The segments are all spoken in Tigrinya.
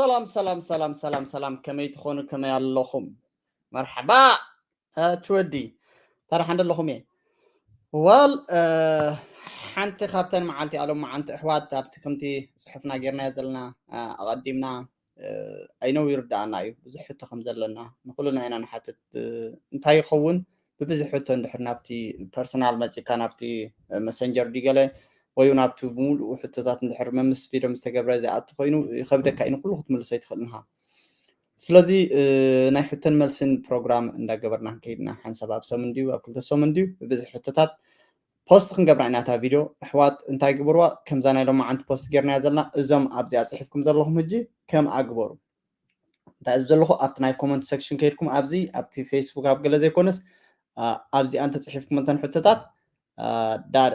ሰላም ሰላም ሰላም ሰላም ሰላም፣ ከመይ ትኾኑ? ከመይ ኣለኹም? መርሓባ። ትወዲ ታዲያ ሓንደ ኣለኹም እየ። ዋል ሓንቲ ካብተን መዓልቲ ኣሎም መዓልቲ ኣሕዋት ኣብቲ ከምቲ ፅሑፍና ጌርናዮ ዘለና ኣቐዲምና ኣይነው ይርዳኣና እዩ፣ ብዙሕ ሕቶ ከም ዘለና ንኩልና ኢና ንሓትት። እንታይ ይኸውን? ብብዝሕ ሕቶ እንድሕር ናብቲ ፐርሰናል መፂካ ናብቲ መሰንጀር ዲገለ ወይ ናብቲ ብምሉኡ ሕቶታት እንድሕር መምስ ፊደም ዝተገብረ ዝኣቱ ኮይኑ ይኸብደካ እዩ፣ ንኩሉ ክትምልሶ ኣይትኽእልን ኢኻ። ስለዚ ናይ ሕቶን መልስን ፕሮግራም እንዳገበርና ከይድና ሓንሳብ ኣብ ሰሙን ድዩ ኣብ ክልተ ሰሙን ድዩ ብብዝሕ ሕቶታት ፖስት ክንገብራ ኢና እታ ቪድዮ። ኣሕዋት እንታይ ግበርዋ፣ ከምዛ ናይ ሎማዓንቲ ፖስት ጌርናያ ዘለና እዞም ኣብዚኣ ፅሒፍኩም ዘለኹም ሕጂ ከም ኣግበሩ እንታይ እዚ ዘለኹ ኣብቲ ናይ ኮመንት ሴክሽን ከይድኩም ኣብዚ ኣብቲ ፌስቡክ ኣብ ገለ ዘይኮነስ ኣብዚኣ እንተፅሒፍኩም እንተን ሕቶታት ዳር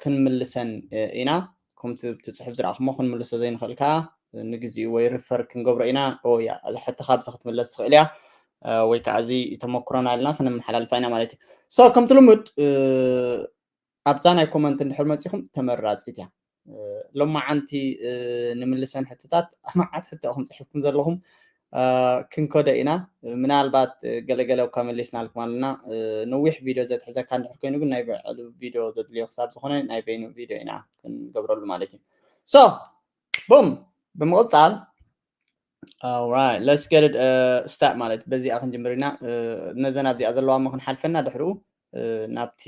ክንምልሰን ኢና። ከምቲ እቲ ፅሑፍ ዝረኣኹሞ ክንምልሶ ዘይንኽእል ከዓ ንግዚኡ ወይ ሪፈር ክንገብሮ ኢና። ያ እዚ ሕቶ ካብዚ ክትምለስ ትኽእል እያ ወይ ከዓ እዚ ተመክሮና ኢልና ክንመሓላልፋ ኢና ማለት እዩ። ሶ ከምቲ ልሙድ ኣብዛ ናይ ኮመንት እንድሕር መፂኹም ተመራፂት እያ። ሎማዓንቲ ንምልሰን ሕቶታት መዓት ሕቶ ኢኹም ፅሒፍኩም ዘለኹም ክንከዶ ኢና። ምናልባት ገለገለ እኳ መሊስናልኩም ኣለና። ነዊሕ ቪድዮ ዘትሕዘካ እንድሕር ኮይኑ ግን ናይ በዕሉ ቪድዮ ዘድልዮ ክሳብ ዝኾነ ናይ በይኑ ቪድዮ ኢና ክንገብረሉ ማለት እዩ። ሶ ቡም ብምቕፃል All right, let's get it start ማለት በዚኣ ክንጅምር ኢና። ነዘን ኣብዚኣ ዘለዋ እሞ ክንሓልፈና ድሕርኡ ናብቲ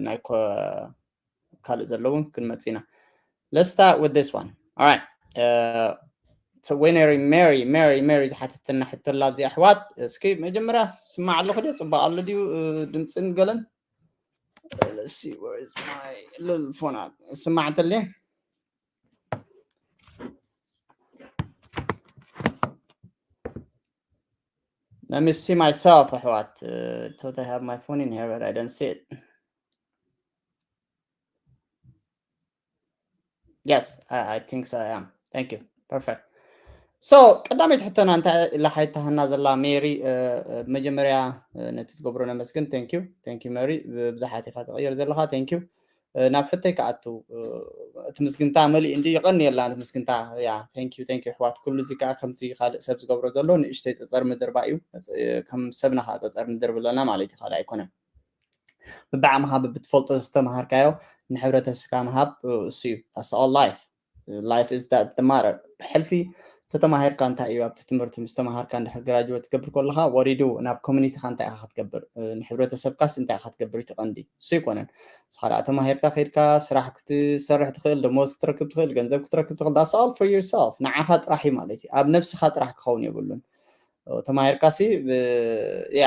ናይ ካልእ ዘለውን ክንመፅ ኢና። Let's start with this one. All right. So when Mary Mary Mary ዝሓተትና ሕቶ ኣላ ኣብዚ ኣሕዋት፣ እስኪ መጀመርያ ስማዕ ኣለኹ ድዩ? ፅባቕ ኣሎ ድዩ ድምፅን ገለን? Let's see, where is my little phone? ስማዕ እንተልየ Let me see myself, ኣሕዋት. Uh, thought I have my phone in here, but I don't see it. Yes, I, I think so. I am. Thank you. Perfect. So ቀዳመይቲ ሕቶና እንታይ ኢላ ሓይታህና ዘላ ሜሪ? መጀመርያ ነቲ ዝገብሮ ነመስግን። Thank you. Thank you Mary. ብዙሓት ኢኻ ትቕይር ዘለኻ። Thank you. ናብ ሕቶይ ክኣቱ እቲ ምስግንታ መሊኡ እንዲ ይቐንየላ እቲ ምስግንታ። ያ thank you thank you ኣሕዋት። ኩሉ እዚ ከዓ ከምቲ ካልእ ሰብ ዝገብሮ ዘሎ ንእሽተይ ፀፀር ምድርባ እዩ። ከም ሰብና ከዓ ፀፀር ንድርብ ኣለና ማለት እዩ፣ ካልእ ኣይኮነን። ብዓቕምኻ ብትፈልጦ ዝተምሃርካዮ ንሕብረተሰብካ ምሃብ እሱ እዩ። That's all life. Life is that the matter. ብሕልፊ ተተማሂርካ እንታይ እዩ ኣብቲ ትምህርቲ ምስ ተማሃርካ እንድሕር ግራጅዌት ትገብር ከለኻ ወሪዱ ናብ ኮሚኒቲኻ እንታይ ኢኻ ክትገብር፣ ንሕብረተሰብካስ እንታይ ኢኻ ክትገብር? እቲ ቀንዲ እሱ ኣይኮነን። ንስኻ ደኣ ተማሂርካ ከይድካ ስራሕ ክትሰርሕ ትኽእል፣ ደሞዝ ክትረክብ ትኽእል፣ ገንዘብ ክትረክብ ትኽእል። That's all for yourself. ንዓኻ ጥራሕ እዩ ማለት እዩ። ኣብ ነብስኻ ጥራሕ ክኸውን የብሉን። ተማሂርካሲ ያ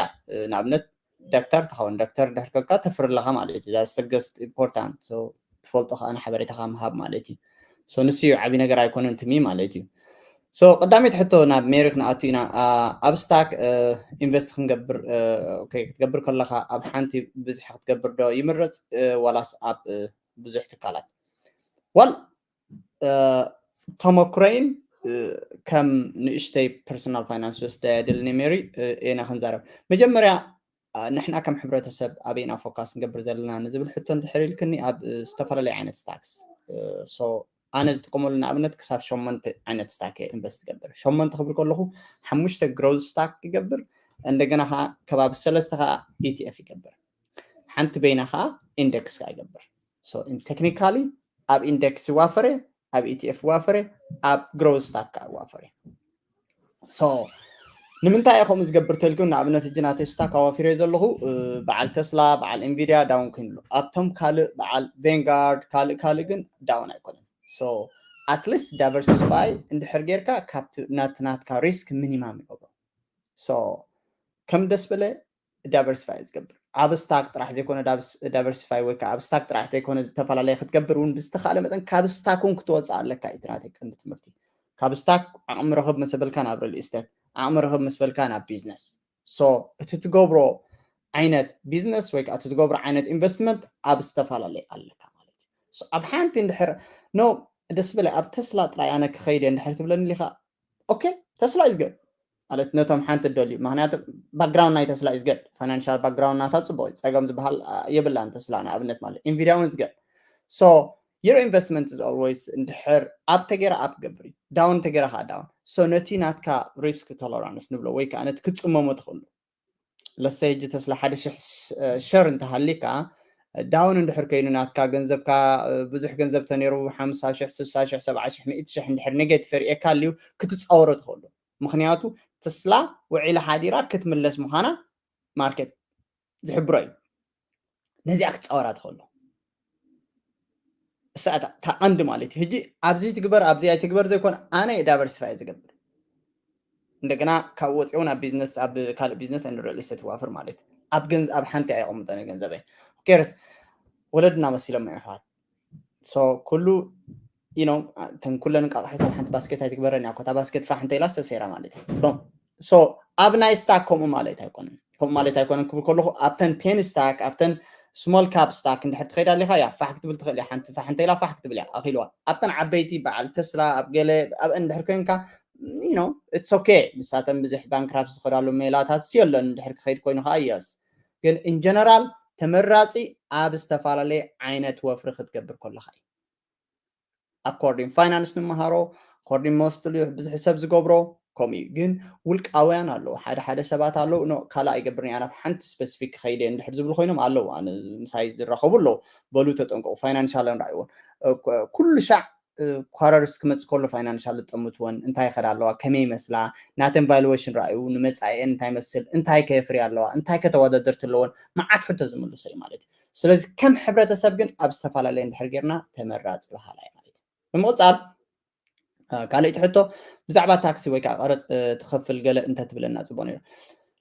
ንኣብነት ዶክተር ትኸውን፣ ዶክተር እንድሕር ከካ ተፍሪ ኣለኻ ማለት እዩ። That's the most important. So ትፈልጦ ከዓ ንሓበሬታኻ ምሃብ ማለት እዩ። So ንሱ እዩ ዓብዪ ነገር ኣይኮነን ትሚ ማለት እዩ። So ቀዳመይቲ ሕቶ ናብ ሜሪ ክንኣቱ ኢና። ኣብ ስታክ ኢንቨስት ክንገብር ክትገብር ከለኻ ኣብ ሓንቲ ብዝሒ ክትገብር ዶ ይምረፅ ዋላስ ኣብ ብዙሕ ትካላት? ዋል ተመክሮይን ከም ንእሽተይ ፐርሶናል ፋይናንስ ወስደ ድልኒ ሜሪ ኢና ክንዛረብ። መጀመርያ ንሕና ከም ሕብረተሰብ ኣበይና ፎካስ ንገብር ዘለና ንዝብል ሕቶ እንድሕር ኢልክኒ ኣብ ዝተፈላለዩ ዓይነት ስታክስ። ኣነ ዝጥቀመሉ ንኣብነት ክሳብ ሸሞንተ ዓይነት ስታክ ኢንቨስት ይገብር። ሸሞንተ ክብል ከለኹ ሓሙሽተ ግሮዝ ስታክ ይገብር፣ እንደገና ከዓ ከባቢ ሰለስተ ከዓ ኢቲኤፍ ይገብር፣ ሓንቲ በይና ከዓ ኢንደክስ ከዓ ይገብር። ቴክኒካሊ ኣብ ኢንደክስ ይዋፈረ፣ ኣብ ኢቲኤፍ ይዋፈረ፣ ኣብ ግሮዝ ስታክ ከዓ ይዋፈረ። So ንምንታይ እየ ከምኡ ዝገብር ተልኩም? ንኣብነት እጂ ናተይ ስታክ ኣዋፊረ ዘለኹ በዓል ተስላ፣ በዓል ኢንቪድያ ዳውን ኮይኑ ኣሎ። ኣብቶም ካልእ በዓል ቬንጋርድ ካልእ ካልእ ግን ዳውን ኣይኮነን። So at least ዳይቨርሲፋይ እንድሕር ጌርካ ካብቲ ናት ናትካ ሪስክ ሚኒማም ይገብሮ። So ከም ደስ በለ ዳይቨርሲፋይ ዝገብር ኣብ ስታክ ጥራሕ ዘይኮነ ዳይቨርሲፋይ ወይ ከዓ ኣብ ስታክ ጥራሕ ዘይኮነ ዝተፈላለየ ክትገብር እውን ብዝተካለ መጠን ካብ ስታክ እውን ክትወፅእ ኣለካ እዩ ናተይ ቀንዲ ትምህርቲ። ካብ ስታክ ዓቕሚ ረኽብ ምስ በልካ ናብ ሪል ኢስቴት፣ ዓቕሚ ረኽብ ምስ በልካ ናብ ቢዝነስ። So እቲ ትገብሮ ዓይነት ቢዝነስ ወይ ከዓ እቲ ትገብሮ ዓይነት ኢንቨስትመንት ኣብ ዝተፈላለየ ኣለካ ማለት እዩ። So ኣብ ሓንቲ እንድሕር ኖ ደስ በለ ኣብ ተስላ ጥራይ ኣነ ክኸይድ እየ እንድሕር ትብለኒ ኢኻ ኦኬ ተስላ is good ማለት ነቶም ሓንቲ ደልዩ ምክንያቱ ባክግራውንድ ናይ ተስላ is good ፋይናንሻል ባክግራውንድ ናታ ፅቡቅ እዩ ፀገም ዝበሃል የብላን ተስላ ንኣብነት ማለት ኢንቪድያ እውን is good። So your investment is always እንድሕር up ተገይራ up ገብር እዩ፣ down ተገይራ ከዓ down። So ነቲ ናትካ risk tolerance ንብሎ ወይ ከዓ ነቲ ክትፅመሞ ትኽእሉ። ለሰይ ሕጂ ተስላ ሓደ ሽሕ share እንተሃሊካ down እንድሕር ከይኑ ናትካ ገንዘብካ ብዙሕ ገንዘብ ተነይሩ ሓምሳ ሽሕ ስሳ ሽሕ ሰብዓ ሽሕ ሚእቲ ሽሕ እንድሕር negative ርኤካ ኣልዩ ክትፃወሮ ትኽእሉ። ምክንያቱ ተስላ ውዒላ ሓዲራ ክትምለስ ምዃና market ዝሕብሮ እዩ። ነዚኣ ክትፃወራ ትኽእሉ። እሳ እታ ቀንዲ ማለት እዩ። ሕጂ ኣብዚ ትግበር ኣብዚ ኣይትግበር ዘይኮነ ኣነ diversify ዝገብር እንደገና ካብ ወፂኦ ናብ ቢዝነስ ኣብ ካልእ ቢዝነስ and real estate ዋፍር ማለት ኣብ ገንዝ ኣብ ሓንቲ ኣይቆምጠነ ገንዘበይ ኬርስ ወለድና መሲሎም እዮም ኣሕዋት። So ኩሉ you know እተን ኩለን እንቃቕሖ ኣብ ሓንቲ ባስኬት ኣይትግበረን እያ እኮ። እታ ባስኬት ፋሕ እንተኢላ ዝተሰይራ ማለት እዩ። ቦም so ኣብ ናይ ስታክ ከምኡ ማለት ኣይኮነን። ከምኡ ማለት ኣይኮነን ክብል ከለኹ ኣብተን ፔኒ ስታክ ኣብተን small cap stock እንድሕር ትኸይድ ኣሊኻ ያ ፋሕ ክትብል ትኽእል እያ። ሓንቲ ፋሕ እንተኢላ ፋሕ ክትብል እያ ኣኺልዋ። ኣብተን ዓበይቲ በዓል ተስላ ኣብ ገለ ኣብአን እንድሕር ኮይንካ you know it's okay ንሳተን ብዙሕ ባንክራፕት ዝኸዳሉ ሜላታት የለን። እንድሕር ክኸይድ ኮይኑ ከዓ yes ግን in general ተመራፂ ኣብ ዝተፈላለየ ዓይነት ወፍሪ ክትገብር ከለኻ እዩ። According finance ንምሃሮ according mostly ብዙሕ ሰብ ዝገብሮ ከምኡ እዩ። ግን ውልቃውያን ኣለዉ ሓደ ሓደ ሰባት ኣለዉ ካልእ ኣይገብርን እያ ናብ ሓንቲ specific ክኸይደ እንድሕር ዝብሉ ኮይኖም ኣለዉ። ኣነ ምሳይ ዝራኸቡ ኣለዉ በሉ ተጠንቀቁ። ፋይናንሻል ንረኣይዎ ኩሉ ሻዕ quarters ክመፅእ ከሎ ፋይናንሻል ዝጠምትወን እንታይ ይኸዳ ኣለዋ ከመይ ይመስላ ናተን valuation ረኣዩ ንመፃኢአን እንታይ ይመስል እንታይ ከየፍርያ ኣለዋ እንታይ ከተወዳደርቲ ኣለወን መዓት ሕቶ ዝምልሶ እዩ ማለት እዩ። ስለዚ ከም ሕብረተሰብ ግን ኣብ ዝተፈላለየ እንድሕር ጌርና ተመራፂ በሃላይ ማለት እዩ። ብምቕፃል ካልእቲ ሕቶ ብዛዕባ ታክሲ ወይ ከዓ ቀረፅ ትኸፍል ገለ እንተትብለና ፅቡቅ ነይሩ።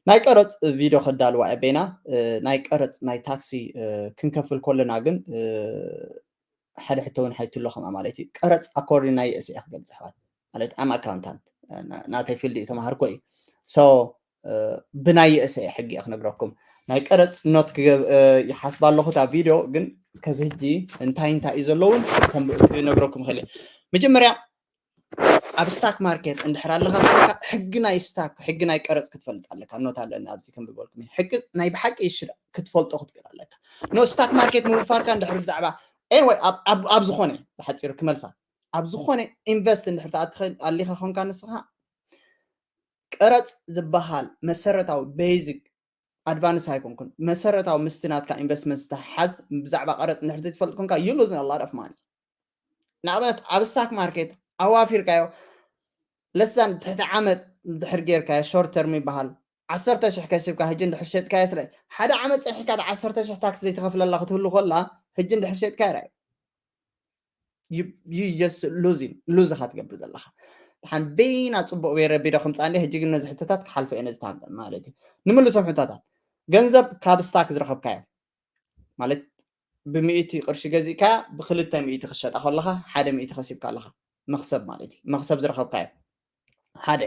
ናይ ቀረፅ ቪድዮ ከዳልዋ እየ በይና ናይ ቀረፅ ናይ ታክሲ ክንከፍል ከለና ግን ሓደ ሕቶ እውን ሓይትሎ ከምኣ ማለት እዩ። ቀረፅ according ናይ USA ክገልፅ ኣሕዋት ማለት I'm accountant ናተይ ፊልድ እዩ ተማሃርኮ እዩ። So ብናይ USA ሕጊ እየ ክነግረኩም። ናይ ቀረፅ ኖት ይሓስብ ኣለኹ እታ ቪድዮ ግን ከዚ ሕጂ እንታይ እንታይ እዩ ዘለውን ክነግረኩም ይኽእል እየ። መጀመርያ ኣብ ስታክ ማርኬት እንድሕር ኣለካ ሕጊ ናይ ስታክ ሕጊ ናይ ቀረፅ ክትፈልጥ ኣለካ። ኖት ኣለና ኣብዚ ከም ዝበልኩም ሕጊ ናይ ብሓቂ ክትፈልጦ ክትክእል ኣለካ። ኖ ስታክ ማርኬት ምውፋርካ እንድሕር ብዛዕባ anyway ኣብ ዝኾነ ብሓፂሩ ክመልሳ ኣብ ዝኾነ ኢንቨስት እንድሕር ትኣትኸል ኣሊኻ ኮንካ ንስኻ ቀረፅ ዝበሃል መሰረታዊ ቤዚክ ኣድቫንስ ኣይኮንኩን መሰረታዊ ምስቲ ናትካ ኢንቨስትመንት ዝተሓዝ ብዛዕባ ቀረፅ እንድሕር ዘይትፈልጥ ኮንካ you lose a lot of money። ንኣብነት ኣብ ስታክ ማርኬት ኣዋፊርካዮ ለሳን ትሕቲ ዓመት እንድሕር ጌርካዮ ሾርት ተርም ይበሃል ዓሰርተ ሽሕ ከሲብካ ህጂ እንድሕር ሸጥካዮ ስለ ሓደ ዓመት ፀኒሕካ ዓሰርተ ሽሕ ታክስ ዘይትኸፍለላ ክትህሉ ከላ ህጂ እንድሕር ሸጥካዮ ራዩ you just losing lose ኢኻ ትገብር ዘለኻ። ድሓን በይና ፅቡቅ ቤረ ቢዶ ከምፃ እንደ ህጂ ግን ነዚ ሕቶታት ክሓልፎ እየ ነዚ ታምጠ ማለት እዩ። ንምልሶም ሕቶታት ገንዘብ ካብ ስታክ ዝረኸብካዮ ማለት ብሚእቲ ቅርሺ ገዚእካ ብክልተ ሚእቲ ክሸጣ ከለኻ ሓደ ሚእቲ ከሲብካ ኣለኻ። መክሰብ ማለት እዩ መክሰብ ዝረኸብካዮ ሓደ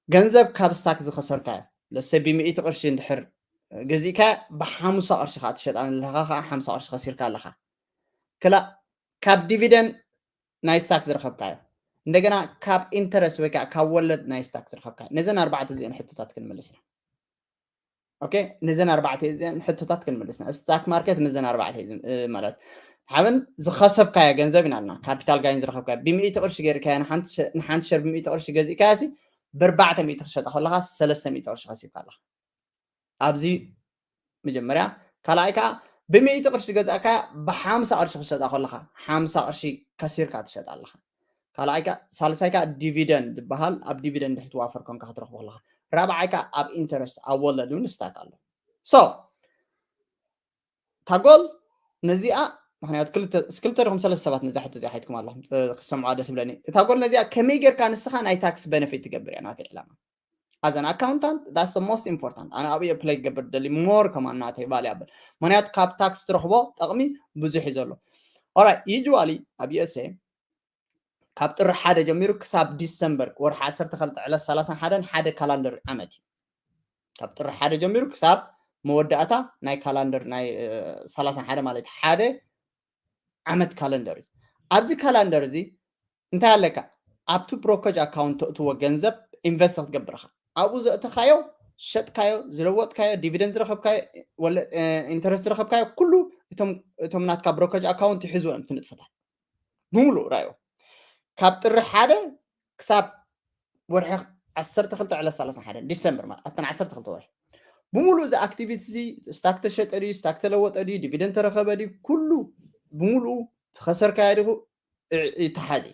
ገንዘብ ካብ ስታክ ዝኸሰርካዮ ለሰ ብሚእቲ ቅርሺ እንድሕር ገዚእካ ብሓሙሳ ቅርሺ ከዓ ትሸጣ ኣለኻ ከዓ ሓምሳ ቅርሺ ከሲርካ ኣለኻ። ክላ ካብ ዲቪደንድ ናይ ስታክ ዝረኸብካዮ እንደገና ካብ ኢንተረስት ወይ ከዓ ካብ ወለድ ናይ ስታክ ዝረኸብካዮ ነዘን ኣርባዕተ እዚአን ሕቶታት ክንምልስ ኢና። ኦኬ ነዘን ኣርባዕተ እዚአን ሕቶታት ክንምልስ ኢና። ስታክ ማርኬት ምዘን ኣርባዕተ ማለት ሓብን ዝኸሰብካዮ ገንዘብ ኢና ልና ካፒታል ጋይን ዝረኸብካዮ ብሚእቲ ቅርሺ ገይርካዮ ንሓንቲ ሸር ብሚእቲ ቅርሺ ገዚእካዮ ሲ ብርባዕተ ሚእቲ ክሸጣ ከለካ ሰለስተ ሚእቲ ቅርሺ ከሲብካ ኣለካ። ኣብዚ መጀመርያ ካልኣይ ከዓ ብሚእቲ ቅርሺ ገዛእካ ብሓምሳ ቅርሺ ክሸጣ ከለካ ሓምሳ ቅርሺ ከሲርካ ትሸጣ ኣለካ። ካልኣይ ከዓ ሳልሳይ ከዓ ዲቪደንድ ዝበሃል ኣብ ዲቪደንድ ድሕሪ ትዋፈር ኮንካ ክትረክቦ ከለካ ራብዓይ ከዓ ኣብ ኢንተረስት ኣብ ወለድ እውን ስታክ ኣሎ። So ታጎል ነዚኣ ምክንያቱ ክልተ ድኹም ሰለስተ ሰባት ነዛ ሕቶ እዚኣ ሓይትኩም ኣለኹም ክሰምዖ ደስ ብለኒ። እታ ጎል ነዚኣ ከመይ ጌርካ ንስኻ ናይ ታክስ ቤነፊት ትገብር እያ ናተይ ዕላማ። As an accountant that's the most important። ኣነ ኣብየ ፕለይ ክገብር ደሊ ሞር ከማን ናተይ ባል ያብል ምክንያቱ ካብ ታክስ ትረኽቦ ጠቕሚ ብዙሕ እዩ ዘሎ። Alright usually ኣብ USA ካብ ጥሪ ሓደ ጀሚሩ ክሳብ ዲሰምበር ወርሒ ዓሰርተ ክልተ ዕለት ሰላሳን ሓደን ሓደ ካላንደር ዓመት እዩ። ካብ ጥሪ ሓደ ጀሚሩ ክሳብ መወዳእታ ናይ ካላንደር ናይ ሰላሳን ሓደ ማለት ሓደ ዓመት ካለንደር እዩ። ኣብዚ ካላንደር እዚ እንታይ ኣለካ ኣብቲ ብሮከጅ ኣካውንት ተእትዎ ገንዘብ ኢንቨስት ክትገብር ኢኻ። ኣብኡ ዘእተኻዮ ሸጥካዮ ዝለወጥካዮ ዲቪደንድ ዝረኸብካዮ ኢንተረስት ዝረኸብካዮ ኩሉ እቶም ናትካ ብሮከጅ ኣካውንት ይሕዝዎ እዮም ትንጥፈታት። ብምሉእ ራዮ ካብ ጥሪ ሓደ ክሳብ ወርሒ ዓሰርተ ክልተ ዕለት ሰላሳ ሓደ ዲሰምበር ማለት ኣብተን ዓሰርተ ክልተ ወርሒ ብምሉእ እዚ ኣክቲቪቲ እዚ ስታክ ተሸጠ ድዩ ስታክ ተለወጠ ድዩ ዲቪደንድ ተረኸበ ድዩ ኩሉ ብምሉኡ ተኸሰርካዮ ዲኹ ይተሓዝ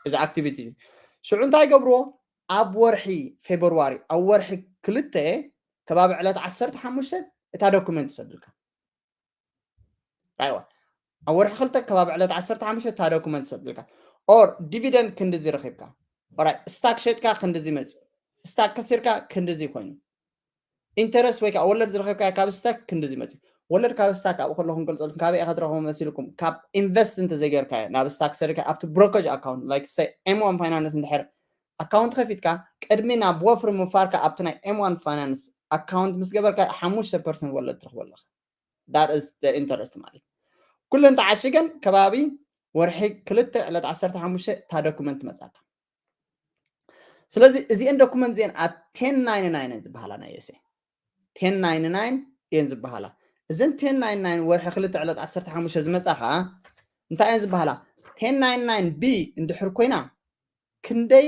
እዚ ኣክቲቪቲ እዚ ሽዑ እንታይ ገብርዎ ኣብ ወርሒ ፌብርዋሪ ኣብ ወርሒ ክልተ ከባቢ ዕለት ዓሰርተ ሓሙሽተ እታ ዶኩመንት ይሰዱልካ ራይዋ ኣብ ወርሒ ክልተ ከባቢ ዕለት ዓሰርተ ሓሙሽተ እታ ዶኩመንት ይሰዱልካ ኦር ዲቪደንድ ክንድዚ ረኺብካ ራይ ስታክ ሸጥካ ክንድዚ መፅኡ ስታክ ከሲርካ ክንድዚ ኮይኑ ኢንተረስት ወይ ከዓ ወለድ ዝረኸብካ ካብ ስታክ ክንድዚ መፅኡ ወለድ ካብ ስታክ ኣብኡ ከለኹም ገልፀልኩም ካበይ ኢኻ ትረኸቡ መሲልኩም ካብ ኢንቨስት እንተዘይገርካዮ ናብ ስታክ ሰሪካ ኣብቲ ብሮከጅ ኣካውንት ላይክ ሰ ኤም ዋን ፋይናንስ እንድሕር ኣካውንት ከፊትካ ቅድሚ ናብ ወፍሪ ምፋርካ ኣብቲ ናይ ኤም ዋን ፋይናንስ ኣካውንት ምስ ገበርካ ሓሙሽተ ፐርሰንት ወለድ ትረኽበሉ ኣለኻ that is the interest ማለት ኩለን ተዓሽገን ከባቢ ወርሒ ክልተ ዕለት ዓሰርተ ሓሙሽተ እታ ዶኩመንት መፃካ ስለዚ እዚአን ዶኩመንት እዚአን ኣብ ten ninety-nine እየን ዝበሃላ ናይ ዩኤስኤ ten ninety-nine እየን ዝበሃላ እዘን ten ninety-nine ወርሒ ክልተ ዕለት ዓሰርተ ሓሙሽተ ዝመፃ ከዓ እንታይ እየን ዝበሃላ ten ninety-nine ቢ እንድሕር ኮይና ክንደይ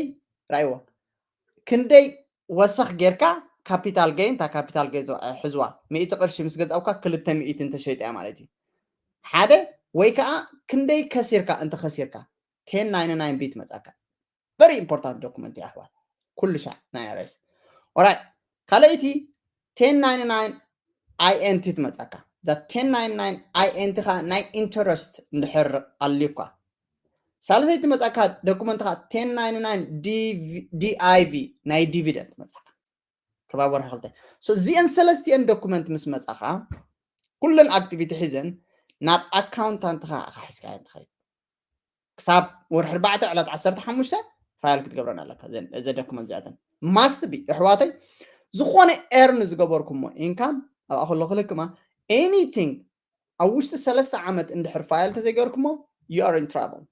ራይዎ ክንደይ ወሰኽ ጌርካ ካፒታል ገይን እታ ካፒታል ገይ ሕዝዋ ሚእቲ ቅርሺ ምስ ገዛውካ ክልተ ሚእቲ እንተሸይጠያ ማለት እዩ ሓደ ወይ ከዓ ክንደይ ከሲርካ እንተኸሲርካ ten ninety-nine ቢ ትመፃካ very important document ኣሕዋት ኩሉ ሻዕ ናይ ኣርኤስ ኦራይ ካልኣይቲ ten ninety-nine I N T ትመፃካ እዛ ten ninety-nine I N T ከዓ ናይ ኢንተረስት እንድሕር ኣልዩኳ ሳልሰይቲ መፃካ ዶኩመንት ከዓ ten ninety-nine D I V ናይ ዲቪደንድ መፃካ ከባቢ ወርሒ ክልተ እዚአን ሰለስቲአን ዶኩመንት ምስ መፃኻ ኩለን ኣክቲቪቲ ሒዘን ናብ ኣካውንታንትኻ ኢኻ ሒዝካየን ትኸይድ ክሳብ ወርሒ ኣርባዕተ ዕለት ዓሰርተ ሓሙሽተ ፋይል ክትገብረን ኣለካ እዘ ዶኩመንት እዚኣተን ማስት ቢ ኣሕዋተይ ዝኾነ ኤርን ዝገበርኩሞ ኢንካም ኣብኣ ከሎ ክልክማ ኤኒቲንግ ኣብ ውሽጢ ሰለስተ ዓመት እንድሕር ፋይል ተዘይገርኩሞ you are in trouble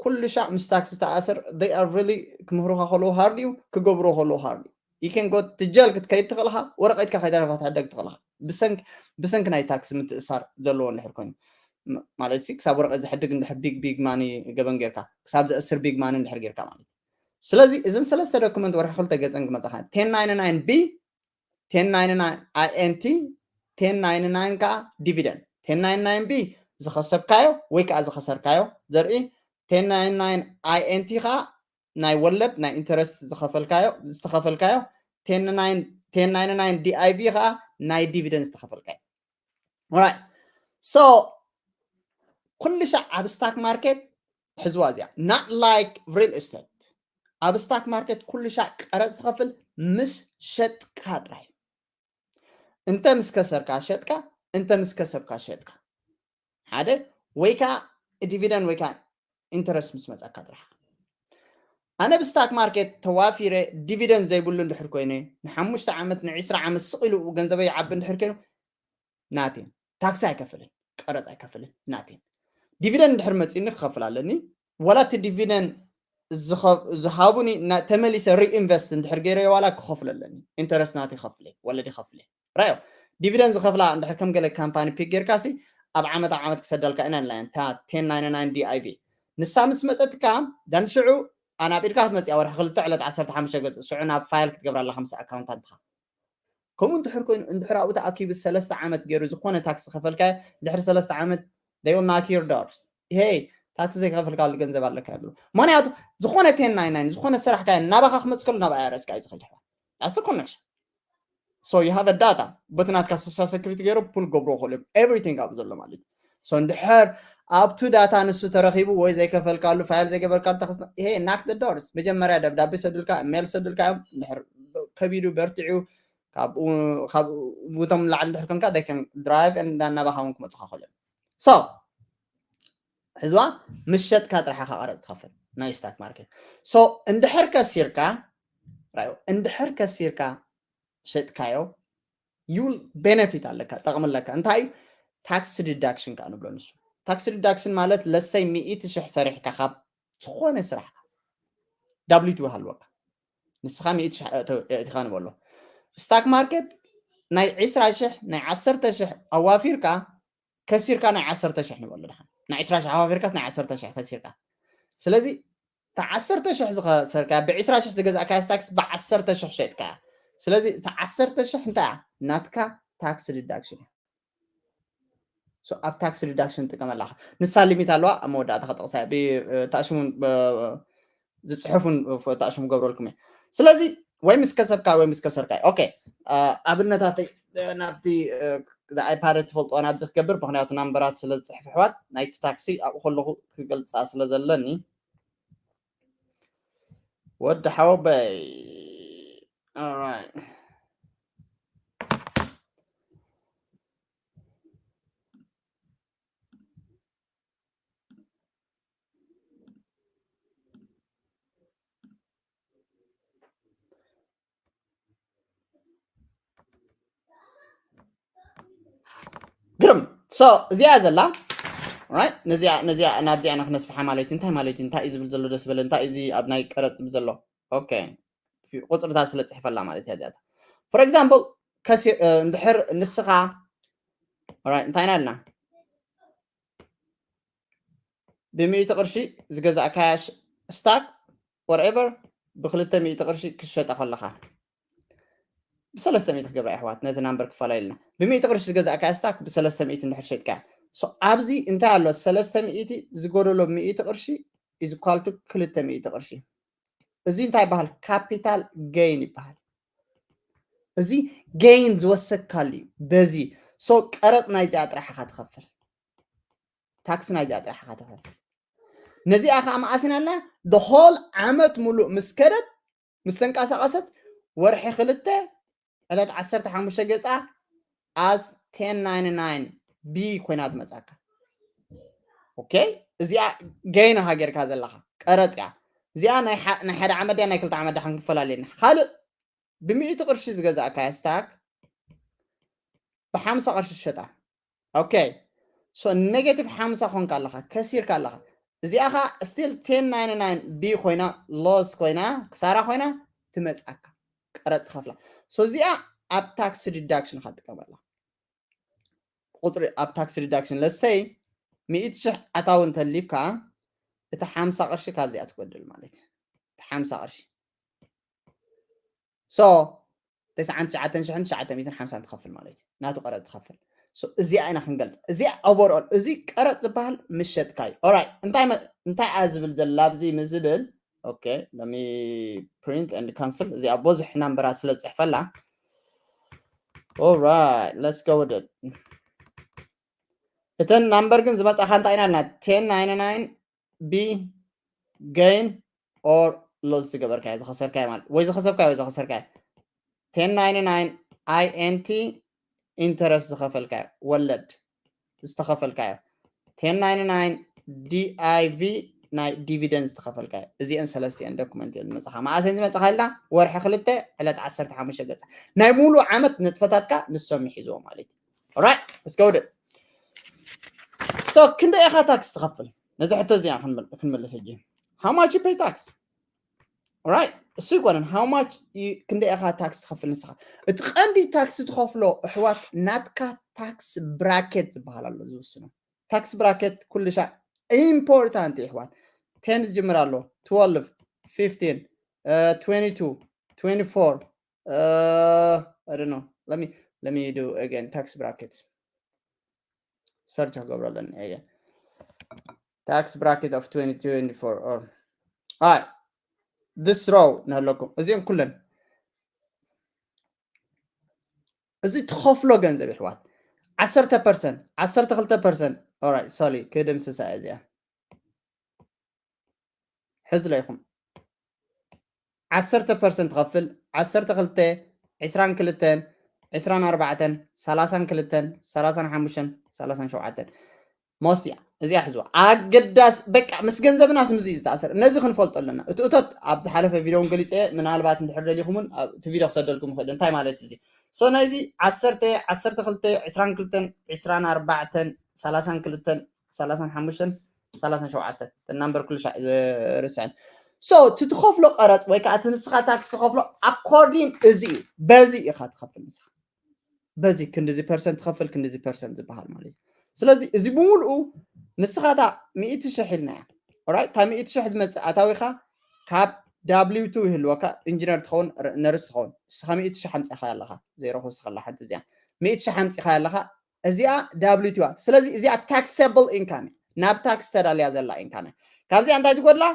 ኩሉ ሻዕ ምስ ታክሲ ተኣስር they are really ክምህሩካ ከለዉ ሃርድ እዩ ክገብርዎ ከለዉ ሃርድ እዩ you can go to jail ክትከይድ ትኽእልኻ ወረቀትካ ከይተረፋ ትሕደግ ትኽእልኻ ብሰንክ ብሰንክ ናይ ታክሲ ምትእሳር ዘለዎ እንድሕር ኮይኑ ማለት ሲ ክሳብ ወረቀት ዝሕድግ እንድሕር ቢግ ቢግ ማኒ ገበን ጌርካ ክሳብ ዘእስር ቢግ ማኒ እንድሕር ጌርካ ማለት እዩ ስለዚ እዘን ሰለስተ ዶኩመንት ወርሒ ክልተ ገፀን ክመፀኻ ten ninety-nine B ten ninety-nine I N T ten ninety-nine ከዓ ዲቪደንድ ten ninety-nine B ዝኸሰብካዮ ወይ ከዓ ዝኸሰርካዮ ዘርኢ ten ninety-nine I N T ከዓ ናይ ወለድ ናይ ኢንተረስት ዝኸፈልካዮ ዝተኸፈልካዮ ten ninety-nine D I V ከዓ ናይ ዲቪደንድ ዝተኸፈልካዮ right so ኩሉ ሻዕ ኣብ ስታክ ማርኬት ሕዝዋ እዚኣ not like real estate ኣብ ስታክ ማርኬት ኩሉ ሻዕ ቀረፅ ዝኸፍል ምስ ሸጥካ ጥራይ እንተ ምስ ከሰርካ ሸጥካ እንተ ምስ ከሰብካ ሸጥካ ሓደ ወይ ከዓ ዲቪደንድ ወይ ከዓ ኢንተረስት ምስ መፀካ ጥራሕ ኣነ ብስታክ ማርኬት ተዋፊረ ዲቪደንድ ዘይብሉ እንድሕር ኮይነ ንሓሙሽተ ዓመት ንዒስራ ዓመት ስቕ ኢሉ ገንዘበይ ይዓቢ እንድሕር ኮይኑ ናቴን ታክሲ ኣይከፍልን ቀረፅ ኣይከፍልን ናቴን ዲቪደንድ እንድሕር መፂኒ ክኸፍል ኣለኒ ዋላ እቲ ዲቪደንድ ዝሃቡኒ ተመሊሰ ሪኢንቨስት እንድሕር ገይረዮ ዋላ ክኸፍል ኣለኒ ኢንተረስት ናት ይኸፍለ ወለድ ይኸፍለ ራዮ ዲቪደንድ ዝኸፍላ እንድሕር ከም ገለ ካምፓኒ ፒክ ጌርካ ሲ ኣብ ዓመት ኣብ ዓመት ክሰደልካ ኢና ንላየን እታ ten ninety-nine D I V ንሳ ምስ መፀትካ ዳን ሽዑ ኣናቢርካ ክትመፅያ ወርሒ ክልተ ዕለት ዓሰርተ ሓሙሽተ ገፅ ሽዑ ናብ ፋይል ክትገብራ ኣለካ ምስ ኣካውንታንትካ ከምኡ እንድሕር ኮይኑ እንድሕር ኣብኡ ተኣኪቡ ሰለስተ ዓመት ገይሩ ዝኾነ ታክሲ ከፈልካዮ ድሕሪ ሰለስተ ዓመት they will knock your doors hey ታክሲ ዘይከፈልካሉ ገንዘብ ኣለካ ይብሉ ምክንያቱ ዝኾነ ten ninety-nine ዝኾነ ስራሕ ካዮ ናባኻ ክመፅ ከሉ ናብ I R S ካ እዩ ዝኸይድ ኣሕዋት that's the connection so you have a data በቲ ናትካ social security ገይሩ ፑል ገብሮ ክእሉ እዮም everything ኣብኡ ዘሎ ማለት እዩ so እንድሕር ኣብቱ ዳታ ንሱ ተረኺቡ ወይ ዘይከፈልካሉ ፋይል ዘይገበርካሉ ተኸስ hey knock the doors መጀመርያ ደብዳቤ ሰዱልካ ሜል ሰዱልካ እዮም እንድሕር ከቢዱ በርቲዑ ካብኡ ካብኡ ላዕሊ እንድሕር ኮንካ they can drive and እናባኻ እውን ክመፁኻ ክእሉ እዮም so ሕዝዋ ምስ ሸጥካ ጥራሕ ኢኻ ቀረፅ ትኸፍል ናይ ስታክ ማርኬት so እንድሕር ከሲርካ ራዮ እንድሕር ከሲርካ ሸጥካዮ you benefit ኣለካ ጠቕሚ ኣለካ እንታይ እዩ tax deduction ከዓ ንብሎ ንሱ tax deduction ማለት ለሰይ ሚእቲ ሽሕ ሰሪሕካ ካብ ዝኾነ ስራሕካ W two ሃልወካ ንስኻ ሚእቲ ሽሕ የእቲኻ ንበሎ ስታክ ማርኬት ናይ ዕስራ ሽሕ ናይ ዓሰርተ ሽሕ ኣዋፊርካ ከሲርካ ናይ ዓሰርተ ሽሕ ንበሎ ድሓን ናይ ዕስራ ሽሕ ኣዋፊርካስ ናይ ዓሰርተ ሽሕ ከሲርካ። ስለዚ እቲ ዓሰርተ ሽሕ ዝኸሰርካ፣ ብ ዕስራ ሽሕ ዝገዛእካያ ታክስ ብ ዓሰርተ ሽሕ ሸጥካያ። ስለዚ እቲ ዓሰርተ ሽሕ እንታይ እያ? ናትካ ታክስ ዲዳክሽን እያ። So ኣብ ታክስ ዲዳክሽን ጥቀመላኻ። ንሳ ሊሚት ኣለዋ፣ ኣብ መወዳእታ ከጠቕሳ እየ። ብ-፣ ተኣሽሙን፣ ብ-፣ ዝፅሕፉን ፍ-፣ ተኣሽሙ ገብረልኩም እየ። ስለዚ ወይ ምስ ከሰብካ ወይ ምስ ከሰርካ። ኦኬ፣ አ፣ ኣብነታተይ፣ እ፣ ናብቲ፣ እ፣ ኣይፓድ ትፈልጥዋ ናብዚ ክገብር፣ ምኽንያቱ ናምበራት ስለ ዝፅሕፍ ኣሕዋት ናይቲ ታክሲ ኣብኡ ከለኹ ክገልፃ ስለ ዘለኒ። ወዲ ሓወበይ። Alright። ግርም። So እዚኣ ዘላ፣ right? ነዚኣ፣ ነዚኣ፣ ናብዚኣ ኢና ክነስፍሓ ማለት እዩ። እንታይ ማለት እዩ? እንታይ እዩ ዝብል ዘሎ? ደስ በለ። እንታይ እዩ እዚ ኣብ ናይ ቀረጽ ዝብል ዘሎ? ኦኬ። ቁጽርታት ስለ ጽሕፈላ ማለት እያ እዚኣታ። For example፣ ከሲ-፣ እ፣ እንድሕር ንስኻ፣ right፣ እንታይ ኢና ኢልና? ብሚእቲ ቅርሺ ዝገዛእካያ ሽ-፣ ስታክ፣ whatever፣ ብክልተ ሚእቲ ቅርሺ ክሸጣ ከለኻ፣ ብሰለስተ ሚእቲ ክገብራ፣ ኣሕዋት፣ ነቲ ናምበር ክፈላይልና። ብሚእቲ ቅርሺ ዝገዛእካያ ስታክ ብሰለስተ ሚእቲ እንድሕር ሸጥካያ። So ኣብዚ እንታይ ኣሎ? ሰለስተ ሚእቲ ዝጎደሎ ሚእቲ ቅርሺ is equal to ክልተ ሚእቲ ቅርሺ። እዚ እንታይ ይበሃል? ካፒታል ጌይን ይበሃል። እዚ ጌይን ዝወሰካሉ እዩ። በዚ፣ so ቀረጽ ናይዚኣ ጥራሕ ኢኻ ትኸፍል። ታክሲ ናይዚኣ ጥራሕ ኢኻ ትኸፍል። ነዚኣ ከዓ መዓስ ኢና ኢልና? The whole ዓመት ሙሉእ ምስ ከደት፣ ምስ ተንቀሳቐሰት፣ ወርሒ ክልተ፣ ዕለት ዓሰርተ ሓሙሽተ ገጻ as ten ninety-nine B ኮይና ትመጻካ። ኦኬ? እዚኣ ጌይን ኢኻ ጌርካ ዘለኻ፣ ቀረጽ እያ። እዚኣ ናይ ሓ-፣ ናይ ሓደ ዓመት ድያ ናይ ክልተ ዓመት ድያ ክንክፈል ኣለና። ካልእ ብሚእቲ ቅርሺ ዝገዛእካያ ስታክ ብሓምሳ ቅርሺ ትሸጣ። ኦኬ። So ኔጌቲቭ ሓምሳ ኮንካ ኣለኻ፣ ከሲርካ ኣለኻ። እዚኣ ኸዓ still ten ninety-nine B ኮይና፣ ሎስ ኮይና፣ ክሳራ ኮይና ትመጻካ። ቀረጽ ትኸፍላ። So እዚኣ ኣብ ታክስ ዲዳክሽን ኢኻ ትጥቀመላ። ቁጽሪ ኣብ ታክስ ዲዳክሽን፣ let's say ሚእቲ ሽሕ ኣታዊ እንተልዩካ፣ እቲ ሓምሳ ቅርሺ ካብዚኣ ትጎድል ማለት እዩ። እቲ ሓምሳ ቅርሺ። So ተስዓን ትሽዓተን ሽሕን ትሽዓተ ሚእትን ሓምሳን ትኸፍል ማለት እዩ። ናቱ ቀረጽ ትኸፍል። So እዚኣ ኢና ክንገልጻ። እዚኣ overall፣ እዚ ቀረጽ ዝበሃል ምሸጥካ እዩ። Alright፣ እንታይ መ-፣ እንታይ እያ ዝብል ዘላ ኣብዚ ምስ ዝብል፣ ኦኬ፣ let me print and cancel። እዚኣ ብዙሕ ናምበራት ስለ ዝጽሕፈላ። Alright, let's go with it። እተን ናምበር ግን ዝመጻኻ እንታይ ኢና ኢልና? ten ninety-nine B ጌይን ኦር ሎስ ዝገበርካዮ፣ ዝኸሰርካዮ ማለት፣ ወይ ዝኸሰብካዮ ወይ ዝኸሰርካዮ። ten ninety-nine INT ኢንተረስት ዝኸፈልካዮ፣ ወለድ ዝተኸፈልካዮ። ten ninety-nine DIV ናይ ዲቪደንድ ዝተኸፈልካዮ። እዚአን ሰለስቲአን ዶኩመንት እየን ዝመጻኻ። መዓስ እየን ዝመጻኻ ኢልና? ወርሒ ክልተ፣ ዕለት ዓሰርተ ሓሙሽተ ገጻ። ናይ ሙሉ ዓመት ንጥፈታትካ ንሶም ይሕዝዎ ማለት እዩ። Alright, let's go with it። So ክንደይ ኢኻ ታክስ ትኸፍል? ነዚ ሕቶ እዚኣ ክንመል-፣ ክንመልስ ሕጂ። How much you pay tax? Alright፣ እሱ ይኮነን። How much you፣ ክንደይ ኢኻ ታክስ ትኸፍል ንስኻ? እቲ ቀንዲ ታክስ ትኸፍሎ፣ ኣሕዋት፣ ናትካ ታክስ ብራኬት ዝበሃል ኣሎ ዝውስኖ። ታክስ ብራኬት ኩሉ ሻዕ ኢምፖርታንት እዩ፣ ኣሕዋት። ten ዝጅምር ኣሎ፣ twelve፣ fifteen፣ እ፣ twenty-two፣ twenty-four፣ እ፣ I don't know። Let me, let me do again, tax bracket። ሰርች ክገብሮ ኣለኒ። እየ። Tax bracket of twenty twenty-four or፣ all right, this row ንህለኩም። እዚኦም ኩለን እዚ ትኸፍሎ ገንዘብ፣ ኣሕዋት፣ ዓሰርተ ፐርሰንት፣ ዓሰርተ ክልተ ፐርሰንት። All right፣ ሶሪ፣ ክድምስሳ እየ እዚኣ። ሕዝሎ ኢኹም። ዓሰርተ ፐርሰንት ትኸፍል፣ ዓሰርተ ክልተ፣ ዕስራን ክልተን፣ ዕስራን ኣርባዕተን፣ ሰላሳን ክልተን፣ ሰላሳን ሓሙሽተን፣ ሰላሳን ሸውዓተን። ሞስት እያ፣ እዚኣ ሕዝዋ። ኣገዳስ፣ በቃ፣ ምስ ገንዘብና ስምዚ እዩ ዝተኣሰር። ነዚ ክንፈልጦ ኣለና። እቲ እቶት ኣብ ዝሓለፈ ቪድዮ እውን ገሊጸ፣ ምናልባት እንድሕር ደሊኹም እውን ኣብ እቲ ቪድዮ ክሰደልኩም ይኽእል። እንታይ ማለት እዩ እዚ? So፣ ናይዚ ዓሰርተ፣ ዓሰርተ ክልተ፣ ዕስራን ክልተን፣ ዕስራን ኣርባዕተን፣ ሰላሳን ክልተን፣ ሰላሳን ሓሙሽተን፣ ሰላሳን ሸውዓተን፣ እተን ናምበር ኩሉ ሻዕ፣ እ፣ ርስዐን። So፣ እቲ ትኸፍሎ ቀረጽ ወይ ከዓ እቲ ንስኻ ታክስ ትኸፍሎ ኣኮርዲን እዚ እዩ። በዚ ኢኻ ትኸፍል ንስኻ። በዚ ክንድዚ ፐርሰንት ትኸፍል፣ ክንድዚ ፐርሰንት ዝበሃል ማለት እዩ። ስለዚ እዚ ብምልኡ ንስኻ እታ ሚእቲ ሽሕ ኢልና እያ። Alright፣ እታ ሚእቲ ሽሕ ዝመጽእ ኣታዊኻ ካብ W two ይህልወካ፣ ኢንጂነር ትኸውን፣ ነርስ ትኸውን። ንስኻ ሚእቲ ሽሕ ኣምጺእኻ ኣለኻ፣ ዜሮ ክውስኸላ ሓንቲ እዚኣ። ሚእቲ ሽሕ ኣምጺእኻ ኣለኻ፣ እዚኣ W two እያ። ስለዚ እዚኣ ታክሰብል ኢንካም እያ፣ ናብ ታክስ ተዳልያ ዘላ ኢንካም እያ። ካብዚኣ እንታይ ትጎድላ?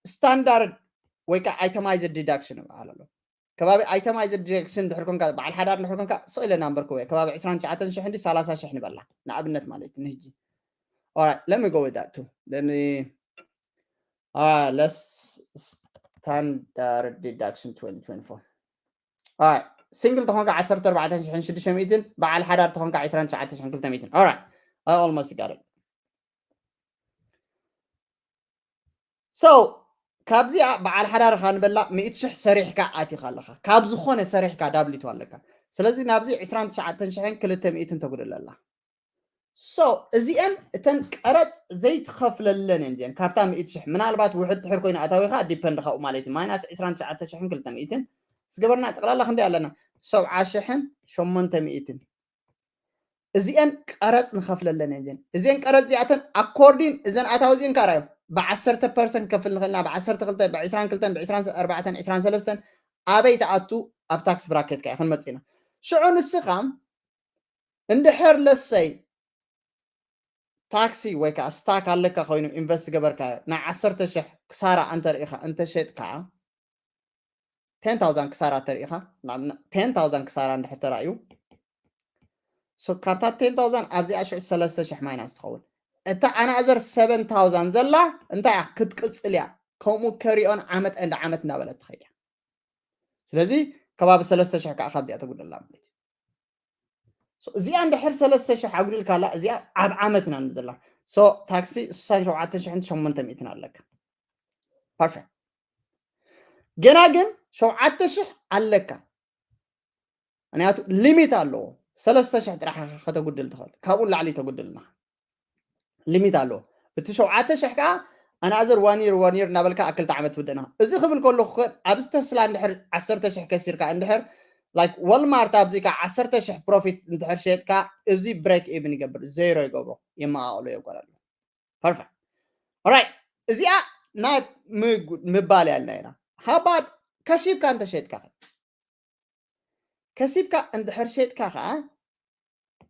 ስታንዳርድ ወይ ከዓ ኣይተማይዝድ ዲዳክሽን ይበሃል ኣሎ። ከባቢ ኣይተማይዝድ ዲዳክሽን ድሕር ኮንካ፣ በዓል ሓዳር ድሕር ኮንካ፣ ስቕ ኢለ ናምበርክዎ እየ። ከባቢ ዕስራን ትሽዓተን ሽሕ እንዲ ሰላሳ ሽሕ ንበላ፣ ንኣብነት ማለት እዩ። ንህጂ Alright, let me go with that too. Let me, alright, let's standard deduction twenty twenty-four. Alright, ሲንግል ተኾንካ ዓሰርተ ኣርባዕተ ሽሕን ሽዱሽተ ሚእትን፣ በዓል ሓዳር ተኾንካ ዕስራን ትሽዓተ ሽሕን ክልተ ሚእትን። Alright, I almost got it. So ካብዚኣ በዓል ሓዳርኻ ንበላ ሚእቲ ሽሕ ሰሪሕካ ኣቲኻ ኣለኻ። ካብ ዝኾነ ሰሪሕካ W two ኣለካ። ስለዚ ናብዚ ዕስራን ትሽዓተን ሽሕን ክልተ ሚእትን ተጉድል ኣላ። So እዚአን እተን ቀረጽ ዘይትኸፍለለን እየን እዚአን። ካብታ ሚእቲ ሽሕ ምናልባት ውሕድ ትሕር ኮይኑ ኣታዊኻ ዲፐንድ ካብኡ ማለት እዩ። ማይናስ ዕስራን ትሽዓተ ሽሕን ክልተ ሚእትን ዝገበርና ጠቕላላ ክንደይ ኣለና? ሰብዓ ሽሕን ሸሞንተ ሚእትን። እዚአን ቀረጽ ንኸፍለለን እየን እዚአን። እዚአን ቀረጽ እዚኣተን ኣኮርዲን እዘን ኣታዊ እዚአን ካራ እዮም። ብዓሰርተ ፐርሰንት ከፍል ንኽእልና፣ ብዓሰርተ ክልተ፣ ብዕስራን ክልተን፣ ብዕስራን ኣርባዕተን፣ ዕስራን ሰለስተን ኣበይ ትኣቱ? ኣብ ታክስ ብራኬትካ እያ ክንመጽእ ኢና። ሽዑ ንስኻ እንድሕር ለሰይ ታክሲ ወይ ከዓ ስታክ ኣለካ ኮይኑ ኢንቨስት ገበርካ ናይ ዓሰርተ ሽሕ ክሳራ እንተርኢኻ እንተሸጥካ፣ ቴን ታውዛንድ ክሳራ ተርኢኻ፣ ቴን ታውዛንድ ክሳራ እንድሕር ተራእዩ፣ so ካብታ ቴን ታውዛንድ ኣብዚኣ ሽዑ ሰለስተ ሽሕ ማይናስ ትኸውን። እታ ኣናዘር ሰቨን ታውዛንድ ዘላ እንታይ እያ? ክትቅጽል እያ። ከምኡ ከሪኦን ዓመት እንዳ ዓመት እንዳበለት ትኸይድ እያ። ስለዚ ከባቢ ሰለስተ ሽሕ ከዓ ካብዚኣ ተጉድላ ማለት እዩ። So እዚኣ እንድሕር ሰለስተ ሽሕ ኣጉዲልካላ፣ እዚኣ ኣብ ዓመት ኢና ንብል ዘለና። So ታክሲ ስሳን ሸውዓተ ሽሕን ሸሞንተ ሚእትን ኣለካ። ፐርፌክት። ገና ግን ሸውዓተ ሽሕ ኣለካ። ምክንያቱ ሊሚት ኣለዎ። ሰለስተ ሽሕ ጥራሕ ኢኻ ከተጉድል ትኽእል። ካብኡ ንላዕሊ ተጉድልና። ሊሚት ኣለዎ። እቲ ሸውዓተ ሽሕ ከዓ ኣናዘር ዋን ይር ዋን ይር እናበልካ ኣብ ክልተ ዓመት ትውድእና። እዚ ክብል ከለኹ ከ ኣብዚ ተስላ እንድሕር ዓሰርተ ሽሕ ከሲርካ እንድሕር ላይክ ዋልማርት ኣብዚ ከዓ ዓሰርተ ሽሕ ፕሮፊት እንድሕር ሸጥካ እዚ ብሬክ ኢቭን ይገብር፣ ዜሮ ይገብሮ፣ የመቓቕሎ የጓላሉ። ፐርፌክት። ኦራይት፣ እዚኣ ናይ ምጉ- ምባል ያልና ኢና። ሃባት ከሲብካ እንተሸጥካ ከ? ከሲብካ እንድሕር ሸጥካ ከዓ፣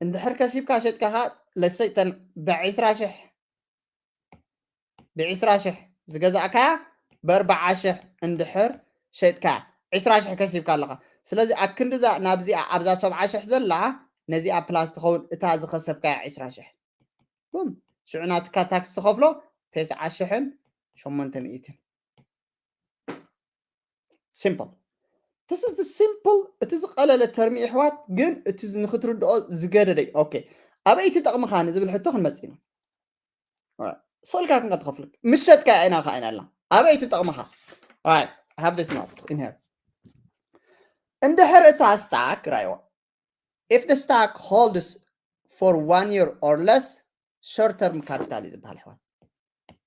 እንድሕር ከሲብካ ሸጥካ ከዓ፣ ለሰይ ተን ብዕስራ ሽሕ ብዕስራ ሽሕ ዝገዛእካያ ብኣርባዓ ሽሕ እንድሕር ሸጥካ፣ ዕስራ ሽሕ ከሲብካ ኣለኻ። ስለዚ ኣብ ክንዲዛ ናብዚኣ ኣብዛ ሰብዓ ሽሕ ዘላ ነዚኣ ፕላስ ትኸውን እታ ዝኸሰብካያ ዕስራ ሽሕ። ቡም። ሽዑ ናትካ ታክስ ትኸፍሎ ተስዓ ሽሕን ሸሞንተ ሚእትን። ሲምፕል። This is the simple፣ እቲ ዝቐለለ ተርሚ ይሕዋት፣ ግን እቲ ንክትርድኦ ዝገደደይ። ኦኬ፣ ኣበይ ትጠቕምኻ ንዝብል ሕቶ ክንመጽእ ኢና። Alright። ስቕልካ ክንቀ ትኸፍል ምሸጥካ ኢና ኸዓ ኢና ኣላ ኣበይ ትጠቕምኻ? Alright, I have this notes in here። እንድሕር እታ ስታክ ራይዋ፣ if the stock holds for one year or less, short term capital እዩ ዝበሃል፣ ኣሕዋት።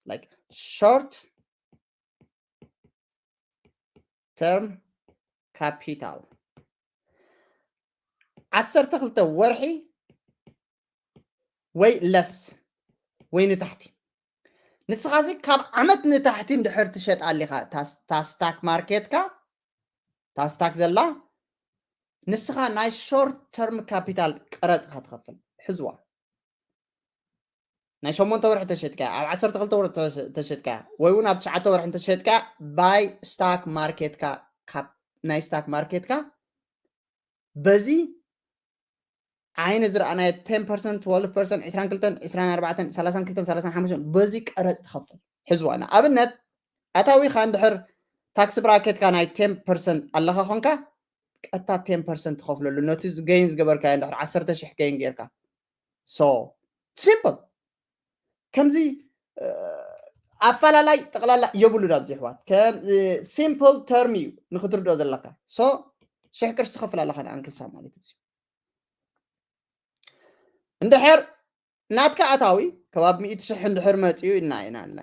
Like short term capital፣ ዓሰርተ ክልተ ወርሒ ወይ ለስ ወይ ንታሕቲ። ንስኻሲ ካብ ዓመት ንታሕቲ እንድሕር ትሸጣ ኣሊኻ፣ ታስታክ ማርኬትካ፣ ታስታክ ዘላ፣ ንስኻ ናይ ሾርት ተርም ካፒታል ቀረጽ ኢኻ ትኸፍል። ሕዝዋ። ናይ ሸሞንተ ወርሒ ተሸጥካ፣ ኣብ ዓሰርተ ክልተ ወርሒ ተሸ- ተሸጥካ፣ ወይ እውን ኣብ ትሽዓተ ወርሒ እንተሸጥካ፣ ባይ ስታክ ማርኬትካ፣ ካብ ናይ ስታክ ማርኬትካ፣ በዚ ዓይኒ ዝረኣናዮ ቴን ፐርሰንት፣ ትወልቭ ፐርሰንት፣ ዕስራን ክልተን፣ ዕስራን ኣርባዕተን፣ ሰላሳን ክልተን፣ ሰላሳን ሓሙሽተን፣ በዚ ቀረጽ ትኸፍል። ሕዝዋ፣ ንኣብነት ኣታዊኻ እንድሕር ታክስ ብራኬትካ ናይ ቴን ፐርሰንት ኣለኻ ኾንካ፣ ቀጥታ ቴን ፐርሰንት ትኸፍለሉ፣ ነቲ ገይን ዝገበርካዮ እንድሕር ዓሰርተ ሽሕ ገይን ጌርካ። So ሲምፕል። ከምዚ ኣፈላላይ ጠቕላላ የብሉን ኣብዚ፣ ኣሕዋት። ከም ሲምፕል ተርም እዩ ንክትርድኦ ዘለካ። So ሽሕ ቅርሺ ትኸፍል ኣለኻ ንኣንክልሳ ማለት እዩ። እንድሕር ናትካ ኣታዊ ከባቢ ሚእቲ ሽሕ እንድሕር መፅዩ ኢና ኢና ኣለና።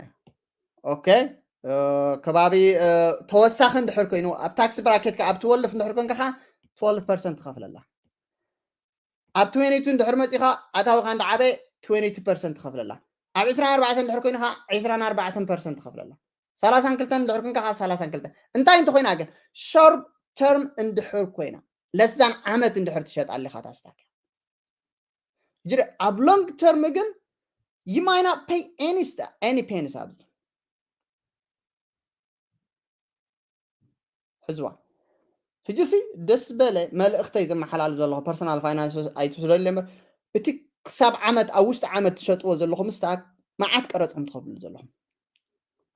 ኦኬ፣ ከባቢ ተወሳኺ እንድሕር ኮይኑ ኣብ ታክስ ብራኬትካ ኣብ ትወልፍ እንድሕር ኮንካ ከዓ ትወልፍ ፐርሰንት ትኸፍለላ። ኣብ ትዌንቲ ቱ እንድሕር መፂኻ ኣታዊኻ እንዳዓበየ ትዌንቲ ቱ ፐርሰንት ትኸፍለላ። ኣብ ዕስራን ኣርባዕተን እንድሕር ኮይኑ ከዓ ዕስራን ኣርባዕተን ፐርሰንት ትኸፍለላ። ሰላሳን ክልተን እንድሕር ኮንካ ከዓ ሰላሳን ክልተን። እንታይ እንተኮይና ግን፣ ሾርት ተርም እንድሕር ኮይና፣ ለዛን ዓመት እንድሕር ትሸጥ ኣሊኻ ታስታክ ጅሪ። ኣብ ሎንግ ተርም ግን you might not pay any sta- any pennies ኣብዚ። ሕዝዋ ሕጂ ሲ ደስ በለ መልእኽተይ ዘመሓላልፍ ዘለኹ፣ ፐርሰናል ፋይናንስ ኣይትውስደሉ እምበር፣ እቲ ክሳብ ዓመት፣ ኣብ ውሽጢ ዓመት ትሸጥዎ ዘለኹም ስታክ መዓት ቀረፅ ከም ትኸፍሉ ዘለኹም።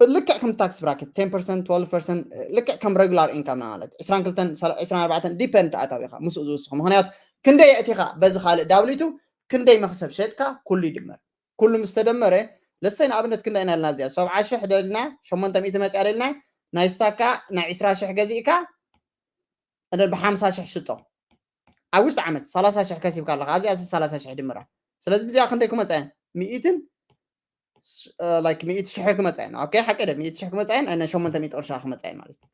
ልክዕ ከም ታክስ ብራኬት፣ ቴን ፐርሰንት፣ ትወልቭ ፐርሰንት፣ ልክዕ ከም ሬጉላር ኢንካም ማለት፣ ዕስራን ክልተን፣ ዕስራን ኣርባዕተን፣ ዲፐንድ ኣታዊኻ ምስኡ ዝውስኹ። ምኽንያቱ ክንደይ የእቲኻ በዚ ካልእ ዳብሊቱ፣ ክንደይ መኽሰብ ሸጥካ፣ ኩሉ ይድመር። ኩሉ ምስ ተደመረ፣ ለሰይ ንኣብነት ክንደይ ኢና ኢልና እዚኣ፣ ሰብዓ ሽሕ ደልና፣ ሸሞንተ ሚእቲ መፅያ ደልና፣ ናይ ስታካ ናይ ዕስራ ሽሕ ገዚእካ፣ እደ ብሓምሳ ሽሕ ሽጦ። ኣብ ውሽጢ ዓመት ሰላሳ ሽሕ ከሲብካ ኣለኻ። ኣብዚኣ ሰላሳ ሽሕ ድምራ። ስለዚ ብዚኣ ክንደይ ክመፃ እየን? ሚእትን ላይክ ሚእቲ ሽሕ ክመፃ እየን። ኦኬ፣ ሓቂ ደ ሚእቲ ሽሕ ክመፃ እየን። ናይ ሸሞንተ ሚእቲ ቅርሻ ክመፃ እየን ማለት እዩ።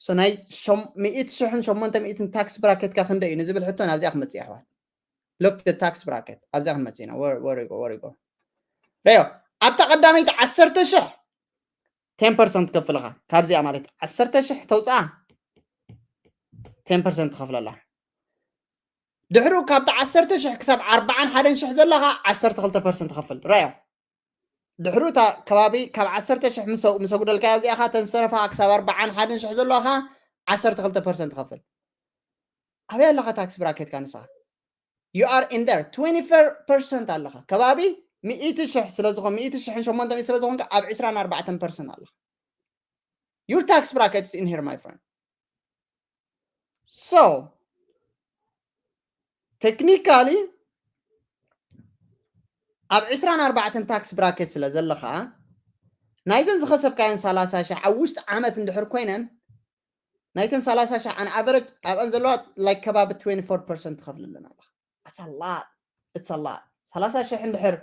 ሶ ናይ ሸም- ሚእቲ ሽሕን ሸሞንተ ሚእትን ታክስ ብራኬትካ ክንደይ እዩ ንዝብል ሕቶ ናብዚኣ ክመፅእ እየ ኣሕዋት። ሎክ ታክስ ብራኬት ኣብዚኣ ክንመፅእ ኢና። ወር- ወር ይጎ- ወር ይጎ። ረዮ፣ ኣብታ ቀዳመይቲ ዓሰርተ ሽሕ ቴን ፐርሰንት ከፍልኻ። ካብዚኣ ማለት ዓሰርተ ሽሕ ተውፅኣ ቴን ፐርሰንት ትኸፍለላ። ድሕሩ ካብቲ ዓሰርተ ሽሕ ክሳብ ኣርባዓን ሓደን ሽሕ ዘለኻ ዓሰርተ ክልተ ፐርሰንት ትኸፍል። ራዮ፣ ድሕሩ እታ ከባቢ ካብ ዓሰርተ ሽሕ ምስ ኣጉደልካዮ እዚኣኻ ተን ዝተረፋ ክሳብ ኣርባዓን ሓደን ሽሕ ዘለኻ ዓሰርተ ክልተ ፐርሰንት ትኸፍል። ኣበይ ኣለኻ ታክስ ብራኬትካ ንስኻ? You are in there twenty-four percent ኣለኻ። ከባቢ ሚእቲ ሽሕ ስለ ዝኾን፣ ሚእቲ ሽሕን ሸሞንተ ሚእቲ ስለ ዝኾንካ ኣብ ዕስራን ኣርባዕተን ፐርሰንት ኣለኻ። Your tax bracket is in here, my friend. So technically ኣብ ዕስራን ኣርባዕተን ታክስ ብራኬት ስለ ዘለኻ፣ ናይዘን ዝኸሰብካየን ሰላሳ ሽሕ ኣብ ውሽጢ ዓመት እንድሕር ኮይነን፣ ናይተን ሰላሳ ሽሕ ኣን ኣቨረጅ ኣብአን ዘለዋ ላይክ ከባቢ ትዌንቲ ፎር ፐርሰንት ትኸፍልለን ኣለኻ። It's a lot. It's a lot. ሰላሳ ሽሕ እንድሕር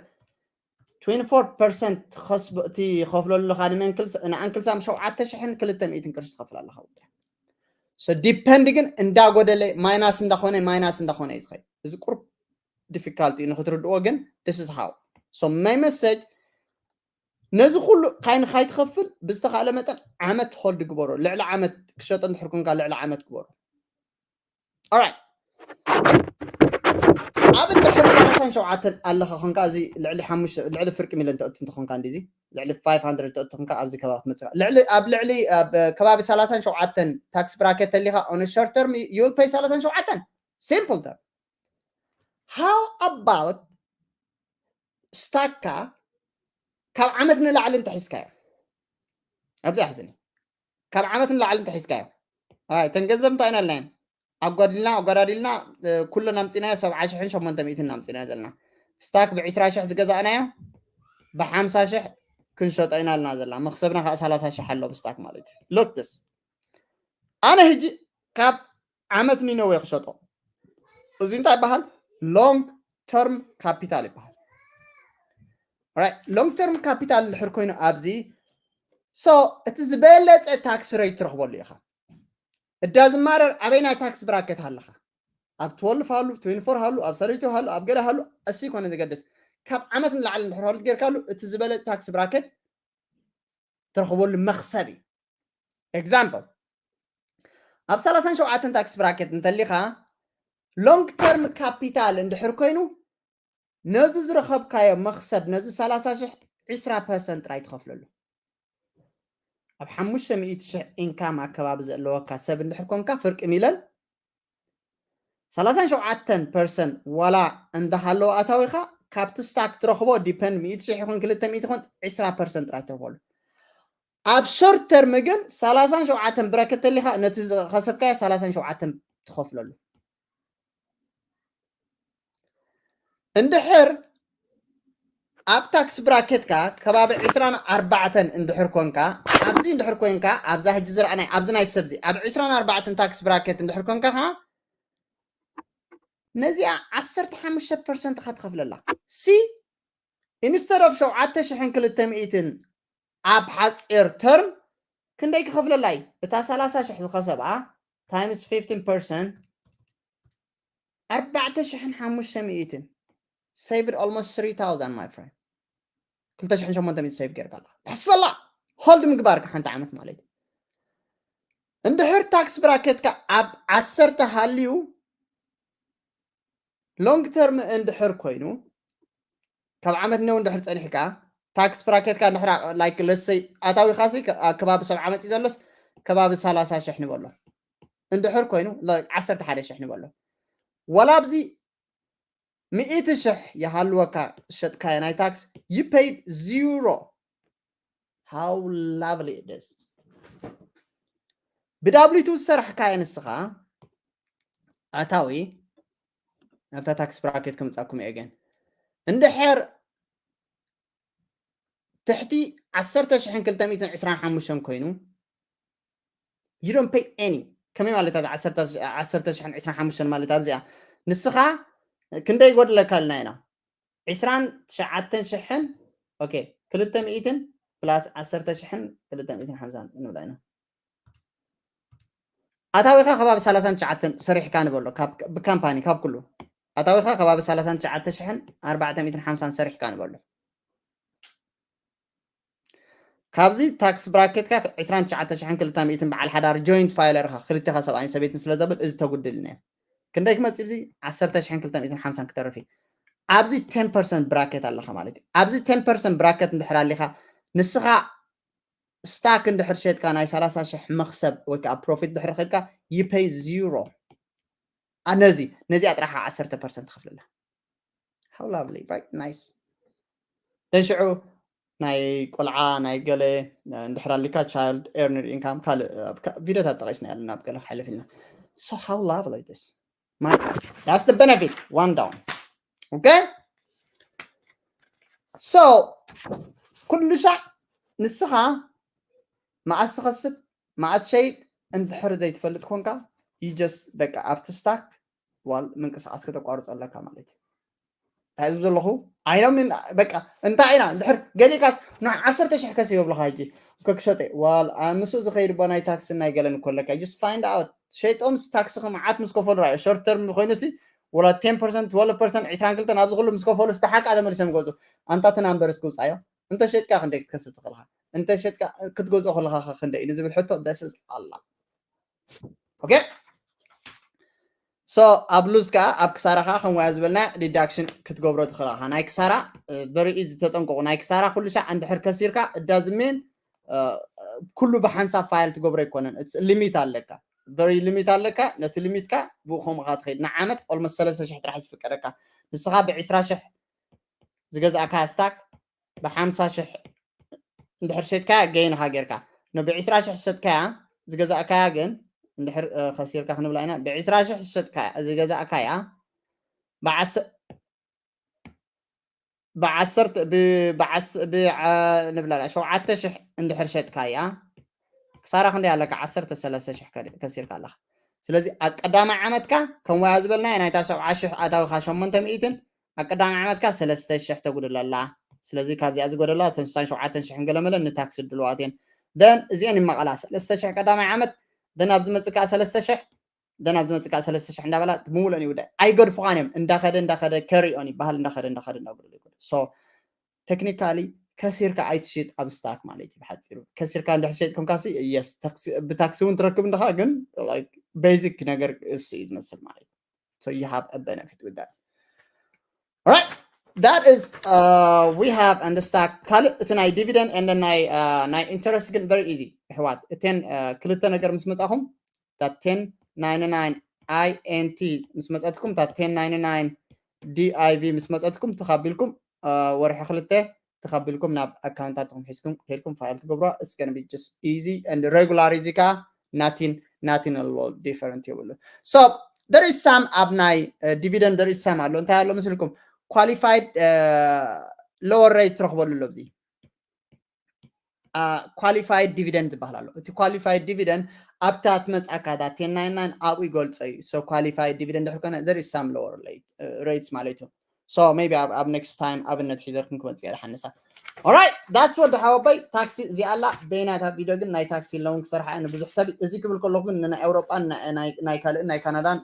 ትዌንቲ ፎር ፐርሰንት ትኸስብ- ትኸፍለሉ ኣለኻ ንመንክልስ- ንኣንክልሳም ሸውዓተ ሽሕን ክልተ ሚእትን ቅርሺ ትኸፍል ኣለኻ ውድያ። So ዲፐንድ ግን እንዳጎደለ ማይናስ እንዳኾነ ማይናስ እንዳኾነ እዩ ዝኸይድ። እዚ ቁርብ ዲፊካልቲ እዩ ንክትርድዎ፣ ግን this is how. So my message፣ ነዚ ኩሉ ካይን ካይትኸፍል ብዝተኻእለ መጠን ዓመት ሆልድ ግበሮ። ልዕሊ ዓመት ክሸጦ እንድሕር ኮንካ ልዕሊ ዓመት ግበሮ። Alright። ኣብ እንድሕር ሰላሳን ሸውዓተን ኣለኻ ኮንካ፣ እዚ ልዕሊ ሓሙሽተ፣ ልዕሊ ፍርቂ ሚልዮን ተእቱ እንተኾንካ፣ እንዲዚ ልዕሊ ፋይቭ ሃንድረድ ተእቱ ኮንካ፣ ኣብዚ ከባቢ ክትመጽእ ኢኻ። ልዕሊ፣ ኣብ ልዕሊ፣ ኣብ ከባቢ ሰላሳን ሸውዓተን ታክስ ብራኬት ተሊኻ፣ on a short term you will pay ሰላሳን ሸውዓተን። Simple term. How about ስታካ ካብ ዓመት ንላዕሊ እንተሒዝካዮ? ኣብዚ ኣሕዝኒ። ካብ ዓመት ንላዕሊ እንተሒዝካዮ? Alright፣ ተን ገንዘብ እንታይ ኢና ኢልናየን? ኣጓዲልና፣ ኣጓዳዲልና፣ እ፣ ኩለን ኣምፂናዮ፣ ሰብዓ ሽሕን ሸሞንተ ሚእትን ኣምፂናዮ ዘለና። ስታክ ብዕስራ ሽሕ ዝገዛእናዮ ብሓምሳ ሽሕ ክንሸጦ ኢና ኢልና ዘለና። መኽሰብና ከዓ ሰላሳ ሽሕ ኣሎ ብስታክ ማለት እዩ። Look this። ኣነ ሕጂ ካብ ዓመት ኒነዌ ክሸጦ። እዚ እንታይ ይበሃል? ሎንግ ተርም ካፒታል ይበሃል። ሎንግ ተርም ካፒታል እንድሕር ኮይኑ ኣብዚ፣ so እቲ ዝበለፀ ታክስ ሬት ትረኽበሉ ኢኻ። እዳ ዝማረር ኣበይ ናይ ታክስ ብራኬት ኣለኻ? ኣብ ትወልፍ ሃሉ፣ ትዌንቲ ፎር ሃሉ፣ ኣብ ሰርቲ ሃሉ፣ ኣብ ገለ ሃሉ፣ እሲ ኮነ ዘገድስ። ካብ ዓመት ንላዕሊ እንድሕር ሆልድ ጌርካሉ እቲ ዝበለፀ ታክስ ብራኬት ትረኽበሉ መኽሰብ እዩ። ኤግዛምፕል፣ ኣብ ሰላሳን ሸውዓተን ታክስ ብራኬት እንተሊኻ፣ ሎንግ ተርም ካፒታል እንድሕር ኮይኑ፣ ነዚ ዝረኸብካዮ መኽሰብ፣ ነዚ ሰላሳ ሽሕ፣ ዕስራ ፐርሰንት ጥራይ ትኸፍለሉ። ኣብ ሓሙሽተ ሚእቲ ሽሕ ኢንካም ኣከባቢ ዘለወካ ሰብ እንድሕር ኮንካ፣ ፍርቂ ሚለን ሰላሳን ሸውዓተን ፐርሰንት ዋላ እንዳሃለወ ኣታዊኻ፣ ካብቲ ስታክ ትረኽቦ ዲፐንድ፣ ሚእቲ ሽሕ ይኹን ክልተ ሚእቲ ይኹን፣ ዕስራ ፐርሰንት ጥራይ ትረኽበሉ። ኣብ ሾርት ተርም ግን ሰላሳን ሸውዓተን ብራኬት ተሊኻ፣ ነቲ ዝኸሰብካዮ ሰላሳን ሸውዓተን ትኸፍለሉ። እንድሕር ኣብ ታክስ ብራኬትካ ከባቢ ዕስራን ኣርባዕተን እንድሕር ኮንካ፣ ኣብዚ እንድሕር ኮንካ፣ ኣብዛ ሕጂ ዝረኣናይ፣ ኣብዚ ናይ ሰብዚ፣ ኣብ ዕስራን ኣርባዕተን ታክስ ብራኬት እንድሕር ኮንካ ኸዓ፣ ነዚኣ ዓሰርተ ሓሙሽተ ፐርሰንት ኢኻ ትኸፍለላ። ሲ፣ ኢንስተድ ኦፍ ሸውዓተ ሽሕን ክልተ ሚእትን ኣብ ሓፂር ተርም ክንደይ ክኸፍለላ እዩ? እታ ሰላሳ ሽሕ ዝኸሰብኣ ታይምስ ፊፍቲን ፐርሰንት፣ ኣርባዕተ ሽሕን ሓሙሽተ ሚእትን። Saved almost three thousand, my friend. ክልተ ሽሕን ሸሞንተ ሚእትን save ጌርካ ኣለካ። ተሕስበላ hold ምግባርካ ሓንቲ ዓመት ማለት እዩ። እንድሕር tax bracket ካ ኣብ ዓሰርተ ሃልዩ long term እንድሕር ኮይኑ ካብ ዓመት ነው እንድሕር ጸኒሕካ tax bracket ካ እንድሕር like let's say ኣታዊኻሲ ኣብ ከባቢ ሰብዓ መጽዩ ዘሎስ ከባቢ ሰላሳ ሽሕ ንበሎ እንድሕር ኮይኑ like ዓሰርተ ሓደ ሽሕ ንበሎ ወላ ኣብዚ ሚእቲ ሽሕ ይሃልወካ ዝሸጥካዮ ናይ tax you paid zero. How lovely it is. ብ W two ዝሰራሕካዮ ንስኻ ኣታዊ ኣብታ tax bracket ከምጻኩም እየ ግን እንድሕር ትሕቲ ዓሰርተ ሽሕን ክልተ ሚእትን ዕስራን ሓሙሽተን ኮይኑ you don't pay any። ከመይ ማለት ዓሰርተ ሽሕን ዕስራን ሓሙሽተን ማለት ኣብዚኣ ንስኻ ክንደይ ይጎድለካ ኣለና ኢና ዕስራን ትሽዓተን ሽሕን okay ክልተ ሚእትን plus ዓሰርተ ሽሕን ክልተ ሚእትን ሓምሳን ንብላ ኢና ኣታዊኻ ከባቢ ሰላሳን ትሽዓተን ሰሪሕካ ንበሎ ብካምፓኒ ካብ ኩሉ ኣታዊኻ ከባቢ ሰላሳን ትሽዓተ ሽሕን ኣርባዕተ ሚእትን ሓምሳን ሰሪሕካ ንበሎ ካብዚ tax bracket ካ ዕስራን ትሽዓተ ሽሕን ክልተ ሚእትን በዓል ሓዳር joint filer ኻ ክልተኻ ሰብኣይን ሰበይትን ስለ ዘብል እዚ ተጉድል ነ ክንደይ ክመጽእ ብዚ ዓሰርተ ሽሕን ክልተ ሚእትን ሓምሳን ክተርፍ እዩ ኣብዚ ten percent bracket ኣለኻ ማለት እዩ ኣብዚ ten percent bracket እንድሕር ኣሊኻ ንስኻ stock እንድሕር ሸጥካ ናይ ሰላሳ ሽሕ መኽሰብ ወይ ከዓ profit ድሕር ኸድካ you pay zero ነዚ ነዚኣ ጥራሕ ዓሰርተ percent ትኸፍልላ how lovely right nice ተንሽዑ ናይ ቆልዓ ናይ ገለ እንድሕር ኣሊካ child earned income ካልእ ቪዲዮታት ጠቂስና ያለና ኣብ ገለ ክሓልፍ ኢልና so how lovely this my that's the benefit one down okay so ኩሉ ሻዕ ንስኻ መዓስ ትኸስብ መዓስ ሸይጥ እንድሕር ዘይትፈልጥ ኮንካ you just በቃ ኣብቲ stock ዋል ምንቅስቃስ ከተቋርጾ ኣለካ ማለት እዩ እንታይ ዝብ ዘለኹ ኣይኖምን በቃ እንታይ ኢና እንድሕር ገሊካስ ን ዓሰርተ ሽሕ ከስ ይብልኻ ሕጂ ከክሸጠ ዋል ምስኡ ዝኸይድ ባ ናይ ታክሲ ናይ ገለን ኮለካ just find out ሸይጦም ታክሲ ከመዓት ምስ ከፈሉ ራዮ short term ኮይኑ ሲ ወላ ten percent twelve percent ዕስራን ክልተን ኣብዚ ኩሉ ምስ ከፈሉ ዝተሓቃ ተመሊሶም ገዙ ኣንታ እቲ number እስኪ ውፃዮ እንተ ሸጥካ ክንደይ ክትከስብ ትኽእልካ እንተ ሸጥካ ክትገዝኦ ከለካ ክንደይ እዩ ዝብል ሕቶ ደስስ ኣላ okay so ኣብ lose ከዓ ኣብ ክሳራ ከዓ ከም ወያ ዝበልና deduction ክትገብሮ ትኽእል ኢኻ ናይ ክሳራ very easy ተጠንቀቁ ናይ ክሳራ ኩሉ ሻዕ እንድሕር ከሲርካ it doesn't mean ኩሉ ብሓንሳብ file ትገብሮ ኣይኮነን limit ኣለካ very limit ኣለካ ነቲ limit ካ ብኡ ከምኡ ካ ትኸይድ ንዓመት almost ሰለስተ ሽሕ ጥራሕ ዝፍቀደካ ንስኻ ብዕስራ ሽሕ ዝገዛእካ stock ብሓምሳ ሽሕ እንድሕር ሸጥካያ gain ኢኻ ጌርካ ብ ዕስራ ሽሕ ዝሸጥካያ ዝገዛእካያ ግን እንድሕር ከሲርካ ክንብላ ኢና ብ ዕስራ ሽሕ ዝሸጥካያ ዝገዛእካያ ብዓሰርተ ንብላ ሸውዓተ ሽሕ እንድሕር ሸጥካያ ክሳራ ክንደይ ኣለካ ዓሰርተ ሰለስተ ሽሕ ከሲርካ ኣለካ ስለዚ ኣብ ቀዳማይ ዓመትካ ከም ወያ ዝበልናዮ ናይታ ሰብዓ ሽሕ ኣታዊካ ሸሞንተ ሚእትን ኣብ ቀዳማይ ዓመትካ ሰለስተ ሽሕ ተጉድለላ ስለዚ ካብዚኣ ዝጎደላ እተን ስሳን ሸውዓተን ሽሕን ገለመለ ንታክሲ ድልዋት እየን then እዚአን ይመቐላ ሰለስተ ሽሕ ቀዳማይ ዓመት then ኣብ ዝመፅእ ከዓ ሰለስተ ሽሕ then ኣብ ዝመፅእ ከዓ ሰለስተ ሽሕ እንዳበላ ብምሉእን ይውዳእ ኣይገድፉኻን እዮም እንዳኸደ እንዳኸደ carry on ይበሃል እንዳኸደ እንዳኸደ እንዳጎደለ ይጎደ so technically ከሲርካ ኣይትሽጥ ኣብ stock ማለት እዩ ብሓፂሩ ከሲርካ እንድሕር ሸጥ ኮንካሲ yes ብታክሲ እውን ትረክብ እንደኻ ግን basic ነገር እሱ እዩ ዝመስል ማለት እዩ so you have a benefit with that right that is uh, we have and the stock ካልእ እቲ ናይ dividend and ናይ uh, ናይ interest ግን very easy ኣሕዋት እተን uh, ክልተ ነገር ምስ መፃኹም that ten ninety-nine int ምስ መፀትኩም that ten ninety-nine div ምስ መፀትኩም ተኻቢልኩም ወርሒ ክልተ ተኻቢልኩም ናብ ኣካውንታትኩም ሒዝኩም ከይድኩም file ትገብሮ it's gonna be just easy and regular እዚ ከዓ nothing nothing at all different የብሉ so there is some ኣብ ናይ dividend there is some ኣሎ እንታይ ኣሎ ምስልኩም qualified lower rate ትረኽበሉ ኣሎ እዚ qualified dividend ዝበሃል ኣሎ እቲ qualified dividend ኣብታ ትመፅኣካ ten ninety-nine ኣብኡ ይገልፆ እዩ so qualified dividend ድሕር ኮነ there is some lower rates ማለት እዩ so maybe ኣብ next time ኣብነት ሒዘልኩም ክመፅእ እየ ሓንሳ alright that's what ሓወባይ ታክሲ እዚኣ ኣላ በይናታ ቪድዮ ግን ናይ ታክሲ ኣለውን ክሰርሓ እየ ንብዙሕ ሰብ እዚ ክብል ከለኹ ግን ናይ ኤውሮጳን ናይ ካልእን ናይ ካናዳን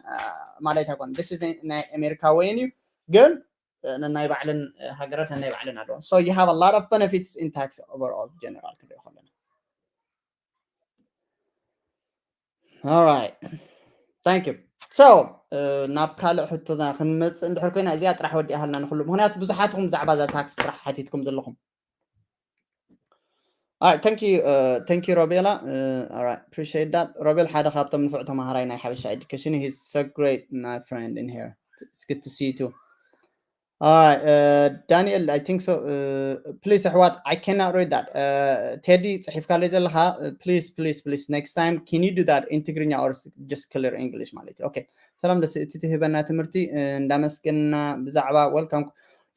ማለት ኣይኮነ this is ናይ ኣሜሪካ ወይን እዩ ግን ነናይ ባዕልን ሃገራት ነናይ ባዕልን ኣለዎ። So you have a lot of benefits in tax overall general ክንሪኦ ከለና። Alright, thank you. So ናብ ካልእ ሕቶና ክንመፅእ እንድሕር ኮይና እዚኣ ጥራሕ ወዲኣ ሃልና ንኩሉ፣ ምክንያቱ ብዙሓትኩም ብዛዕባ እዛ ታክስ ጥራሕ ሓቲትኩም ዘለኹም። Alright, thank you, uh, thank you, Robela. Uh, alright, appreciate that. Robel ሓደ ካብቶም ንፉዕ ተማሃራይ ናይ ሓበሻ education. He's so great, my friend in here. It's good to see you too. Alright, uh, Daniel, I think so. Uh, please, ኣሕዋት, I cannot read that. Uh, ቴዲ ጽሒፍካለይ ዘለኻ, uh, please, please, please, next time, can you do that in ትግርኛ or just clear English ማለት እዩ? Okay. ሰላም፣ ደስ እቲ ትህበና ትምህርቲ፣ uh፣ እንዳመስገንና ብዛዕባ welcome፣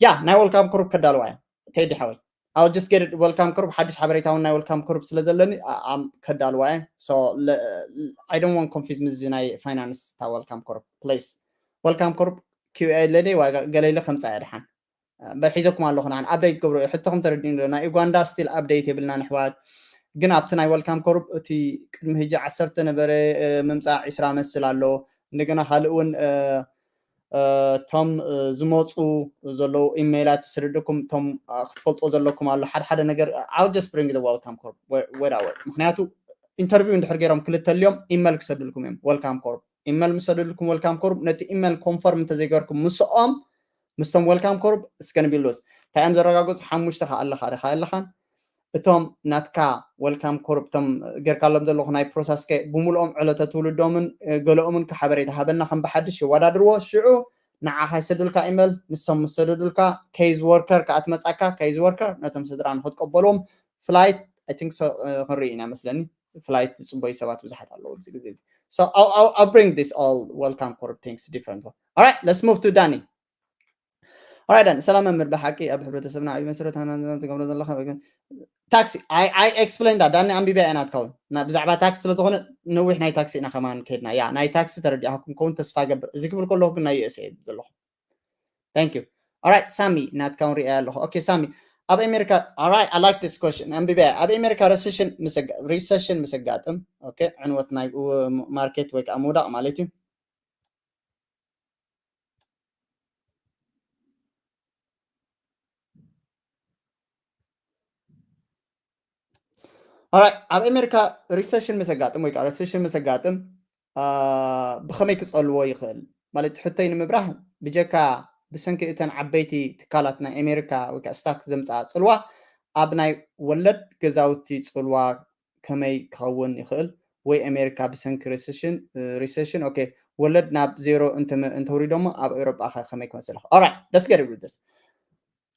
ያ፣ ናይ welcome group ከዳልዋ እየ፣ ቴዲ ሓወይ። I'll just get it. Welcome group፣ ሓድሽ ሓበሬታ እውን ናይ welcome group ስለ ዘለኒ፣ ኣ-፣ ኣም-፣ ከዳልዋ እየ። So፣ ለ-፣ I don't want confuse ምስዚ ናይ ፋይናንስ እታ welcome group፣ please። Welcome group Q A ኣለኒ፣ ዋጋ ገለ ኢለ ከምጻ እየ ድሓን። እ፣ በል ሒዘኩም ኣለኹ፣ ንዓን update ገብሮ እየ። ሕቶኹም ተረዲእኒ ዶ? ናይ ኡጋንዳ still update የብልናን ኣሕዋት። ግን ኣብቲ ናይ welcome group እቲ ቅድሚ ሕጂ ዓሰርተ ነበረ፣ እ፣ ምምጻእ ዕስራ መስል ኣሎ። እንደገና ካልእ እውን፣ እ፣ እ፣ እቶም፣ እ፣ ዝመጹ ዘለዉ ኢሜይላት ተሰደደኩም፣ እቶም፣ እ፣ ክትፈልጦ ዘለኩም ኣሎ። ሓደ ሓደ ነገር፣ I'll just bring the welcome group without it. ምክንያቱ ኢንተርቪው እንድሕር ገይሮም ክልተ ልዮም ኢሜል ክሰዱልኩም እዮም። Welcome group ኢሜል ምስ ሰደዱልኩም፣ welcome group ነቲ ኢሜል confirm እንተዘይገርኩም ምስኦም፣ ምስቶም welcome group it's gonna be lost። እንታይ እዮም ዘረጋግጹ? ሓሙሽተ ከ ኣለኻ ዶ ከ ኣለኻን? እቶም ናትካ welcome group እቶም ጌርካሎም ዘለኹ ናይ process ከ ብምልኦም ዕለተ ትውልዶምን፣ እ፣ ገለኦምን ከ ሓበሬታ ሃበና፣ ከም ብሓድሽ የወዳድርዎ። ሽዑ ንዓኻ ይሰዱልካ ኢሜል፣ ንሶም ምስ ሰደዱልካ case worker ከኣ ትመጻካ፣ case worker ነቶም ስድራ ንኽትቀበልዎም flight፣ I think so፣ እ፣ ክንርኢ ኢና መስለኒ። Flight ዝጽበዩ ሰባት ብዙሓት ኣለዉ ኣብዚ ግዜ እዚ። So I'll, I'll, I'll bring this all welcome group things different one. Alright, let's move to Danny. Alright, ዳኒ፣ ሰላም መምህር፣ ብሓቂ ኣብ ሕብረተሰብና ዓብዪ መሰረት ሃና ትገብሮ ዘለኻ ግን ታክሲ፣ I, I explain that፣ ዳኒ፣ ኣንቢበ እያ ናትካ እውን። ና-፣ ብዛዕባ ታክሲ ስለ ዝኾነ ነዊሕ ናይ ታክሲ ኢና ከማን ከድና። ያ፣ ናይ ታክሲ ተረዲኣኩም ከውን ተስፋ ገብር። እዚ ክብል ከለኹ ግን ናይ U S A ዘለኹ። Thank you. Alright፣ ሳሚ፣ ናትካ እውን ሪኣ ኣለኹ። Okay፣ ሳሚ፣ ኣብ ኣሜሪካ፣ alright, I like this question። ኣንቢበ እያ። ኣብ ኣሜሪካ recession ምስ ኣጋ-፣ recession ምስ ኣጋጥም፣ okay፣ ዕንወት ናይ፣ እ፣ ማርኬት ወይ ከዓ ምውዳቕ ማለት እዩ። Alright፣ ኣብ ኣሜሪካ recession ምስ ኣጋጥም ወይ ከዓ recession ምስ ኣጋጥም፣ አ፣ ብኸመይ ክጸልዎ ይኽእል? ማለት ሕቶይ ንምብራህ፣ ብጀካ ብሰንኪ እተን ዓበይቲ ትካላት ናይ ኣሜሪካ ወይ ከዓ ስታክ ዘምጽኣ ጽልዋ፣ ኣብ ናይ ወለድ ገዛውቲ ጽልዋ ከመይ ክኸውን ይኽእል? ወይ ኣሜሪካ ብሰንኪ recession፣ እ፣ recession፣ okay፣ ወለድ ናብ ዜሮ እንተ-፣ እንተውሪዶሞ ኣብ ኤውሮጳ ከ ከመይ ክመስል ይኽእል? Alright፣ let's get it with this.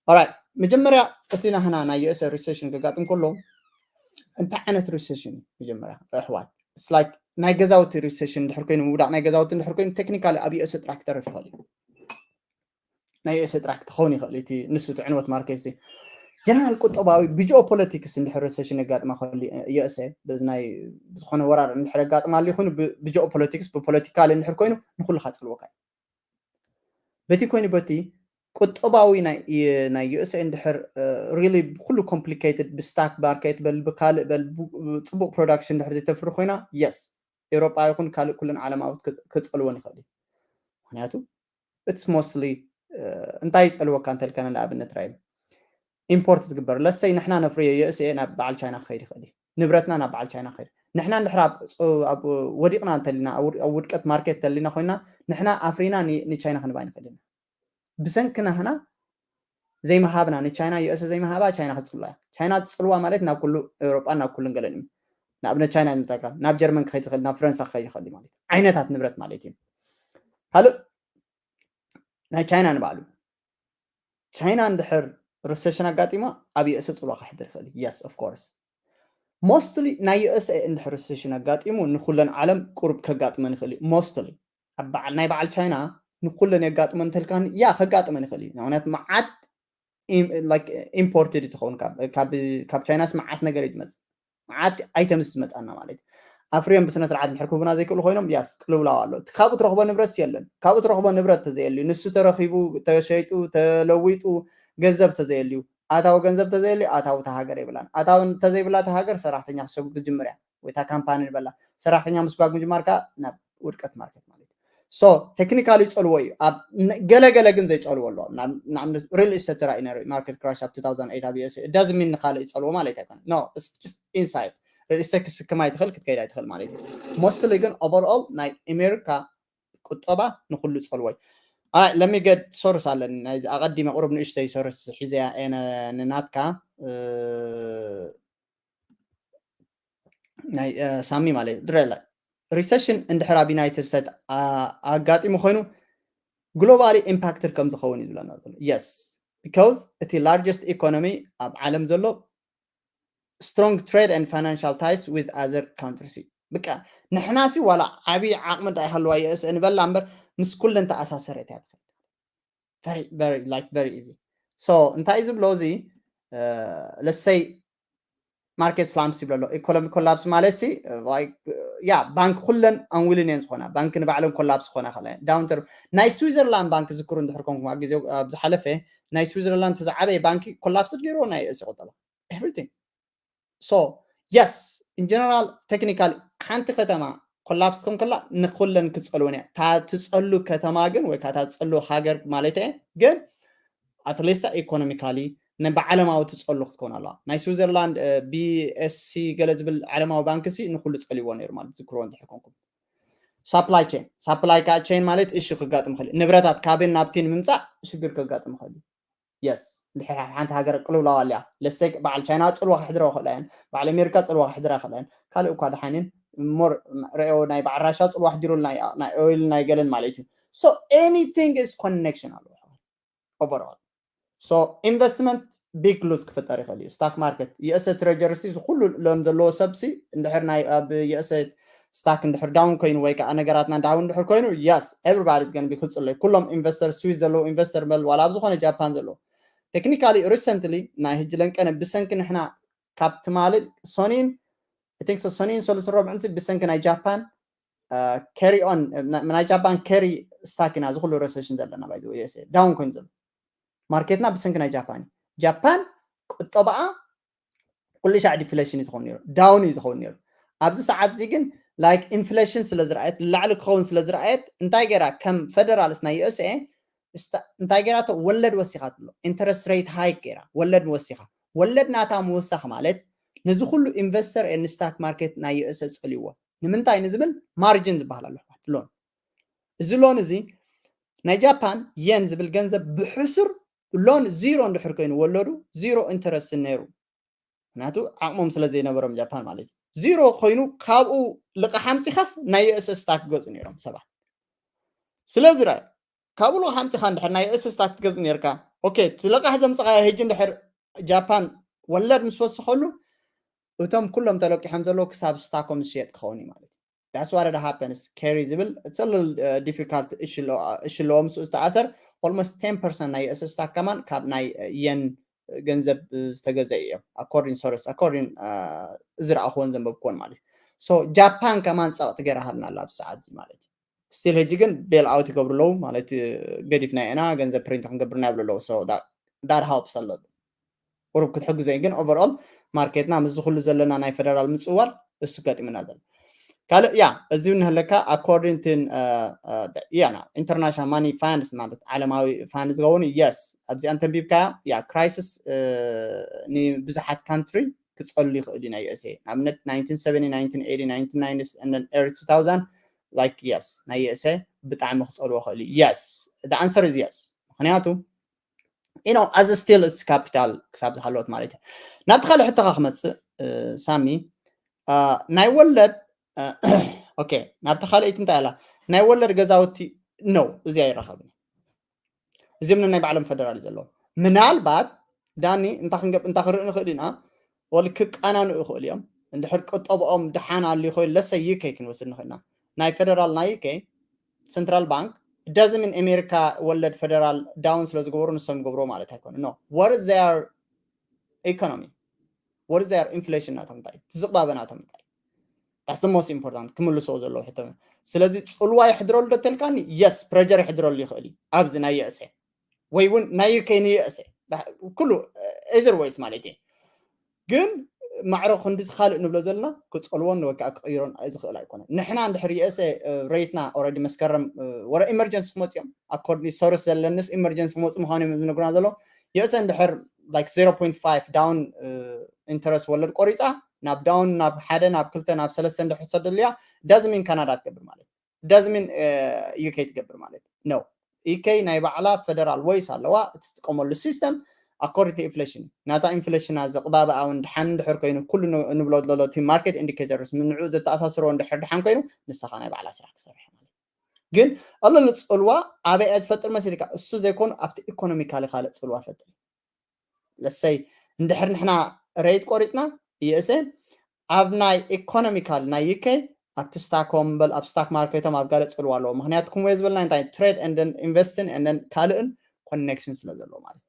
Alright፣ መጀመርያ እቲ ናህና ናይ U S A recession ከጋጥም ከሎ እንታይ ዓይነት recession እዩ? መጀመርያ ኣሕዋት፣ it's like ናይ ገዛውቲ recession እንድሕር ኮይኑ፣ ምውዳቕ ናይ ገዛውቲ እንድሕር ኮይኑ፣ technically ኣብ U S A ጥራሕ ክተርፍ ይኽእል እዩ። ናይ U S A ጥራሕ ክኸውን ይኽእል እቲ ንሱ እቲ ዕንወት ማርኬት ሲ። ጀነራል ቁጠባዊ ብጂኦፖለቲክስ እንድሕር recession የጋጥማ ከሉ U S A፣ በዚ ናይ ዝኾነ ወራር እንድሕር የጋጥማ ኣሎ ይኹን ብ-፣ ብጂኦፖለቲክስ፣ ብፖለቲካል እንድሕር ኮይኑ ንኹሉ ካጽልወካ እዩ። በቲ ኮይኑ በቲ ቁጠባዊ ናይ፣ ናይ U S A እንድሕር፣ እ፣ really ብኩሉ complicated፣ ብስታክ ማርኬት በል፣ ብካልእ በል፣ ብ-፣ ጽቡቕ production እንድሕር ዘይተፍሪ ኮይና፣ yes፣ ኤውሮጳ ይኹን ካልእ ኩለን ዓለማውት ክጽ-፣ ክጸልወን ይኽእል እዩ። ምክንያቱ it's mostly፣ እ፣ እንታይ ይጸልወካ እንተልካና፣ ንኣብነት ራይ ኢምፖርት ዝግበር፣ ለሰይ ንሕና ነፍርዮ U S A ናብ በዓል ቻይና ክኸይድ ይኽእል እዩ። ንብረትና ናብ በዓል ቻይና ክኸይድ። ንሕና እንድሕር ኣብ፣ ኣብ ወዲቕና እንተሊና፣ ኣብ ውድ-፣ ኣብ ውድቀት ማርኬት እንተሊና ኮይና፣ ንሕና ኣፍሪና ን-፣ ንቻይና ክንባ ንኽእል ኢና። ብሰንኪ ናህና ዘይምሃብና ንቻይና፣ U S A ዘይምሃባ ቻይና ክትጽልዋ እያ። ቻይና ትጽልዋ ማለት ናብ ኩሉ ኤውሮጳን ናብ ኩሉን ገለን እዩ። ንኣብነት ቻይና ንምጻካ ናብ ጀርመን ክኸይድ ይኽእል፣ ናብ ፈረንሳ ክኸይድ ይኽእል እዩ ማለት እዩ። ዓይነታት ንብረት ማለት እዩ። ካልእ ናይ ቻይና ንባዕሉ። ቻይና እንድሕር recession ኣጋጢማ ኣብ U S A ጽልዋ ከሕድር ይኽእል እዩ። Yes, of course። Mostly ናይ U S A እንድሕር recession ኣጋጢሙ ንኩለን ዓለም ቁሩብ ከጋጥመን ይኽእል እዩ። Mostly ኣብ በዓል፣ ናይ በዓል ቻይና ንኩለን የጋጥመን እንተልካኒ፣ ያ፣ ከጋጥመን ይኽእል እዩ። ንኣብነት መዓት ኢም-፣ like፣ ኢምፖርትድ ትኸውን ካብ፣ ካብ፣ ካብ ቻይናስ መዓት ነገር እዩ ዝመጽእ። መዓት ኣይተምስ ዝመጻና ማለት እዩ። ኣፍርዮም ብስነ ስርዓት እንድሕር ክህቡና ዘይክእሉ ኮይኖም፣ ያስ፣ ቅልውላው ኣሎ። እቲ ካብኡ ትረኽቦ ንብረት የለን። ካብኡ ትረኽቦ ንብረት ተዘየልዩ፣ ንሱ ተረኺቡ፣ ተሸይጡ፣ ተለዊጡ፣ ገንዘብ ተዘየልዩ፣ ኣታዊ ገንዘብ ተዘየልዩ፣ ኣታዊ እታ ሃገር የብላን። ኣታዊ እንተዘይብላ እታ ሃገር፣ ሰራሕተኛ ክሰጉግ ክጅምር እያ። ወይ እታ ካምፓኒ ንበላ፣ ሰራሕተኛ ምስጓግ ምጅማር ከኣ ናብ ውድቀት ማርኬት ማለት እዩ። So technically ይፀልዎ እዩ። ኣብ ገለገለ ግን ዘይፀልዎ ኣለዎ። ንኣብነት real estate ራእዩ ነሩ market crash ኣብ two thousand eight ኣብ USA doesn't mean ንካልእ ይፀልዎ ማለት ኣይኮነ። No, it's just inside. Real estate ክስክማ ይትኽእል ክትከይድ ኣይትኽእል ማለት እዩ። Mostly ግን overall ናይ ኣሜሪካ ቁጠባ ንኩሉ ፀልዎ እዩ። Alright, let me get source ኣለኒ። ናይ ኣቐዲመ ቁሩብ ንእሽተይ source ሒዘያ እየ ንናትካ ናይ ሳሚ ማለት ድረላ recession እንድሕር ኣብ United States ኣጋጢሙ ኮይኑ globally impacted ከም ዝኸውን እዩ ዝብለና ዘሎ። Yes, because እቲ largest economy ኣብ ዓለም ዘሎ strong trade and financial ties with other countries እዩ። በቃ ንሕናሲ ዋላ ዓብዪ ዓቕሚ እንዳይሃለዋ US ንበላ እምበር ምስ ኩለን ተኣሳሰረት እያ ትኸይድ። Very, very, like, very easy. So እንታይ እዩ ዝብሎ እዚ? Let's say market slumps ይብሎ ኣሎ። Economic collapse ማለት ሲ ያ ባንክ ኩለን unwilling እየን ዝኾና፣ ባንክ ንባዕለን collapse ዝኾና ከለ downturn። ናይ ስዊዘርላንድ ባንክ ዝክሩ እንድሕር ኮንኩም ኣብ ግዜ ኣብ ዝሓለፈ ናይ ስዊዘርላንድ ተዝዓበየ ባንኪ collapse ገይርዎ ናይ US ቁጠባ everything። So yes, in general technical ሓንቲ ከተማ collapse ከም ከላ ንኩለን ክፀልወን እያ። እታ ትፀሉ ከተማ ግን ወይ ከዓ እታ ትፀሉ ሃገር ማለት እየ ግን at least economically ንብዓለማዊ ትፀሉ ክትከውን ኣለዋ። ናይ ስዊዘርላንድ BSC ገለ ዝብል ዓለማዊ ባንክ ሲ ንኩሉ ፀልዎ ነይሩ ማለት ዝክርዎ እንድሕር ኮንኩም። Supply chain፣ supply ከዓ chain ማለት እሹ ክጋጥም ይኽእል እዩ። ንብረታት ካብን ናብቲን ምምፃእ ሽግር ከጋጥም ይኽእል እዩ። Yes, እንድሕር ሓንቲ ሃገር ቅልውላው ኣልያ ለሰይ በዓል ቻይና ፅልዋ ክሕድራ ይኽእላ እየን፣ በዓል ኣሜሪካ ፅልዋ ክሕድራ ይኽእላ እየን። ካልእ እኳ ደሓንን more ረዮ ናይ በዓል ራሻ ፅልዋ ኣሕዲሩልና እዩ፣ ናይ ኦይል ናይ ገለን ማለት እዩ። So anything is connection ኣለዎ overall። So investment big loss ክፍጠር ይኽእል እዩ። Stock market US treasury ሲ እዚ ኩሉ loan ዘለዎ ሰብ ሲ እንድሕር ናይ ኣብ US stock እንድሕር down ኮይኑ ወይ ከዓ ነገራትና down እንድሕር ኮይኑ yes, everybody is gonna be ክፅለይ። ኩሎም investor ስዊስ ዘለዉ investor በል ዋላ ኣብ ዝኾነ ጃፓን ዘለዉ technically recently ናይ ሕጂ ለንቀነ ብሰንኪ ንሕና ካብ ትማሊ ሰኑይን I think so ሰኑይን ሰሉስን ረብዕን ሲ ብሰንኪ ናይ ጃፓን carry on ናይ ጃፓን carry stock ኢና እዚ ኩሉ recession ዘለና ባይ US down ኮይኑ ዘሎ ማርኬትና ብሰንኪ ናይ ጃፓን እዩ። ጃፓን ቁጠባኣ ኩሉ ሻዕ deflation እዩ ዝኸውን ነይሩ፣ down እዩ ዝኸውን ነይሩ። ኣብዚ ሰዓት እዚ ግን like inflation ስለ ዝረኣየት ንላዕሊ ክኸውን ስለ ዝረኣየት እንታይ ገይራ ከም federals ናይ USA እንታይ ገይራቶ ወለድ ወሲኻ ትብሎ interest rate hike ገይራ ወለድ ወሲኻ። ወለድ ናታ ምውሳኽ ማለት ነዚ ኩሉ investor ን stock market ናይ USA ፀልይዎ ንምንታይ ንዝብል margin ዝበሃል ኣሎ ኣሕዋት loan። እዚ loan እዚ ናይ ጃፓን yen ዝብል ገንዘብ ብሕሱር loan zero እንድሕር ኮይኑ ወለዱ zero interest ነይሩ ምክንያቱ ዓቕሞም ስለ ዘይነበሮም ጃፓን ማለት እዩ zero ኮይኑ ካብኡ ልቓሕ ኣምፂኻስ ናይ US stock ክገፁ ነይሮም ሰባት። ስለዚ ራይ ካብኡ ልቓሕ ኣምፂኻ እንድሕር ናይ US stock ትገዝእ ነርካ okay እቲ ልቓሕ ዘምፅኻዮ ሕጂ እንድሕር ጃፓን ወለድ ምስ ወሰኸሉ እቶም ኩሎም ተለቂሖም ዘለዉ ክሳብ stock ኦም ዝሽየጥ ክኸውን እዩ ማለት እዩ። That's what happens carry ዝብል it's a little difficult እሺ ኣለዎ ምስኡ ዝተኣሰር almost ten percent ናይ US stock ከማን ካብ ናይ yen ገንዘብ ዝተገዘ እዮም according source according ዝረኣኽዎን ዘንበብክዎን ማለት እዩ። So ጃፓን ከማን ፀቕጢ ገይራሃልና ኣላ ኣብዚ ሰዓት እዚ ማለት እዩ። Still ሕጂ ግን bail out ይገብሩ ኣለዉ ማለት ገዲፍና ኢና ገንዘብ print ክንገብርና ይብሉ ኣለዉ። So that helps ኣሎ ቁሩብ ክትሕግዘ ግን overall ማርኬትና ምስዚ ኩሉ ዘለና ናይ federal ምፅዋር እሱ ገጢምና ዘሎ ካልእ ያ እዚ ንህለካ according to yeah international money funds ማለት ዓለማዊ fund ዝኸውን yes ኣብዚኣን ተንቢብካ ያ crisis ንብዙሓት country ክፀሉ ይኽእል እዩ ናይ USA ንኣብነት nineteen seventy nineteen eighty nineteen ninety and then early two thousand like yes ናይ USA ብጣዕሚ ክፀልዎ ይኽእል እዩ yes the answer is yes ምክንያቱ you know as still is capital ክሳብ ዝሃለወት ማለት እዩ ናብቲ ካልእ ሕቶኻ ክመፅእ ሳሚ ናይ ወለድ okay ናብቲ ካልኣይቲ እንታይ ኣላ ናይ ወለድ ገዛውቲ no እዚ ኣይረኸብን እዚኦም ናይ ባዕሎም federal እዩ ዘለዎም ምናልባት ዳኒ እንታይ ክንገብ እንታይ ክንርኢ ንኽእል ኢና ወል ክቃናንኡ ይኽእል እዮም እንድሕር ቁጠብኦም ድሓን ኣልዩ ኮይኑ let's say UK ክንወስድ ንኽእልና ናይ federal ናይ UK central bank doesn't mean ኣሜሪካ ወለድ federal down ስለ ዝገበሩ ንሶም ይገብርዎ ማለት ኣይኮነ no what is their economy what is their inflation ናቶም እንታይ ዝቕባበ ናቶም እንታይ that's the most important ክምልስዎ ዘለዎ ሕቶ ስለዚ ፅልዋ ይሕድረሉ ዶ ተልካኒ yes pressure ይሕድረሉ ይኽእል እዩ ኣብዚ ናይ USA ወይ እውን ናይ UK ን USA ኩሉ either ways ማለት እዩ ግን ማዕረ ክንዲ ካልእ ንብሎ ዘለና ክፀልዎን ወይ ከዓ ክቕይሮን ዝኽእል ኣይኮነን። ንሕና እንድሕር USA rate ና already መስከረም ወረ emergency ክመፅኦም ኣኮርዲ ሰርስ ዘለንስ emergency ክመፁ ምዃኑ እዮም ዝነግሩና ዘለዉ። USA እንድሕር like zero point five down interest ወለድ ቆሪፃ ናብ down ናብ ሓደ ናብ ክልተ ናብ ሰለስተ እንድሕር ትሰደሉ እያ doesn't mean ካናዳ ትገብር ማለት doesn't mean UK ትገብር ማለት no። UK ናይ ባዕላ federal ways ኣለዋ። እቲ ትጥቀመሉ system according to inflation ናታ inflation ኣ ዘቕባብኣ እውን ድሓን እንድሕር ኮይኑ ኩሉ ንብሎ ዘሎ እቲ market indicators ንዑ ዘተኣሳስሮ እንድሕር ድሓን ኮይኑ ንስኻ ናይ ባዕላ ስራሕ ክሰርሕ ማለት ግን ኣሎ ንፅልዋ ኣበይ እያ ትፈጥር መሲልካ እሱ ዘይኮኑ ኣብቲ economically ካልእ ፅልዋ ፈጥር ለሰይ እንድሕር ንሕና rate ቆሪፅና USA ኣብ ናይ economical ናይ UK ኣብቲ stock ም በል ኣብ stock market ም ኣብ ጋለ ፅልዋ ኣለዎ ምክንያቱ ከምኡ ዝበልና እንታይ trade and investing and ካልእን connection ስለ ዘለዎ ማለት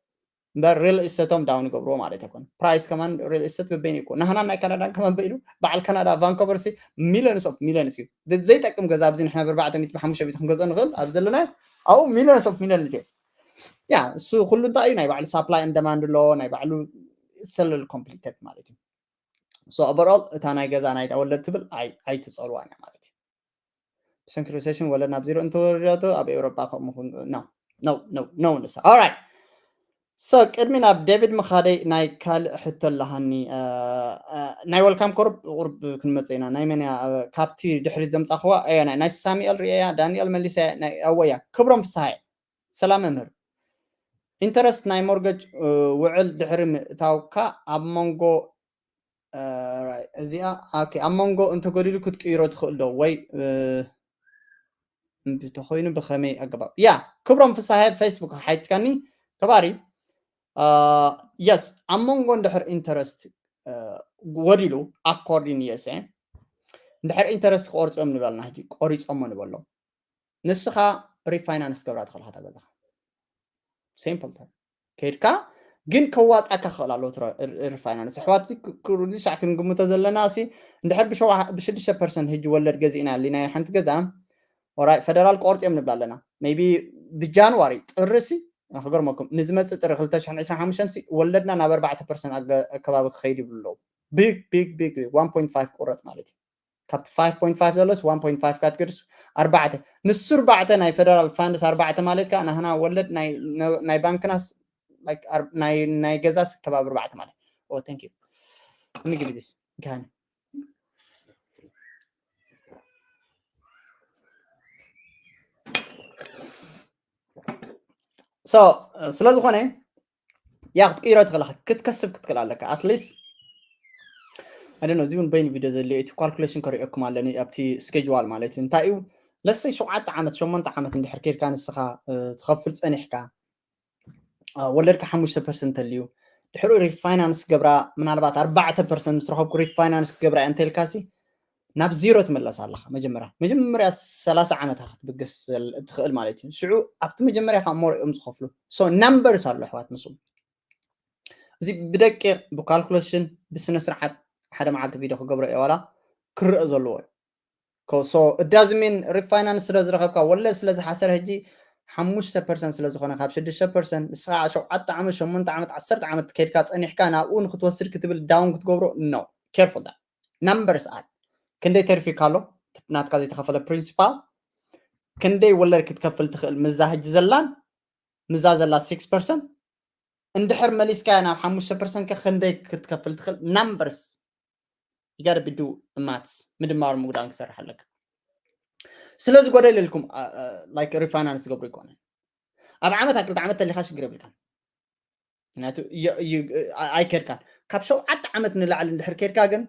እምበር real estate ም down ይገብርዎ ማለት ኣይኮነ price ከማን real estate በበይኑ ይኮ ናህና ናይ ካናዳን ከማን በይኑ በዓል ካናዳ ቫንኮቨር ሲ millions of millions እዩ ዘይጠቅም ገዛ ኣብዚ ንሕና ብኣርባዕተ ሚእቲ ብሓሙሽተ ሚእቲ ክንገዝኦ ንኽእል ኣብ ዘለና ኣብኡ millions of millions እዩ ያ እሱ ኩሉ እንታይ እዩ ናይ ባዕሉ supply and demand ኣሎ ናይ ባዕሉ it's a little complicated ማለት እዩ so overall እታ ናይ ገዛ ናይ ወለድ ትብል ኣይትፀልዋን እያ ማለት እዩ ብሰንኪ recession ወለድ ናብ ዜሮ እንተወረዳቶ ኣብ ኤውሮጳ ከምኡ no no no ንሳ alright so ቅድሚ ናብ ዴቪድ ምኻደይ ናይ ካልእ ሕቶ ኣለሃኒ ናይ welcome corp ቁርብ ክንመፀ ኢና ናይ መን እያ ካብቲ ድሕሪት ዘምፃኽዋ እያ ናይ ሳሙኤል ርእያ ዳንኤል መሊሳ ናይ ኣወያ ክብሮም ፍስሃየ ሰላም መምህር interest ናይ mortgage ውዕል ድሕሪ ምእታውካ ኣብ መንጎ እዚኣ ኣብ መንጎ እንተጎዲሉ ክትቅይሮ ትኽእል ዶ ወይ እንተኮይኑ ብኸመይ ኣገባብ ያ ክብሮም ፍሳሐ ፌስቡክ ሓይትካኒ ከባሪ yes ኣብ መንጎ እንድሕር interest ወዲሉ according USA እንድሕር interest ክቆርፅዮም ንበልና ሕጂ ቆሪፆሞ ንበሎም ንስኻ refinance ገብራ ትኽእል እታ ገዛኻ simple time ከይድካ ግን ከዋፃካ ክኽእል ኣለዎ refinance ኣሕዋት ክሩንሻዕ ክንግምቶ ዘለና ሲ እንድሕር ብሽዱሽተ ፐርሰንት ህጂ ወለድ ገዚእና ሊና ሓንቲ ገዛ ኦራይ ፈደራል ቆርፅ እዮም ንብላ ኣለና ቢ ብጃንዋሪ ጥሪ ሲ ክገርመኩም ንዝመፅእ ጥሪ ክልተ ሽሕን ዕስራን ሓሙሽተን ሲ ወለድና ናብ ኣርባዕተ ፐርሰንት ኣከባቢ ክኸይድ ይብሉ ኣለዉ big big big one point five ቁረፅ ማለት እዩ ካብቲ five point five ዘሎስ one point five ካ ትገድሱ ኣርባዕተ ንሱ ኣርባዕተ ናይ federal funds ኣርባዕተ ማለት ከዓ ናህና ወለድ ናይ ባንክናስ ናይ ገዛስ ከባቢ ኣርባዕተ ማለት oh thank you let me give you this ጋኒ so ስለ ዝኾነ ያ ክትቅይሮ ትኽእል ክትከስብ ክትክእል ኣለካ at least ኣደ እዚ እውን በይኑ ቪድዮ ዘድልዮ እቲ calculation ከሪኦኩም ኣለኒ ኣብቲ schedule ማለት እዩ እንታይ እዩ ለሰይ ሸውዓተ ዓመት ሸሞንተ ዓመት እንድሕር ከይድካ ንስኻ ትኸፍል ፀኒሕካ ወለድካ ሓሙሽተ ፐርሰንት ተልዩ ድሕሩ refinance ገብራ ምናልባት ኣርባዕተ ፐርሰንት ምስ ረኸብኩ refinance ክገብራ እያ እንተልካሲ ናብ ዜሮ ትምለስ ኣለኻ መጀመርያ መጀመርያ ሰላሳ ዓመት ክትብግስ ትኽእል ማለት እዩ ሽዑ ኣብቲ መጀመርያ ካብ ሞር እዮም ዝኸፍሉ so numbers ኣሎ ኣሕዋት ምስኡ እዚ ብደቂቕ ብካልኩሌሽን ብስነ ስርዓት ሓደ መዓልቲ ቪድዮ ክገብሮ እየ ዋላ ክረአ ዘለዎ እዩ so it doesn't mean refinance ስለ ዝረኸብካ ወለድ ስለ ዝሓሰረ ሕጂ ሓሙሽተ ፐርሰንት ስለ ዝኾነ ካብ ሽዱሽተ ፐርሰንት ንስኻ ሸውዓተ ዓመት ሸሞንተ ዓመት ዓሰርተ ዓመት ከይድካ ፀኒሕካ ናብኡ ንክትወስድ ክትብል down ክትገብሮ no careful that numbers ኣል ክንደይ ተርፊካ ኣሎ ናትካ ዘይተኸፈለ principal ክንደይ ወለድ ክትከፍል ትኽእል ምዛ ሕጂ ዘላን ምዛ ዘላ six percent እንድሕር መሊስካያ ናብ ሓሙሽተ ፐርሰንት ከ ክንደይ ክትከፍል ትኽእል numbers you gotta be do maths ምድማር ምጉዳን ክሰርሕ ኣለካ ስለዚ ጎደል ኢልኩም like refinance ገብሩ ይኮነ ኣብ ዓመት ክልተ ዓመት ተሊካ ሽግር የብልካ ምክንያቱ ኣይከድካን ካብ ሸውዓተ ዓመት ንላዕሊ እንድሕር ከድካ ግን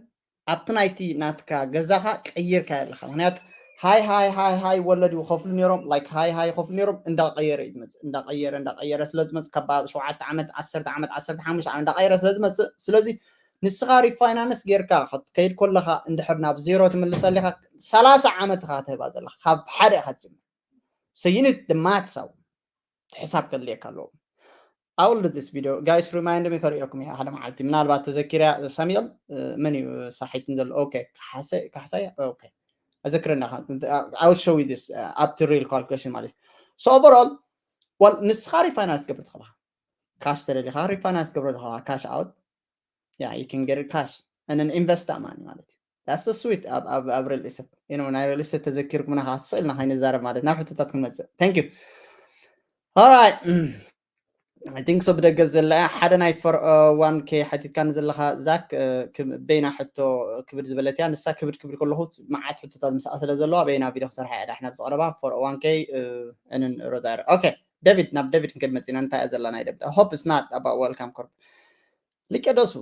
ኣብቲ ናይቲ ናትካ ገዛኻ ቀይርካ ኣለካ ምክንያቱ ሃይ ሃይ ሃይ ሃይ ወለድ ይኸፍሉ ነይሮም like ሃይ ሃይ ይኸፍሉ ነይሮም እንዳቀየረ እዩ ዝመፅእ እንዳቀየረ እንዳቀየረ ስለ ዝመፅእ ካብ ሸውዓተ ዓመት ዓሰርተ ዓመት ዓሰርተ ሓሙሽተ ዓመት እንዳቀየረ ስለ ዝመፅእ ስለዚ ንስኻ refinance ጌርካ ክትከይድ ከለኻ እንድሕር ናብ ዜሮ ትምልስ ኣለኻ ሰላሳ ዓመት ኢኻ ትህባ ዘለኻ ካብ ሓደ ኢኻ ትጅምር so you need the maths ኣው ሕሳብ ከድልየካ ኣለዎ I will do this video guys remind me ከርእየኩም እየ ሓደ መዓልቲ ምናልባት ተዘኪርያ ሳሙኤል መን እዩ ሳሒትን ዘሎ okay ካሕሳይ okay ኣዘክረና I will show you this ኣብቲ real calculation ማለት so overall well ንስኻ refinance ትገብር ትኽእልካ cash ተደሊኻ refinance ትገብሮ ትኽእልካ cash out yeah you can get it cash and then invest that money ማለት እዩ። That's the sweet ኣብ ኣብ ኣብ real estate you know ናይ real estate ተዘኪርኩምና ካስሰ ኢልና ከይንዛረብ ማለት ናብ ሕቶታት ክንመጽእ thank you. Alright. I think so ብደገ ዘላ ሓደ ናይ for one k ሓቲትካኒ ዘለኻ ዛክ በይና ሕቶ ክብድ ዝበለት እያ ንሳ ክብድ ክብል ከለኹ መዓት ሕቶታት ምስኣ ስለ ዘለዋ በይና ቪድዮ ክሰርሓ እያ ዳሕና ብዝቐረባ for one k እንን ሮዛሪ okay. David ናብ David ክንከድ መፂና እንታይ እያ ዘላ ናይ ደብዳ hope is not about welcome corp ልቀደሱ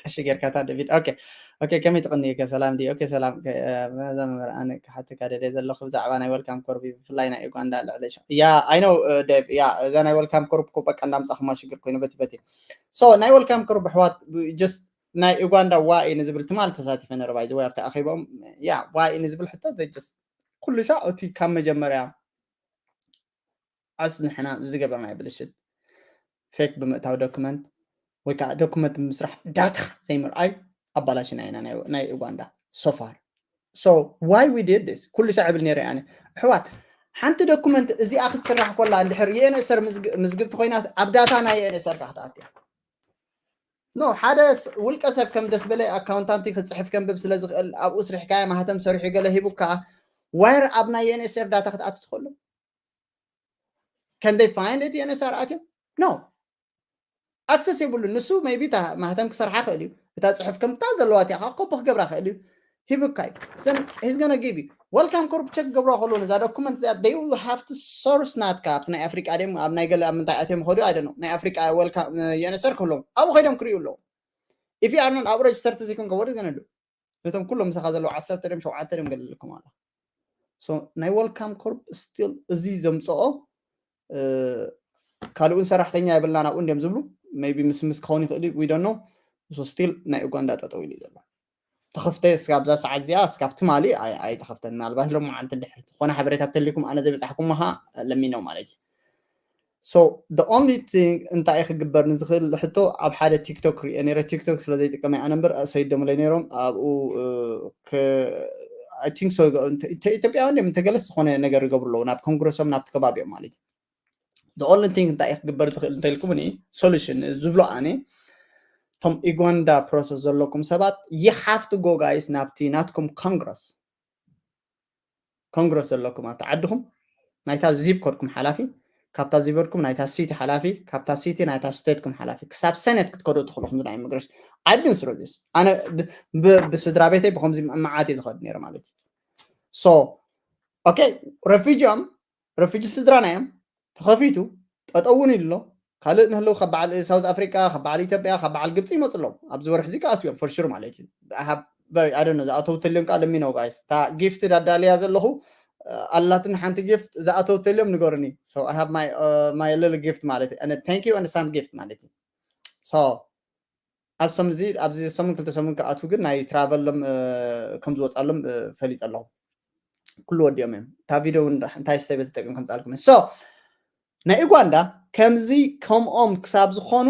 ቀሺ ጌርካታ ደቪድ okay. Okay ከመይ ትቕንዩ ከ ሰላም ድዩ okay ሰላም መዛ መምህር ኣነ ክሓተካ ደልየ ዘለኹ ብዛዕባ ናይ welcome corp ብፍላይ ናይ ኡጋንዳ ልዕሊ ያ I know ደቭ ያ እዛ ናይ welcome corp እኮ በቃ እንዳምፃኹማ ሽግር ኮይኑ በቲ በቲ so ናይ welcome corp ኣሕዋት just ናይ ኡጋንዳ ዋኢ ንዝብል ትማል ተሳቲፈ ነረ ባይዘ ወይ ኣብቲ ኣኼቦም ያ ዋኢ ንዝብል ሕቶ just ኩሉ ሻዕ እቲ ካብ መጀመርያ ኣስ ንሕና ዝገበርናዮ ብልሽት fake ብምእታው document ወይ ከዓ document ብምስራሕ data ዘይምርኣይ ኣባላሽና ኢና ናይ ኡጋንዳ so far. So why we did this ኩሉ ሻዕ ብል ነረ ኣነ ኣሕዋት ሓንቲ document እዚኣ ክትስራሕ ኮላ እንድሕር የኤንኤሰር ምዝግብቲ ኮይና ኣብ data ናይ የኤንኤሰር ክትኣትያ no ሓደ ውልቀ ሰብ ከም ደስ በለ ኣካውንታንቲ ክፅሕፍ ከንብብ ስለ ዝኽእል ኣብኡ ስርሕካዮ ማህተም ሰሪሑ ገለ ሂቡካ where ኣብ ናይ የኤንኤሰር data ክትኣቱ ትኽእሉ can they find it የኤንኤሰር ኣትዮም no access የብሉ ንሱ maybe ማህተም ክሰርሓ ክእል እዩ እታ ፅሑፍ ከምታ ዘለዋ እቲኣ ኮፒ ክገብራ ክእል እዩ ሂብካ እዩ he's gonna give you welcome corp check ገብሮ ከሎ ነዛ document እዚኣ they will have to source ናትካ ኣብቲ ናይ ኣፍሪቃ ድም ኣብ ናይ ገለ ኣብ ምንታይ ኣትዮም ይኸዱ ኣይደ ነው ናይ ኣፍሪቃ welcome የኤንኤሰር ክህሎም ኣብኡ ከይዶም ክርእዩ ኣለዎም if you are not ኣብ register ተዘይኮንካ what is gonna do ነቶም ኩሎም ምሳኻ ዘለዉ ዓሰርተ ድም ሸውዓተ ድም ገለልኩም ኣላ ናይ welcome corp still እዚ ዘምፅኦ ካልኡን ሰራሕተኛ የብልናን ኣብኡ እንዲዮም ዝብሉ maybe ምስ ምስ ክኸውን ይኽእል we don't know so still ናይ ኡጋንዳ ጠጠው ኢሉ ዘሎ ተኸፍተ እስካብ ኣብዛ ሰዓት እዚኣ እስካብ ትማሊ ኣይተኸፍተን ምናልባት ሎም መዓልቲ ድሕር ዝኾነ ሓበሬታ ተሊኩም ኣነ ዘይበፃሕኩም ምኻ let me know ማለት እዩ so the only thing እንታይ ክግበር ንዝኽእል ሕቶ ኣብ ሓደ ቲክቶክ ሪኦ ነረ ቲክቶክ ስለ ዘይጥቀመ ኣነ እምበር ሰይደምለይ ነይሮም ኣብኡ I think so ኢትዮጵያውያን እዮም እንተገለስ ዝኾነ ነገር ይገብሩ ኣለዉ ናብ ኮንግረሶም ናብቲ ከባቢኦም ማለት እዩ the only thing እንታይ ክግበር ዝኽእል እንተልኩምኒ solution ዝብሎ ኣነ እቶም ኢጓንዳ process ዘለኩም ሰባት you have to go guys ናብቲ ናትኩም ኮንግረስ ኮንግረስ ዘለኩም ኣብቲ ዓድኹም ናይታ zip code ኩም ሓላፊ ካብታ zip code ኩም ናይታ city ሓላፊ ካብታ city ናይታ state ኩም ሓላፊ ክሳብ ሰነት ክትከዱ ትኽእሉ ከምዚ ናይ ኢሚግሬሽን I've been through this ኣነ ብስድራ ቤተይ ብከምዚ መዓት እዩ ዝኸዱ ነይሩ ማለት እዩ so okay refugee ኦም refugee ስድራና እዮም ተኸፊቱ ጠጠው እውን ኢሉ ኣሎ ካልእ ንህልው ካብ በዓል ሳውዝ ኣፍሪቃ ካብ በዓል ኢትዮጵያ ካብ በዓል ግብፂ ይመፁ ኣለዉ ኣብዚ ወርሒ እዚ ከኣትዮም for sure ማለት እዩ ዝኣተው ተልዮም ከዓ ለሚነው guys እታ gift ኣዳልያ ዘለኹ ኣላትን ሓንቲ gift ዝኣተው ተልዮም ንገሩኒ so I have my little gift ማለት እዩ thank you and some gift ማለት እዩ so ኣብ ሰሙን እዚ ኣብዚ ሰሙን ክልተ ሰሙን ክኣትዉ ግን ናይ travel ሎም ከም ዝወፃሎም ፈሊጠ ኣለኹ ኩሉ ወዲኦም እዮም እታ ቪድዮ እውን እንታይ step ተጠቅም ከምፃልኩም so ናይ ኡጋንዳ ከምዚ ከምኦም ክሳብ ዝኾኑ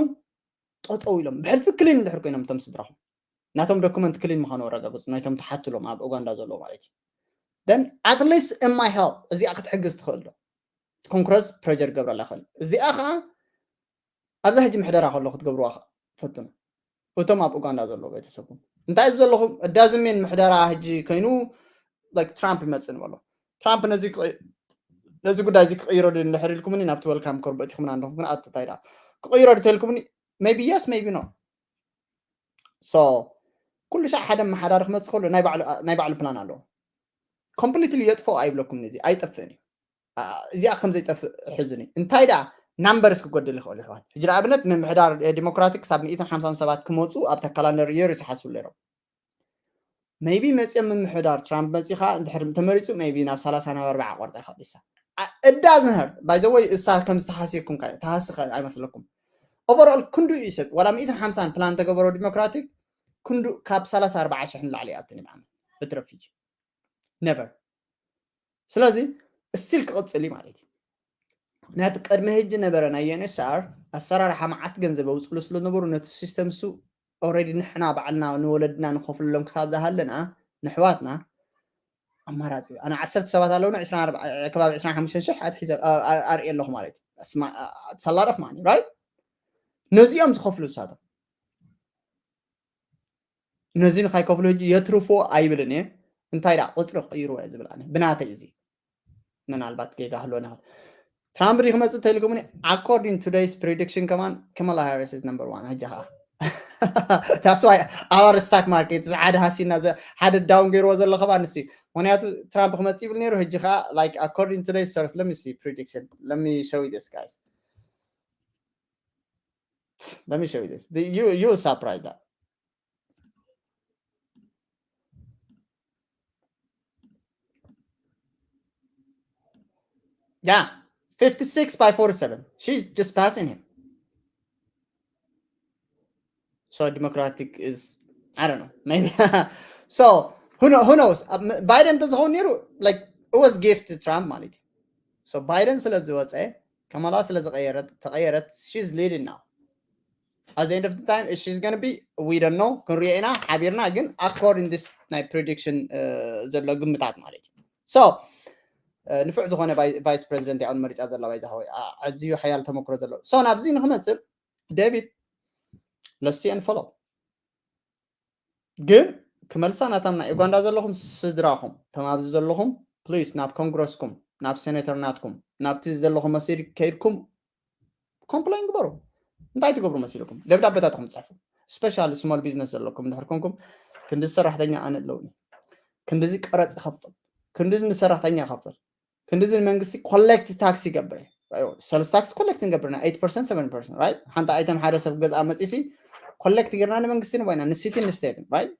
ጠጠው ኢሎም ብሕልፊ clean እንድሕር ኮይኖም እቶም ስድራኹም ናቶም document clean ምዃኑ ኣረጋግፁ ናይቶም ተሓትሎም ኣብ ኡጋንዳ ዘለዎ ማለት እዩ then at least in my help እዚኣ ክትሕግዝ ትኽእል ዶ ኮንግረስ pressure ገብረላ ይኽእል እዚኣ ከዓ ኣብዛ ሕጂ ምሕደራ ከሎ ክትገብርዋ ፈትኑ እቶም ኣብ ኡጋንዳ ዘለዎ ቤተሰብኩም እንታይ ዘለኹም እዳዝሜን ምሕደራ ሕጂ ኮይኑ ትራምፕ ይመፅእ ንበሎ ትራምፕ ነዚ ጉዳይ እዚ ክቕይሮ እንድሕር ኢልኩምኒ ናብቲ welcome corp እቲኹምና ኣለኹም ግን ኣትታይ ዳ ክቕይሮ ድተልኩምኒ maybe yes maybe no so ኩሉ ሻዕ ሓደ መሓዳሪ ክመፅእ ከሎ ናይ ባዕሉ plan ኣለዎ completely የጥፍኦ ኣይብለኩም እዚ ኣይጠፍእን እዩ እዚኣ ከም ዘይጠፍእ ሕዝኒ እንታይ ደኣ numbers ክጎድል ይኽእል ይሕዋት ሕጂ ንኣብነት ምምሕዳር ዲሞክራቲክ ክሳብ ሚእትን ሓምሳን ሰባት ክመፁ ኣብታ calendar year ይሓስቡ ነይሮም maybe መፅኦም ምምሕዳር ትራምፕ መፂኻ እንድሕር ተመሪፁ maybe ናብ ሰላሳ ናብ ኣርባዓ ቆርጣ ይኽእል ይሳ እዳ ዝንህርት by the way እሳ ከም ዝተሃስየኩም ተሃስኸ ኣይመስለኩም overall ክንዱ እዩ ሰብ ዋላ ሚእትን ሓምሳን plan ተገበሮ ዲሞክራቲክ ክንዱ ካብ ሰላሳ ኣርባዓ ሽሕ ንላዕሊ ይኣትን እዩ ብዓመት በቲ refugee never ስለዚ still ክቕፅል እዩ ማለት እዩ ምክንያቱ ቅድሚ ሕጂ ነበረ ናይ UNHCR ኣሰራርሓ መዓት ገንዘብ ኣውፅሉ ስለ ነበሩ ነቲ system እሱ already ንሕና ባዕልና ንወለድና ንኸፍልሎም ክሳብ ዝሃለና ንሕዋትና ኣማራፂ ኣነ ዓሰርተ ሰባት ኣለውና ከባቢ ዕስራን ሓሙሽተን ሽሕ ኣትሒዘ ኣርእየ ኣለኹ ማለት እዩ ሰላረፍ ማለት right ነዚኦም ዝኸፍሉ ንሳቶም ነዚ ንካይከፍሉ ሕጂ የትርፎ ኣይብልን እየ። እንታይ ደኣ ቁፅሪ ቀይርዎ እየ ዝብል ኣነ ብናተይ። እዚ ምናልባት ጌጋ ክህልወና ይኽእል። ትራምፕ ድዩ ክመፅእ እንተኢልኩምኒ፣ according today's prediction ከማን Kamala Harris is number one። ሕጂ ከዓ that's why our stock market ሓደ ሃሲና ሓደ ዳውን ገይርዎ ዘሎ ከማን ንሲ። ምክንያቱ ትራምፕ ክመፅእ ይብል ነይሩ። ሕጂ ከዓ like according today's source, let me see prediction, let me show you this, guys. Let me show you this. You you surprised that. Yeah, fifty-six by forty-seven. She's just passing him. So Democratic is, I don't know, maybe. So who, know, who knows? Biden doesn't hold near, like, it was gift to Trump ማለት እዩ። So Biden ስለ ዝወፀ፣ ከማላ ስለ ዝቀየረት፣ ተቀየረት፣ she's leading now. At the end of the time, she's gonna be, we don't know, ክንሪኦ ኢና ሓቢርና። ግን according this ናይ prediction ዘሎ ግምታት ማለት እዩ። So ንፉዕ ዝኾነ vice president ያውን መሪፃ ዘላ ባይዛ ሆይ ኣዝዩ ሓያል ተመክሮ ዘለዎ። So ናብዚ ንክመፅእ፣ ዴቪድ፣ let's see and follow። ግን ክመልሳ ናታም ናይ ኡጋንዳ ዘለኹም ስድራኹም፣ ተማብዚ ዘለኹም፣ please ናብ ኮንግረስኩም፣ ናብ ሴኔተር ናትኩም፣ ናብቲ ዘለኹም መሲር ከይድኩም ኮምፕላይን ግበሩ። እንታይ ትገብሩ መሲልኩም? ደብዳቤታት ኢኹም ትፅሕፉ። ስፔሻሊ ስሞል ቢዝነስ ዘለኩም እንድሕር ኮንኩም፣ ክንዲ ሰራሕተኛ ኣነ ኣለውኒ፣ ክንዲዚ ቀረፅ ይኸፍል፣ ክንዲዚ ንሰራሕተኛ ይኸፍል፣ ክንዲዚ ንመንግስቲ ኮሌክት ታክስ ይገብር። ሰልስ ታክስ ኮሌክት ንገብርና eight percent, seven percent, right? ሓንቲ ኣይተም ሓደ ሰብ ገዝኣ መፂሲ ኮሌክት ጌርና ንመንግስቲ ንባይና ንሲቲ ንስቴትን፣ right?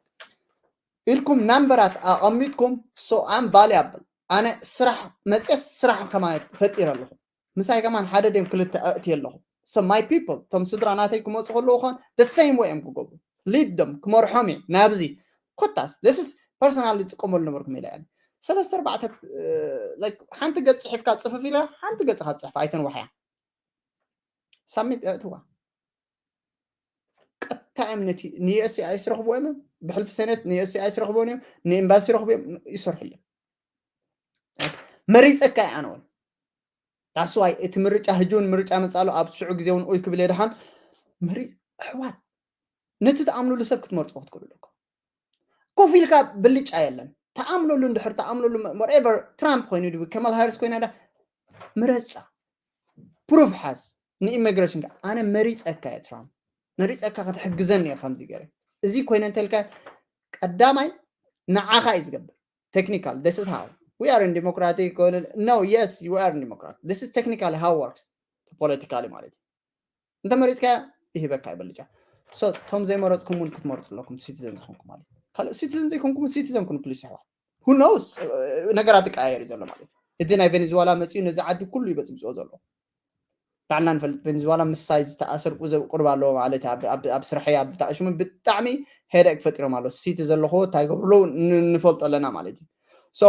ኢልኩም ናምበራት ኣቐሚጥኩም። So I'm valuable። ኣነ ስራሕ መፅየስ ስራሕ ከማ ፈጢረ ኣለኹ። ምሳይ ከማን ሓደ ደም ክልተ ኣእትየ ኣለኹ። So my people፣ እቶም ስድራ ናተይ ክመፁ ከለዉ ኾን the same way እዮም ክገብሩ። ሊድ ደም ክመርሖም እየ ናብዚ። ኮታስ this is personally ዝጥቀመሉ ነበርኩም ኢለ እየ። ሰለስተ ኣርባዕተ፣ like፣ ሓንቲ ገፅ ፅሒፍካ ፅፍፍ ኢለ ሓንቲ ገፅኻ ትፅሕፍ ኣይተንዋሕያ። ሳሚት ኣእትዋ። ቀጥታ እዮም ነቲ ንዩኤስሲኣይኤስ ረኽብዎ እዮም። ብሕልፊ ሴኔት ንዩኤስሲኣይኤስ ረኽብዎ እዮም። ንኤምባሲ ረኽብዎ እዮም። ይሰርሑ እዮም። መሪፀካ እየ ኣነ እውን። That's why እቲ ምርጫ ህጂ እውን ምርጫ መፃሉ ኣብ ሽዑ ግዜ እውን ኡይ ክብል እየ። ደሓን መሪፅ ኣሕዋት፣ ነቲ ትኣምኑሉ ሰብ ክትመርፁ ክትክእሉ ኣለኩም። ኮፍ ኢልካ ብልጫ የለን። ተኣምነሉ እንድሕር ተኣምነሉ፣ whatever፣ ትራምፕ ኮይኑ ድዩ ከማል ሃሪስ ኮይና ዳ ምረፃ። ፕሩፍ ሓዝ። ንኢሚግሬሽን ከ ኣነ መሪፀካ እየ ትራምፕ፣ መሪፀካ ክትሕግዘኒ እየ ከምዚ ገይረ እዚ ኮይነ እንተልካ ቀዳማይ ንዓኻ እዩ ዝገብር። Technical, this is how we are in democratic. No, yes, you are in democratic. This is technically how works, politically ማለት እዩ። እንተመሪፅካ ይህበካ እዩ ብልጫ። So እቶም ዘይመረፅኩም እውን ክትመርፁ ኣለኩም፣ ሲቲዘን ዝኾንኩም ማለት እዩ። ካልእ ሲቲዘን ዘይኮንኩም ሲቲዘን ኩኑ ፕሊስ ኣሕዋት። Who knows? ነገራት ይቀያየር እዩ ዘሎ ማለት እዩ። እቲ ናይ ቬኔዙዋላ መፅኡ ነዚ ዓዲ ኩሉ ይበፅብፅዎ ዘሎ። ባዕልና ንፈልጥ፣ ቬኔዙዋላ ምሳይ ዝተኣሰርቁ ዘብ ቅርብ ኣለዎ ማለት እዩ። ኣብ- ኣብ- ኣብ ስርሐይ ኣብ ብጣዕሽሙ ብጣዕሚ ሄደክ ፈጢሮም ኣሎ። ሲቲ ዘለኹ እንታይ ገብርሉ ን- ንፈልጦ ኣለና ማለት እዩ። So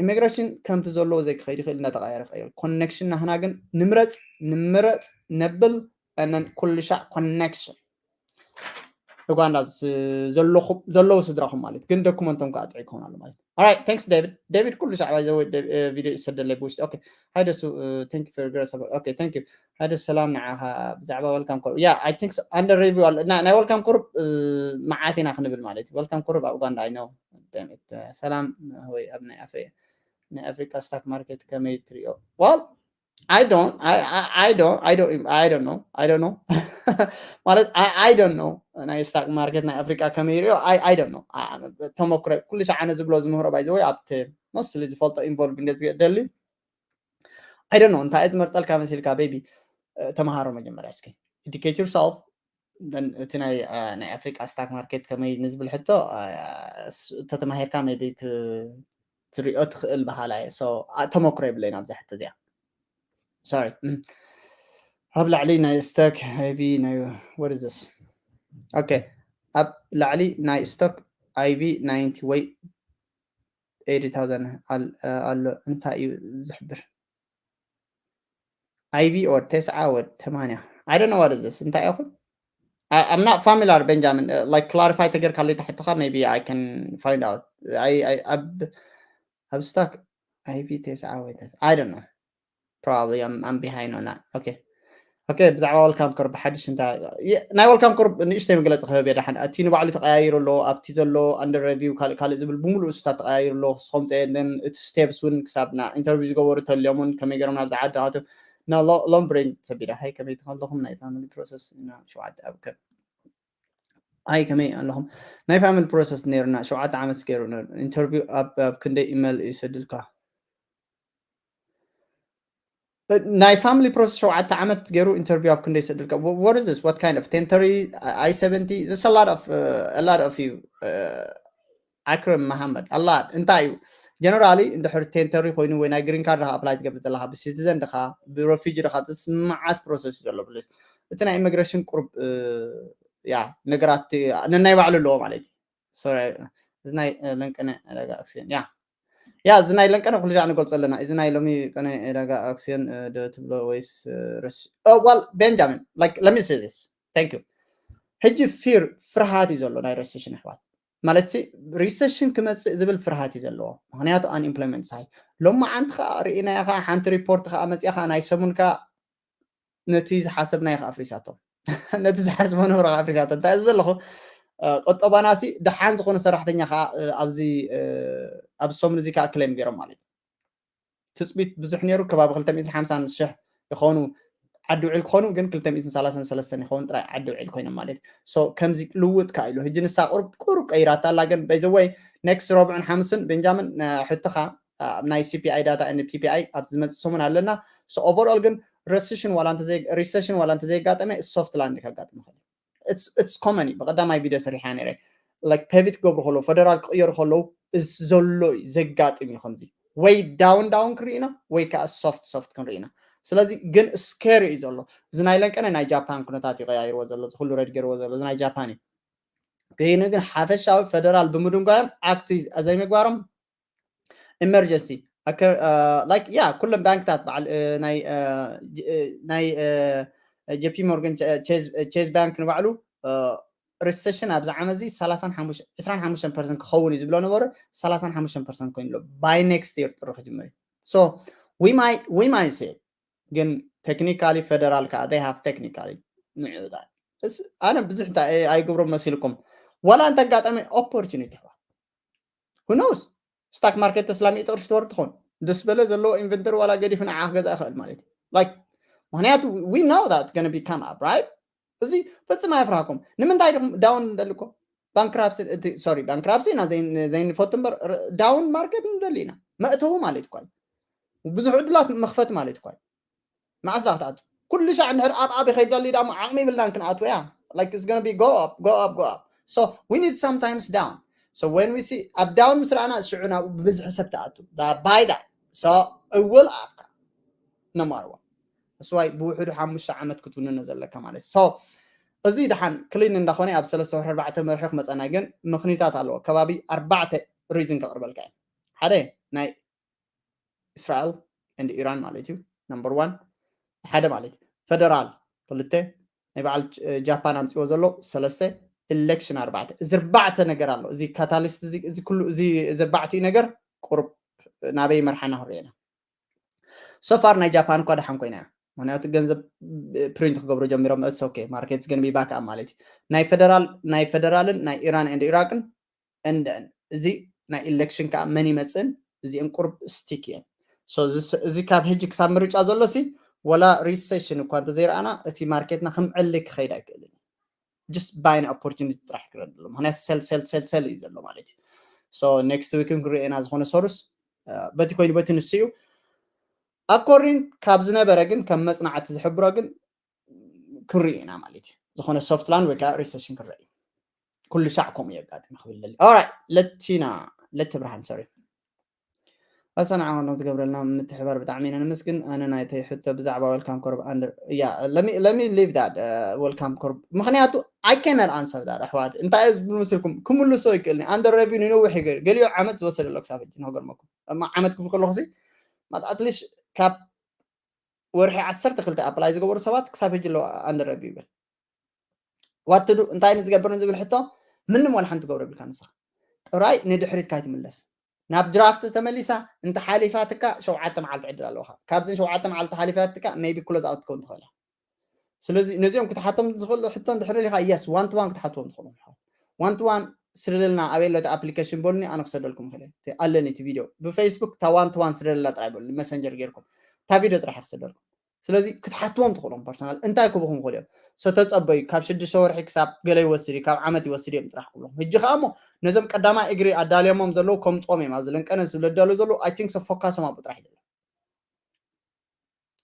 ኢሚግሬሽን ከምቲ ዘለዎ ዘይክኸይድ ይኽእል፣ እናተቐያየረ ክኸይድ። ኮኔክሽን ናህና ግን ንምረፅ ንምረፅ ነብል። And then ኩሉ ሻዕ ኮኔክሽን ኡጋንዳ ዝ- ዘለኹ- ዘለዉ ስድራኹም ማለት ግን ደኩመንቶም ከዓ ጥዑይ ክኾን ኣሎ ማለት። Alright, thanks David. ዴቪድ ኩሉ ሻዕ ባይ ዘወይ ቪዲዮ ይሰደለይ ብውሽጢ። Okay, hi ደሱ, thank you for your support. Okay, thank you. Hi ደሱ፣ ሰላም ንዓኻ። ብዛዕባ ወልካም ኮር፣ yeah, I think so, under review ኣሎ። እና ናይ ወልካም ኮር መዓት ኢና ክንብል ማለት እዩ። ወልካም ኮር ኣብ ኡጋንዳ፣ I know. ሰላም ወይ ኣብ ናይ ኣፍሪ- ናይ ኣፍሪካ ስታክ ማርኬት ከመይ ትሪኦ? Well, I don't, I, I, I don't, I don't, I don't know, I don't know. ማለት I, I don't know ናይ ስታክ ማርኬት ናይ ኣፍሪካ ከመይ ይሪኦ? I, I don't know. ተመክሮ ኩሉ ሻዕ ኣነ ዝብሎ ዝምህሮ ባይ ዘወይ ኣብቲ መስሊ ዝፈልጦ ኢንቮልቭ እንደ ዝደሊ። I don't know እንታይ ዝመርፀልካ መሲልካ ቤቢ? ተምሃሮ መጀመርያ እስኪ፣ educate yourself። እቲ ናይ ናይ ኣፍሪቃ ስታክ ማርኬት ከመይ ንዝብል ሕቶ ተተማሂርካ maybe ክትሪኦ ትኽእል በሃላ እየ። So ተመክሮ የብለይን ኣብዛ ሕቶ እዚኣ። Sorry. ኣብ ላዕሊ ናይ ስታክ ኣይቪ ናይ what is this? Okay, ኣብ ላዕሊ ናይ ስቶክ ኣይቪ ናይንቲ ወይ ኤይቲ ታውዘንድ ኣሎ። እንታይ እዩ ዝሕብር? ኣይቪ or ተስዓ ወይ ተማንያ? I don't know what is this. እንታይ ይኹን? I'm not familiar, Benjamin. Like clarify ተገርካለይ ታሕትኻ, maybe I can find out. ኣብ ኣብ ስታክ ኣይቪ ተስዓ ወይ I don't know. Probably I'm I'm behind on that. Okay. okay ብዛዕባ welcome curve ሓድሽ እንታይ ናይ welcome curve ንእሽተይ መግለፂ ክህብ እየ ደሓን። እቲ ንባዕሉ ተቀያይሩ ኣሎ ኣብቲ ዘሎ under review ካልእ ካልእ ዝብል ብምሉእ እሱታት ተቀያይሩ ኣሎ። ክስኹም ፀየንን እቲ steps እውን ክሳብ ና interview ዝገበሩ ተልዮም እውን ከመይ ገይሮም ናብዚ ዓዲ ካቱ ና long brain ተቢላ ሃይ ከመይ ተኸለኹም ናይ family process እና ሸውዓተ ኣብ ከ ኣይ ከመይ ኣለኹም ናይ family process ነይሩና ሸውዓተ ዓመት ገይሩ interview ኣብ ክንደይ email ይሰድልካ ናይ family process ሸውዓተ ዓመት ገይሩ interview ኣብ ክንደይ ይሰድልካ what is this what kind of ten thirty I seventy this a lot of uh, a lot of you uh, ኣክረም መሓመድ ኣላ እንታይ እዩ generally እንድሕር ten thirty ኮይኑ ወይ ናይ green card ካ apply ትገብር ዘለካ ብ citizen ድካ ብ refugee ድካ መዓት process እዩ ዘሎ please እቲ ናይ immigration ቁርብ ያ ነገራት ነናይ ባዕሉ ኣለዎ ማለት እዩ። እዚ ናይ ለንቀነ ዕዳጋ ኣክሲዮን ያ ያ እዚ ናይ ለንቀነ ኩሉ ሻዕ ንገልፆ ኣለና። እዚ ናይ ሎሚ ቀነ ዕዳጋ ኣክሲዮን ዶ ትብሎ ወይስ well ቤንጃሚን let me say this thank you ሕጂ fear ፍርሃት እዩ ዘሎ ናይ recession ኣሕዋት ማለት recession ክመፅእ ዝብል ፍርሃት እዩ ዘለዎ። ምክንያቱ unemployment ሳይ ሎማዓንቲ ከዓ ርኢናዮ ከዓ ሓንቲ report ከዓ መፅያ ከዓ ናይ ሰሙን ከዓ ነቲ ዝሓሰብናዮ ከዓ ኣፍሪሳቶ ነቲ ዝሓስቦ ነበረ ከዓ ኣፍሪሳቶ እንታይ እዩ ዘለኹ ቆጠባና ሲ ደሓን ዝኾነ ሰራሕተኛ ከዓ ኣብዚ ኣብ ሰሙን እዚ ከዓ claim ገይሮም ማለት እዩ። ትፅቢት ብዙሕ ነይሩ ከባቢ ክልተ ሚእትን ሓምሳን ሽሕ ይኾኑ ዓዲ ውዕል ክኾኑ ግን ክልተ ሚእትን ሰላሳን ሰለስተን ይኸውን ጥራይ ዓዲ ውዕል ኮይኖም ማለት እዩ። ከምዚ ልውጥ ከዓ ኢሉ ሕጂ ንሳ ቁሩብ ቁሩብ ቀይራታ ኣላ ግን by the way next ረብዑን ሓሙስን ቤንጃሚን ሕቶኻ ናይ C P I data and P P I ኣብ ዝመፅእ ሰሙን ኣለና። So overall ግን recession ዋላ እንተዘይ recession ዋላ እንተዘይጋጠመ soft landing ከጋጥም ይኽእል እዩ። It's common እዩ። ብቀዳማይ ቪድዮ ሰሪሓ ነይረ like pivot ክገብሩ ከለዉ federal ክቅየሩ ከለዉ ዘሎ እዩ ዘጋጥም እዩ ከምዚ ወይ down down ክንርኢ ኢና ወይ ከዓ soft soft ክንርኢ ኢና። ስለዚ ግን scary እዩ ዘሎ እዚ ናይ ለንቀነ ናይ ጃፓን ኩነታት ይቀያይርዎ ዘሎ እዚ ኩሉ red ገይርዎ ዘሎ እዚ ናይ ጃፓን እዩ። ግን ግን ሓፈሻዊ federal ብምድንጓዮም act ዘይምግባሮም emergency like yeah ኩሎም ባንክታት በዓል ናይ ናይ J P Morgan Chase Bank ንባዕሉ recession ኣብዚ ዓመት እዚ ዕስራን ሓሙሽተ percent ክኸውን እዩ ዝብሎ ነበሩ። ሰላሳን ሓሙሽተ percent ኮይኑ ኣሎ by next year ጥሪ ክጅምር እዩ። So we might we might see ግን technically federal ከዓ they have technically ንዕዳ ኣነ ብዙሕ እንታይ ኣይገብሮም መሲልኩም ዋላ እንተ ኣጋጣሚ opportunity ኣሕዋት who knows stock market ተስላ ሚእቲ ቅርሺ ትወርድ ትኾን ደስ በለ ዘለዎ inventory ዋላ ገዲፉ ንዓ ክገዛ ይኽእል ማለት እዩ። Like ምክንያቱ we know that gonna be come up right እዚ ፈጽም ኣየፍርሃኩም። ንምንታይ ዲኹም down እንደልኮ bankruptcy sorry bankruptcy ኢና ዘይንፈቱ እምበር down market ንደሊ ኢና መእተዊ ማለት እኳ ብዙሕ ዕድላት መኽፈት ማለት እኳ መዓስ ዳ ክትኣቱ ኩሉ ሻዕ እንድሕር ኣብ ኣብ ይኸይድ ደሊ ዳሞ ዓቕሚ ይብልናን ክንኣትዎ እያ like it's gonna be go up go up go up so we need sometimes down so when we see ኣብ down ምስ ረኣና ሽዑ ናብኡ ብብዝሒ ሰብ ትኣቱ by that so እውል ኣካ ነማርዋ እሱ ዋይ ብውሕዱ ሓሙሽተ ዓመት ክትውንኖ ዘለካ ማለት so እዚ ድሓን clean እንዳኾነ ኣብ ሰለስተ ወርሒ ኣርባዕተ ወርሒ ክመፀና ግን ምኽኒታት ኣለዎ ከባቢ ኣርባዕተ reason ከቕርበልካ እየ ሓደ ናይ እስራኤል and ኢራን ማለት እዩ number one ሓደ ማለት እዩ federal ክልተ ናይ በዓል ጃፓን ኣምፅዎ ዘሎ ሰለስተ election ኣርባዕተ እዚ ኣርባዕተ ነገር ኣሎ እዚ catalyst እዚ ኩሉ እዚ ኣርባዕተ ነገር ቁሩብ ናበይ መርሓና ክርእየና so far ናይ ጃፓን እኳ ደሓን ኮይና እያ ምክንያቱ ገንዘብ print ክገብሩ ጀሚሮም it's okay market is gonna be back up ማለት እዩ ናይ federal ናይ federal ን ናይ ኢራን and ኢራቅን and እዚ ናይ election ከዓ መን ይመፅን እዚኦም ቁሩብ stick እየን እዚ ካብ ሕጂ ክሳብ ምርጫ ዘሎ ሲ ወላ recession እኳ እንተዘይረኣና እቲ market ና ክምዕሊ ክኸይድ ኣይክእልን just buying opportunity ጥራሕ ክረድ ኣሎ ምክንያቱ sell sell sell sell እዩ ዘሎ ማለት እዩ so next week ን ክርኤና ዝኾነ source በቲ ኮይኑ በቲ ንሱ እዩ according ካብ ዝነበረ ግን ከም መፅናዕቲ ዝሕብሮ ግን ክንርኢ ኢና ማለት እዩ ዝኾነ soft landing ወይ ከዓ recession ክንርኢ ኩሉ ሻዕ ከምኡ የጋጥም ክብል ደሊ alright ለቲና ለቲ ብርሃን sorry ኣሰናዓ ነው ትገብረልና ምትሕባር ብጣዕሚ ኢና ንምስግን ኣነ ናይተይ ሕቶ ብዛዕባ welcome curve under yeah let me let me leave that welcome curve ምክንያቱ I cannot answer that ኣሕዋት እንታይ እዩ ዝብል መስልኩም ክምልሶ ይክእልኒ under review ንነዊሕ ይገር ገሊዮ ዓመት ዝወሰደ ኣሎ ክሳብ ሕጂ ንክገርመኩም እማ ዓመት ክብል ከለኹ ሲ at least ካብ ወርሒ ዓሰርተ ክልተ apply ዝገበሩ ሰባት ክሳብ ሕጂ ኣለዉ under review ይብል what to do እንታይ ንዝገብር ንዝብል ሕቶ ምንም ወላ ሓንቲ ገብረ ብልካ ንስኻ ጥራይ ንድሕሪት ካይትምለስ ናብ draft ተመሊሳ እንተ ሓሊፋትካ ሸውዓተ መዓልቲ ዕድል ኣለውካ ካብዘን ሸውዓተ መዓልቲ ሓሊፋትካ maybe close out ትከውን ትኽእል ስለዚ ነዚኦም ክትሓቶም ዝኽእል ሕቶ እንድሕር ኢኻ፣ yes one to one ክትሓትዎም ትኽእሉ። One to one ስደደልና ኣበይ ኣሎ እቲ application በሉኒ፣ ኣነ ክሰደልኩም ክእል ኣለኒ እቲ ቪድዮ። ብፌስቡክ እታ one to one ስደደልና ጥራይ በሉኒ፣ መሰንጀር ጌርኩም እታ ቪድዮ ጥራሕ ክሰደልኩም። ስለዚ ክትሓትዎም ትኽእሎም ፐርሰናል እንታይ ክብኹም ይኽእሉ እዮም። So ተጸበዩ፣ ካብ ሽዱሽተ ወርሒ ክሳብ ገለ ይወስድ እዩ፣ ካብ ዓመት ይወስድ እዮም ጥራሕ ክብሎም። ሕጂ ከኣ እሞ ነዞም ቀዳማይ እግሪ ኣዳልዮሞም ዘለዉ ከምጽኦም እዮም ኣብዚ ለንቀነ ዝለዳሉ ዘለዉ። I think so ፎካሶም ኣብኡ ጥራሕ እዩ ዘሎ።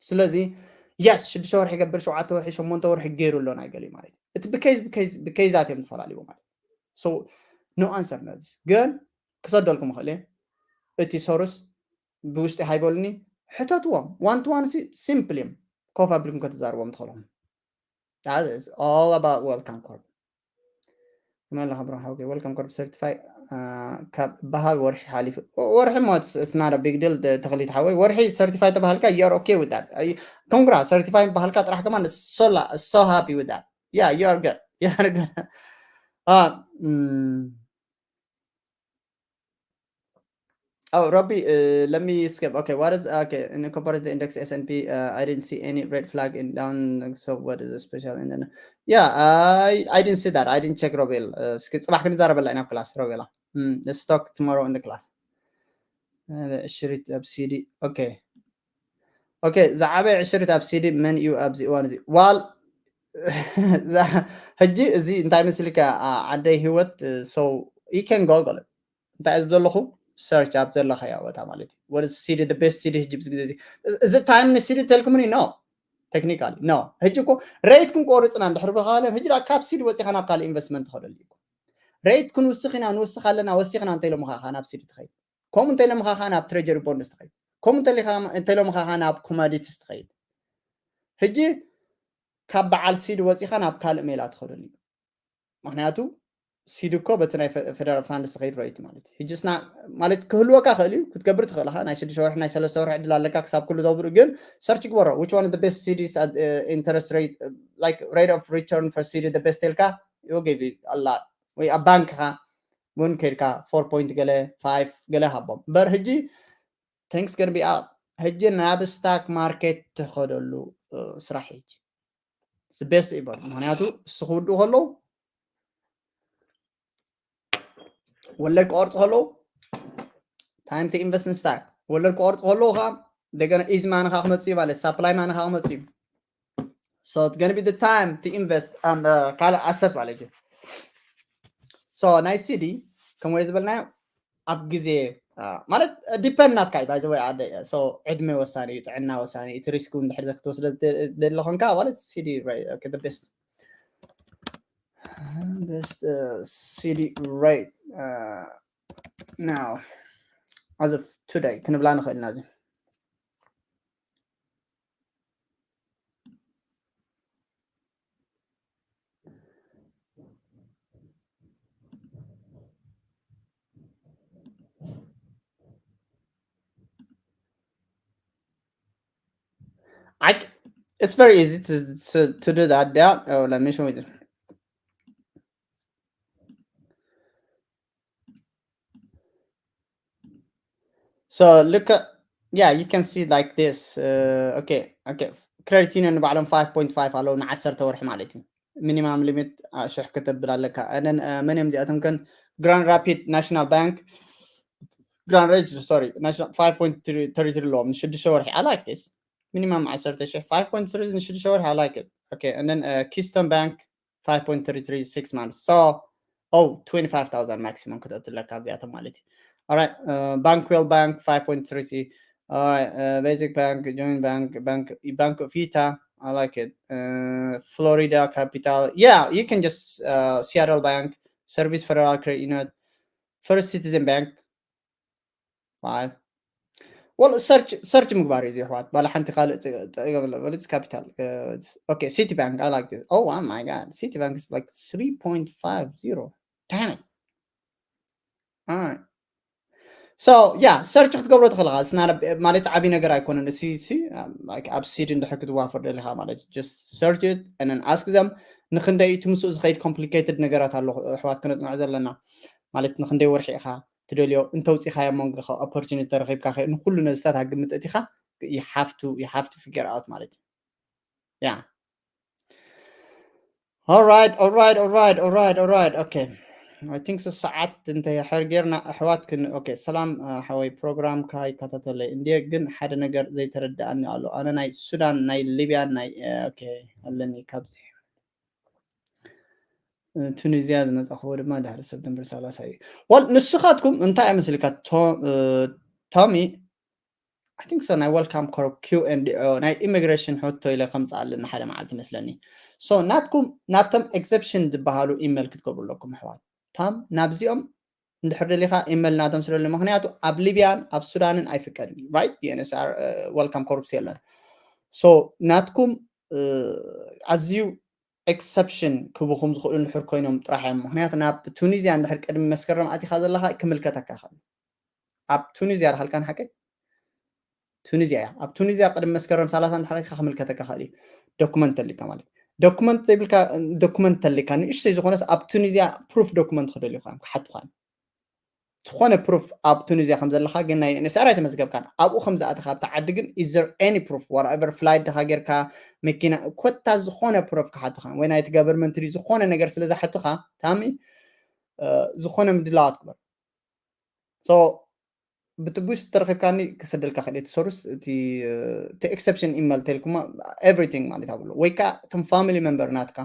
ስለዚ yes ሽዱሽተ ወርሒ ይገብር፣ ሸውዓተ ወርሒ፣ ሸሞንተ ወርሒ ገይሩ ኣሎ ናይ ገሊኡ ማለት እዩ። እቲ ብኬዝ ብኬዝ ብኬዛት እዮም ዝፈላልይዎ ማለት እዩ። So no answer ነዚ ግን ክሰደልኩም ይኽእል እየ። እቲ ሶርስ ብውሽጢ ሃይበሉኒ፣ ሕተትዎም። One to one ሲ ሲምፕል እዮም፣ ኮፍ ኣቢልኩም ከተዛርቦም ትኽእሉ። That is all about Welcome Corp። መላ ብሮ ሓውከ Welcome Corp ሰርቲፋይ ካብ በሃል ወርሒ ሓሊፉ። ወርሒ ሞ it's not a big deal። ተኽሊት ሓወይ፣ ወርሒ ሰርቲፋይ ተባሃልካ you're okay with that። ኮንግራ ሰርቲፋይ በሃልካ ጥራሕ ከማን so happy with that. Yeah, you are good. You are good. Uh, mm, Oh, Robbie, uh, let me skip. Okay, what is okay? In comparison to the index S and P, uh, I didn't see any red flag in down. So what is the special? And then, yeah, I I didn't see that. I didn't check, Robbie. Uh, እስኪ ጽባሕ ክንዛረበላ ኢና ኣብ ክላስ፣ ሮቤላ። Mm, let's talk tomorrow in the class. Uh, ሽሪት ኣብ ሲዲ። Okay. Okay, ዝዓበየ ዕሽሪት ኣብ ሲዲ መን እዩ ኣብዚ እዋን እዚ? ዋል ሕጂ እዚ እንታይ መስልካ? ዓደይ ህይወት። So you can Google it። እንታይ እዩ ዘለኹ? Search ኣብ ዘለኻዮ ቦታ ማለት እዩ። What is ሲዲ፣ the best ሲዲ? ሕጂ ብዚ ግዜ እዚ፣ እዚ ታይም ንሲዲ ተልኩምኒ? No, technically no። ሕጂ እኮ ሬት ክንቆርጽና እንድሕር ብኻለ ሕጂ ካብ ሲዲ ወፂኻ ናብ ካልእ ኢንቨስትመንት ትኸደሉ እዩ። ሬት ክንውስኽ ኢና፣ ንውስኽ ኣለና፣ ወሲኽና እንተኢሎምኻ ካብ ናብ ሲዲ ትኸይድ። ከምኡ እንተኢሎምኻ ካብ ናብ ትሬጀሪ ቦንድስ ትኸይድ። ከምኡ እንተኢሎምኻ ካብ ናብ ኮማዲቲስ ትኸይድ። ሕጂ ካብ በዓል ሲዲ ወፂኻ ናብ ካልእ ሜላ ትኸደሉ እዩ። ምክንያቱ ሲዲ እኮ በቲ ናይ ፌደራል ፋንድስ ዝኸይድ ሬት ማለት እዩ። ሕጂ ስና ማለት ክህልወካ ክእል እዩ፣ ክትገብር ትኽእል ኢኻ። ናይ ሽዱሽተ ወርሒ ናይ ሰለስተ ወርሒ ዕድል ኣለካ ክሳብ ኩሉ ዘብሩ። ግን ሰርች ግበሮ፣ which one of the best C Ds at, uh, interest rate, uh, like rate of return for C D the best ኢልካ ይወገቢ ኣላ። ወይ ኣብ ባንክኻ እውን ከይድካ ፎር ፖይንት ገለ ፋይቭ ገለ ሃቦም እምበር። ሕጂ ቲንግስ ገን ቢ ኣፕ። ሕጂ ናብ ስታክ ማርኬት ትኸደሉ ስራሕ ሕጂ ቤስት ይበሉ። ምክንያቱ እሱ ክውድኡ ከለዉ ወለድ ክቆርጡ ከለዉ፣ time to invest in stock። ወለድ ክቆርጡ ከለዉ ከዓ እንደገና ኢዚ ማኒ ከዓ ክመፅእ እዩ ማለት፣ ሳፕላይ ማኒ ከዓ ክመፅእ እዩ። So it's gonna be the time to invest on ካልእ ኣሰት ማለት እዩ። So ናይ ሲዲ ከምኡ ዝበልናዮ ኣብ ግዜ ማለት ዲፐንድ ናትካ እዩ። ባይ ዘ ወይ ኣደ so ዕድመ ወሳኒ እዩ፣ ጥዕና ወሳኒ እዩ። እቲ ሪስክ እውን ድሕር ክትወስደ ደሊ ኮንካ ማለት ሲዲ ቤስት ቤስት ሲዲ right now as of today ክንብላ ንኽእል ኢና። እዚ I, it's very easy to, to, to do that. Yeah. Oh, let me show you. So look at, yeah, you can see like this. Uh, okay, okay. Credit Union ባዕሎም five point five ኣለዉ ንዓሰርተ ወርሒ ማለት እዩ። ሚኒማም ሊሚት ሽሕ ከተብል ኣለካ። And then መን እዮም እዚኣቶም? ከን Grand Rapid National Bank፣ Grand Range, sorry, National five point three ኣለዎም ንሽዱሽተ ወርሒ። I like this. ሚኒማም ዓሰርተ ሽሕ፣ five point three ንሽዱሽተ ወርሒ። I like it. Okay, and then Keystone Bank five point three three six months. So oh, twenty-five thousand ማክሲመም ክትእትለካ ኣብዚኣቶም ማለት እዩ። Alright, Bankwell Bank five point three three. Alright, Basic Bank, Joint Bank, Bank, Bank of Utah. I like it. Florida Capital. Yeah, you can just Seattle Bank, Service Federal Credit Union, First Citizen Bank. Five. Well, search search ምግባር እዩ ኣሕዋት። ባለ ሓንቲ ካልእ ጠገብ ኣሎ። It's Capital. Okay, Citibank. I like this. Oh, oh my God, Citibank is like three point five zero. Damn it. Alright. So yeah, search ክትገብሮ ትኽእል ኢኻ። ማለት ዓብዪ ነገር ኣይኮነን። ሲ ሲ like ኣብ ሲዲ እንድሕር ክትዋፈር ደሊኻ ማለት just search it and then ask them። ንክንደይ እቲ ምስኡ ዝኸይድ complicated ነገራት ኣሎ ኣሕዋት ክነጽንዖ ዘለና ማለት ንክንደይ ወርሒ ኢኻ ትደልዮ እንተውፂኻዮ መንጎ opportunity ተረኺብካ ንኩሉ ነዚታት ኣግምት እቲኻ you have to you have to figure out ማለት እዩ። Yeah. Alright, alright, alright, alright, alright. Okay. I think so ሰዓት እንተ ሕር ጌርና ኣሕዋት ክን okay ሰላም ሓወይ ፕሮግራም ካይ ካታተለይ እንዴ ግን ሓደ ነገር ዘይተረዳኣኒ ኣሎ ኣነ ናይ ሱዳን ናይ ሊብያን ናይ okay ኣለኒ ካብዚ ቱኒዝያ ዝመጻኹዎ ድማ ድሕሪ ሰፕተምበር ሰላሳ እዩ። Well ንስኻትኩም እንታይ ኣመስልካ ቶሚ I think so ናይ welcome corp Q and O ናይ immigration ሕቶ ኢለ ከምጽእ ኣለና ሓደ መዓልቲ መስለኒ so ናትኩም ናብቶም exception ዝበሃሉ ኢሜል ክትገብሩ ኣለኩም ኣሕዋት ታም ናብዚኦም እንድሕር ደሊኻ ኢሜል ናቶም ስለሉ ምክንያቱ ኣብ ሊብያን ኣብ ሱዳንን ኣይፍቀድን right UNHCR welcome corps የለን so ናትኩም ኣዝዩ exception ክብኹም ዝኽእሉ እንድሕር ኮይኖም ጥራሕ እዮም ምክንያቱ ናብ ቱኒዝያ እንድሕር ቅድሚ መስከረም ኣቲኻ ዘለኻ ክምልከተካ ይኽእል ኣብ ቱኒዝያ ርሃልካ ንሓቀይ ቱኒዝያ እያ ኣብ ቱኒዝያ ቅድሚ መስከረም ሰላሳ እንድሕር ኣቲኻ ክምልከተካ ይኽእል እዩ document ተሊካ ማለት document ዘይብልካ document ተሊካ ንእሽተይ ዝኾነስ ኣብ ቱኒዝያ proof document ክደልዩካ እዮም ክሓቱኻ እዮም ዝኾነ proof ኣብ ቱኒዝያ ከም ዘለኻ ግን ናይ UNHCR ኣይተመዝገብካን ኣብኡ ከም ዝኣተኻ ኣብቲ ዓዲ ግን is there any proof whatever flight ድኻ ጌርካ መኪና ኮታ ዝኾነ proof ክሓቱኻ ወይ ናይቲ government ዝኾነ ነገር ስለ ዝሓቱኻ ታሚ ዝኾነ ምድላዋት ግበር so ብትጉስ ተረኺብካኒ ክሰደልካ ክእል እቲ ሶርስ እቲ exception ኢመል ተልኩማ everything ማለት ኣብሎ ወይ ከዓ እቶም family member ናትካ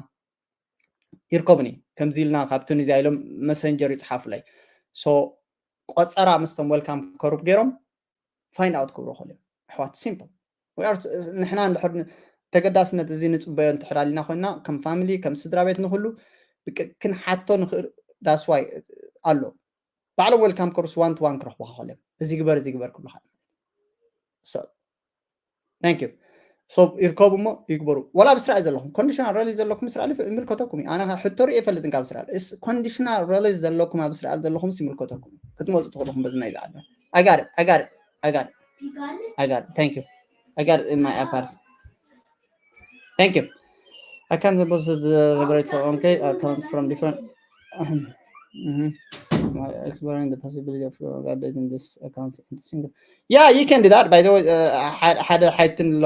ይርከቡኒ ከምዚ ኢልና ካብ ቱኒዝያ ኢሎም መሰንጀር ይፅሓፉለይ so ቆፀራ ምስቶም welcome corp ገይሮም find out ክብሩ ክእል እዮም ኣሕዋት simple ንሕና እንድሕር ተገዳስነት እዚ ንፅበዮ እንድሕር ኣሊና ኮይና ከም family ከም ስድራ ቤት ንክሉ ክንሓቶ ንክእል that's why ኣሎ ባዕሎም welcome corps one to one ክረኽቡካ ክእል እዮም እዚ ግበር እዚ ግበር ክብሉካ እዮም thank you so ይርከቡ እሞ ይግበሩ ወላ ኣብ እስራኤል ዘለኹም conditional release ዘለኩም እስራኤል ይምልከተኩም እዩ ኣነ ሕቶ ርኢ ይፈልጥን ካብ እስራኤል conditional release ዘለኩም ኣብ እስራኤል ዘለኹም ይምልከተኩም ክትመፁ ትኽእልኹም በዚ ናይ ዝዓለ I got it I got it I got it I got it thank you I got it in my iPad thank you I can't suppose the separate for okay accounts from different mm-hmm. Exploring the possibility of updating this accounts into single yeah you can do that by the way ሓደ ሓይትን ኣሎ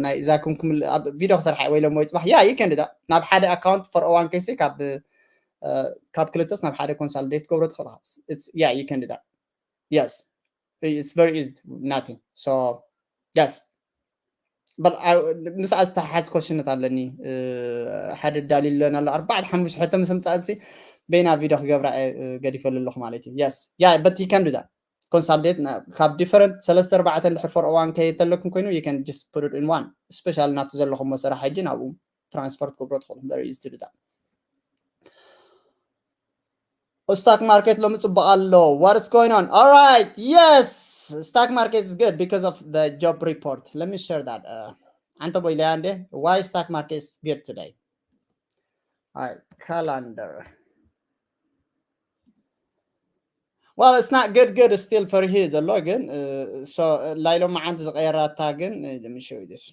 ናይ እዛኩም ክምል ኣብ ቪድዮ ክሰርሓ ወይ ለሞ ይፅባሕ yeah you can do that ናብ ሓደ account for one case ካብ ካብ ክልተስ ናብ ሓደ consolidate ክገብሮ ትኽእል yeah you can do that yes it's very easy nothing so yes but ምስኣ ዝተሓሓዝ ኮሽነት ኣለኒ ሓደ ዳልዩ ኣለና ኣሎ ኣርባዕተ ሓሙሽተ ሕቶ ምስ ምፃእንሲ በይና ቪድዮ ክገብራ ገዲፈሉ ኣለኹ ማለት እዩ yes yeah but you can do that consolidate ካብ different ሰለስተ ኣርባዕተ እንድሕር for one ከየተለኩም ኮይኑ you can just put it in one special ናብቲ ዘለኹም ስራሕ ሕጂ ናብኡ transfer ክገብሮ ትኽእሉ very easy to do that stock market ሎሚ ጽቡቕ ኣሎ what is going on all right yes stock market is good because of the job report let me share that uh, ኣንተ ቦይ ለያ እንዴ why stock market is good today all right calendar well it's not good good it's still for here ዘሎ ግን so ላይሎ መዓንቲ ዝቀየራታ ግን let me show you this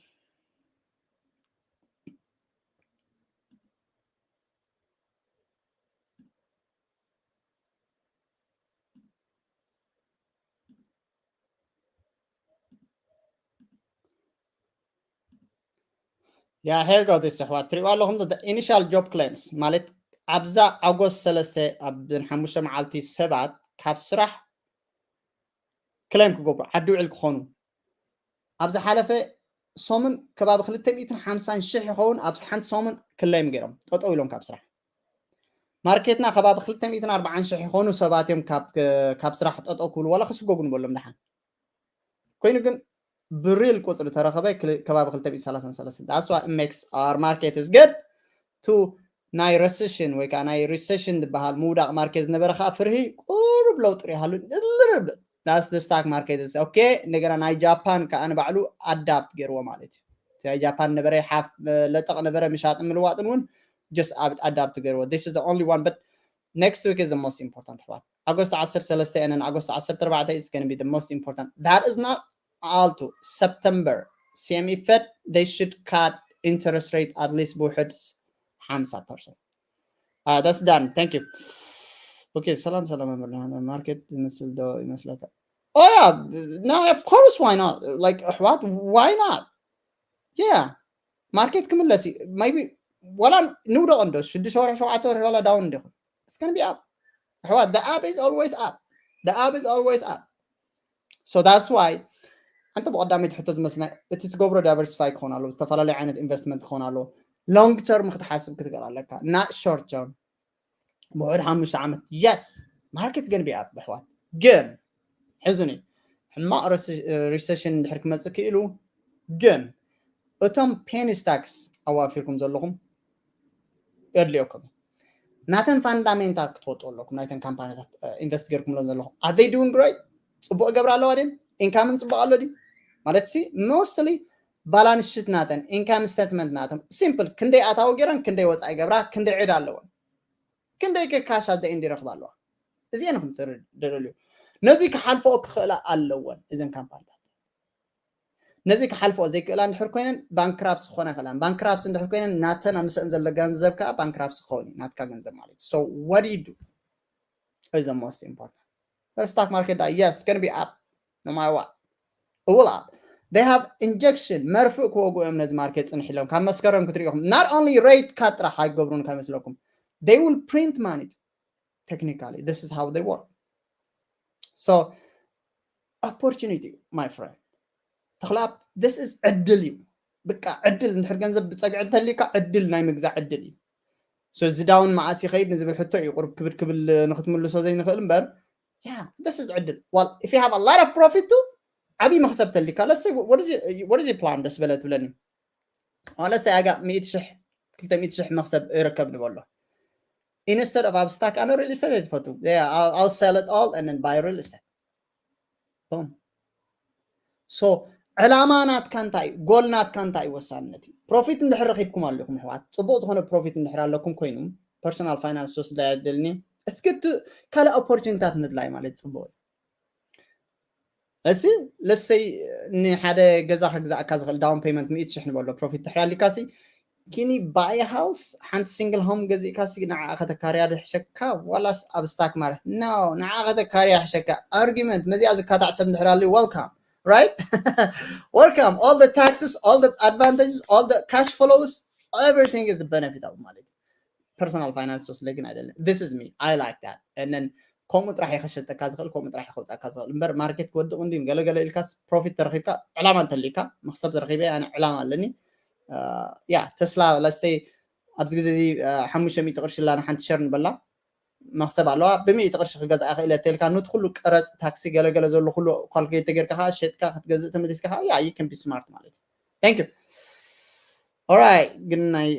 yeah here go this ኣሕዋት ትሪእዋ ኣለኹም initial job claims ማለት ኣብዛ ኣጎስት ሰለስተ ኣብ ሓሙሽተ መዓልቲ ሰባት ካብ ስራሕ ክሌም ክገብሩ ዓዲ ውዕል ክኾኑ ኣብ ዝሓለፈ ሰሙን ከባቢ ክልተ ሚእትን ሓምሳን ሽሕ ይኸውን ኣብ ሓንቲ ሰሙን ክሌም ገይሮም ጠጠው ኢሎም ካብ ስራሕ ማርኬትና ከባቢ ክልተ ሚእትን ኣርባዓን ሽሕ ይኾኑ ሰባት እዮም ካብ ስራሕ ጠጠው ክብሉ ዋላ ክስጎጉ ንበሎም ደሓን ኮይኑ ግን ብሪል ቁፅሪ ተረኸበ ከባቢ ክልተ ሚእትን ሰላሳን ሰለስተን that's why makes our market is good to ናይ ረሰሽን ወይ ከዓ ናይ ሪሰሽን ዝበሃል ምውዳቕ ማርኬት ዝነበረ ከዓ ፍርሂ ቁሩብ ለውጢ ሪሃሉ ልርብ that's the stock market is okay እንደገና ናይ ጃፓን ከዓ ንባዕሉ adapt ገይርዎ ማለት እዩ ናይ ጃፓን ነበረ ሓፍ ለጠቕ ነበረ ምሻጥን ምልዋጥን እውን just adapt ገይርዎ this is the only one but next week is the most important ኣሕዋት ኣጎስት ዓሰርተ ሰለስተ and ኣጎስት ዓሰርተ ኣርባዕተ is going to be the most important that is not all to September CME Fed they should cut interest rate at least ብውሕድ ሓምሳ percent uh, that's done thank you okay ሰላም ሰላም መምህር ማርኬት ዝመስል ዶ ይመስለካ oh yeah no of course why not like ኣሕዋት why not yeah ማርኬት ክምለስ maybe ዋላ ንውደቕ እንዶ ሽዱሽተ ወርሒ ሸውዓተ ወርሒ ዋላ down እንዲኹም እስከን ቢኣብ ኣሕዋት the up is always up the up is always up so that's why ኣንተ ብቐዳመይቲ ሕቶ ዝመስልና እቲ ትገብሮ diversify ክኾን ኣለዎ ዝተፈላለዩ ዓይነት investment ክኾን ኣለዎ long term ክትሓስብ ክትክእል ኣለካ not short term ብውሕድ ሓሙሽተ ዓመት yes market is gonna be up ኣሕዋት ግን ሕዝኒ ሕማቕ recession እንድሕር ክመፅእ ክኢሉ ግን እቶም penny stocks ኣዋፊርኩም ዘለኹም የድልየኩም ናተን fundamental ክትፈልጡ ኣለኩም ናይተን ካምፓኒታት invest ገርኩምሎም ዘለኹም are they doing great ፅቡቅ ገብር ኣለዋ ድን income ን ፅቡቅ ኣሎ ድዩ ማለት ሲ mostly balance sheet ናተን income statement ናቶም simple ክንደይ ኣታዊ ገይረን ክንደይ ወፃኢ ገብራ ክንደይ ዕዳ ኣለወን ክንደይ ከ cash at the end ይረኽባ ኣለዋ እዚአን ኢኹም ትደልዩ ነዚ ክሓልፈኦ ክኽእላ ኣለወን እዘን ካምፓኒታት ነዚ ክሓልፈኦ ዘይክእላ እንድሕር ኮይነን bankruptcy ክኾና ይኽእላ bankruptcy እንድሕር ኮይነን ናተን ኣብ ምስአን ዘሎ ገንዘብ ከዓ bankruptcy ክኸውን እዩ ናትካ ገንዘብ ማለት እዩ so what do you do is the most important the stock market ዳ yes gonna be up no matter what it will up they have injection መርፍእ ክወግኡ እዮም ነዚ market ፅንሕ ኢሎም ካብ መስከረም ክትሪኢኹም not only rate cut ጥራሕ ኣይገብሩን ከመስለኩም they will print money technically this is how they work so opportunity my friend ተኽላብ this is ዕድል እዩ ብቃ ዕድል እንድሕር ገንዘብ ብፀግዒ እንተሊካ ዕድል ናይ ምግዛእ ዕድል እዩ so እዚ down መዓስ ይኸይድ ንዝብል ሕቶ እዩ ቁርብ ክብድ ክብል ንክትምልሶ ዘይንኽእል እምበር yeah this is ዕድል well if you have a lot of profit to ዓብይ መክሰብ ተሊካ let's say what is your plan ደስ በለ ትብለኒ let's say I got ሚእቲ ሽሕ ክልተ ሚእቲ ሽሕ መክሰብ ይርከብ ንበሎ instead of ኣብ stock ኣነ real estate ኣይትፈቱ I'll sell it all and then buy real estate boom so ዕላማ ናትካ እንታይ እዩ ጎል ናትካ እንታይ እዩ ወሳንነት እዩ profit እንድሕር ረኪብኩም ኣለኹም ኣሕዋት ፅቡቅ ዝኮነ profit እንድሕር ኣለኩም ኮይኑ personal finance ወስዳ ያደልኒ እስክት ካልእ opportunity ታት ምድላይ ማለት ፅቡቅ እዩ እሲ let's say ንሓደ ገዛ ክግዛእካ ዝኽእል down payment ሚእቲ ሽሕ ንበሎ profit ድሕር ኣሊካ ሲ can you buy a house ሓንቲ single home ገዚእካ ሲ ንዓ ከተካርያ ድሕሸካ ዋላስ ኣብ stock market no ንዓ ከተካርያ ሕሸካ argument መዚኣ ዝካታዕ ሰብ እንድሕር ኣልዩ welcome right welcome all the taxes all the advantages all the cash flows everything is the benefit of ማለት personal finance ወስለ ግን ኣይደለም this is me I like that and then ከምኡ ጥራሕ እዩ ከሸጠካ ዝኽእል ከምኡ ጥራሕ ከውፃካ ዝኽእል እምበር market ክወድቕ እንዲም ገለገለ ኢልካስ profit ተረኪብካ ዕላማ እንተሊካ መክሰብ ተረኪበ ኣነ ዕላማ ኣለኒ ያ ተስላ let's say ኣብዚ ግዜ እዚ ሓሙሽተ ሚእቲ ቅርሺ ላ ንሓንቲ share ንበላ መክሰብ ኣለዋ ብሚእቲ ቅርሺ ክገዝኣ ክእል እየ ተልካ ኑቲ ኩሉ ቀረፅ ታክሲ ገለገለ ዘሎ ኩሉ calculate ተጌርካ ከዓ ሸጥካ ክትገዝእ ተመሊስካ ከዓ yeah you can be smart ማለት እዩ thank you alright ግን ናይ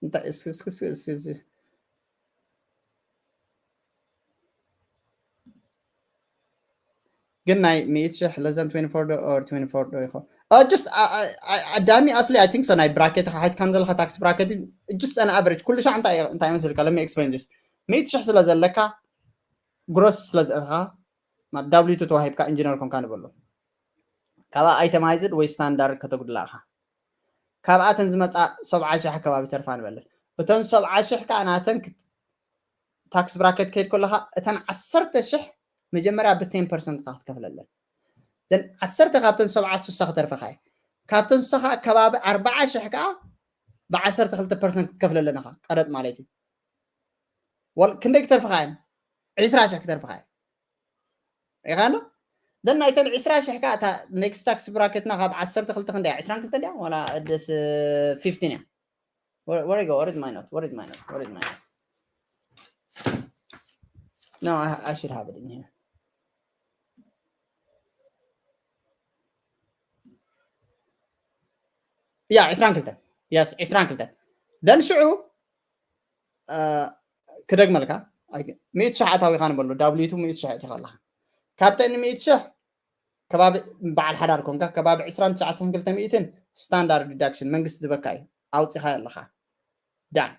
እንታይ እስኪ እስኪ እስኪ እስኪ እስኪ ግን ናይ ሚእቲ ሽሕ less than twenty-four ዶ or twenty-four ዶ ይኾን just ዳኒ ኣስሊ I think so ናይ bracket ሓትካን ዘለካ tax bracket just an average ኩሉ ሻዕ እንታይ እንታይ ይመስልካ let me explain this ሚእቲ ሽሕ ስለ ዘለካ gross ስለ ዘእትኻ W two ተዋሂብካ ኢንጂነር ኮንካ ንበሎ ካብኣ itemized ወይ standard ከተጉድላ ኢኻ ካብኣተን ዝመፃ ሰብዓ ሽሕ ከባቢ ተርፋ ንበለን እተን ሰብዓ ሽሕ ከዓ ናተን tax bracket ከይድ ከለካ እተን ዓሰርተ ሽሕ መጀመርያ ብ ten percent ኢካ ክትከፍለለን ዘን ዓሰርተ ካብተን ሰብዓ ስሳ ክተርፈካ እዩ ካብተን ስሳ ከዓ ከባቢ ኣርባዓ ሽሕ ከዓ ብ ዓሰርተ ክልተ percent ክትከፍለለን ኢካ ቀረጥ ማለት እዩ ወል ክንደይ ክተርፈካ እየን ዕስራ ሽሕ ክተርፈካ እየን ሪኢኻ ኣሎ ዘን ናይተን ዕስራ ሽሕ ከዓ እታ next tax bracket ና ካብ ዓሰርተ ክልተ ክንደይ ዕስራን ክልተ ድያ ዋላ ደስ fifteen እያ Where, where I go? Where is my note? Where is my note? Where is my note? No, I, I should have it in here. Yeah, ዕስራን ክልተን. Yes, ዕስራን ክልተን. Then ሽዑ ክደግመልካ ሚእቲ ሽሕ ኣታዊኻ ንበሎ W two ሚእቲ ሽሕ እቲኻ ኣለኻ ካብተን ሚእቲ ሽሕ ከባቢ በዓል ሓዳር ኮንካ ከባቢ ዕስራን ትሽዓተን ክልተ ሚእትን standard deduction መንግስቲ ዝበካ እዩ ኣውፂኻ ኣለኻ ዳን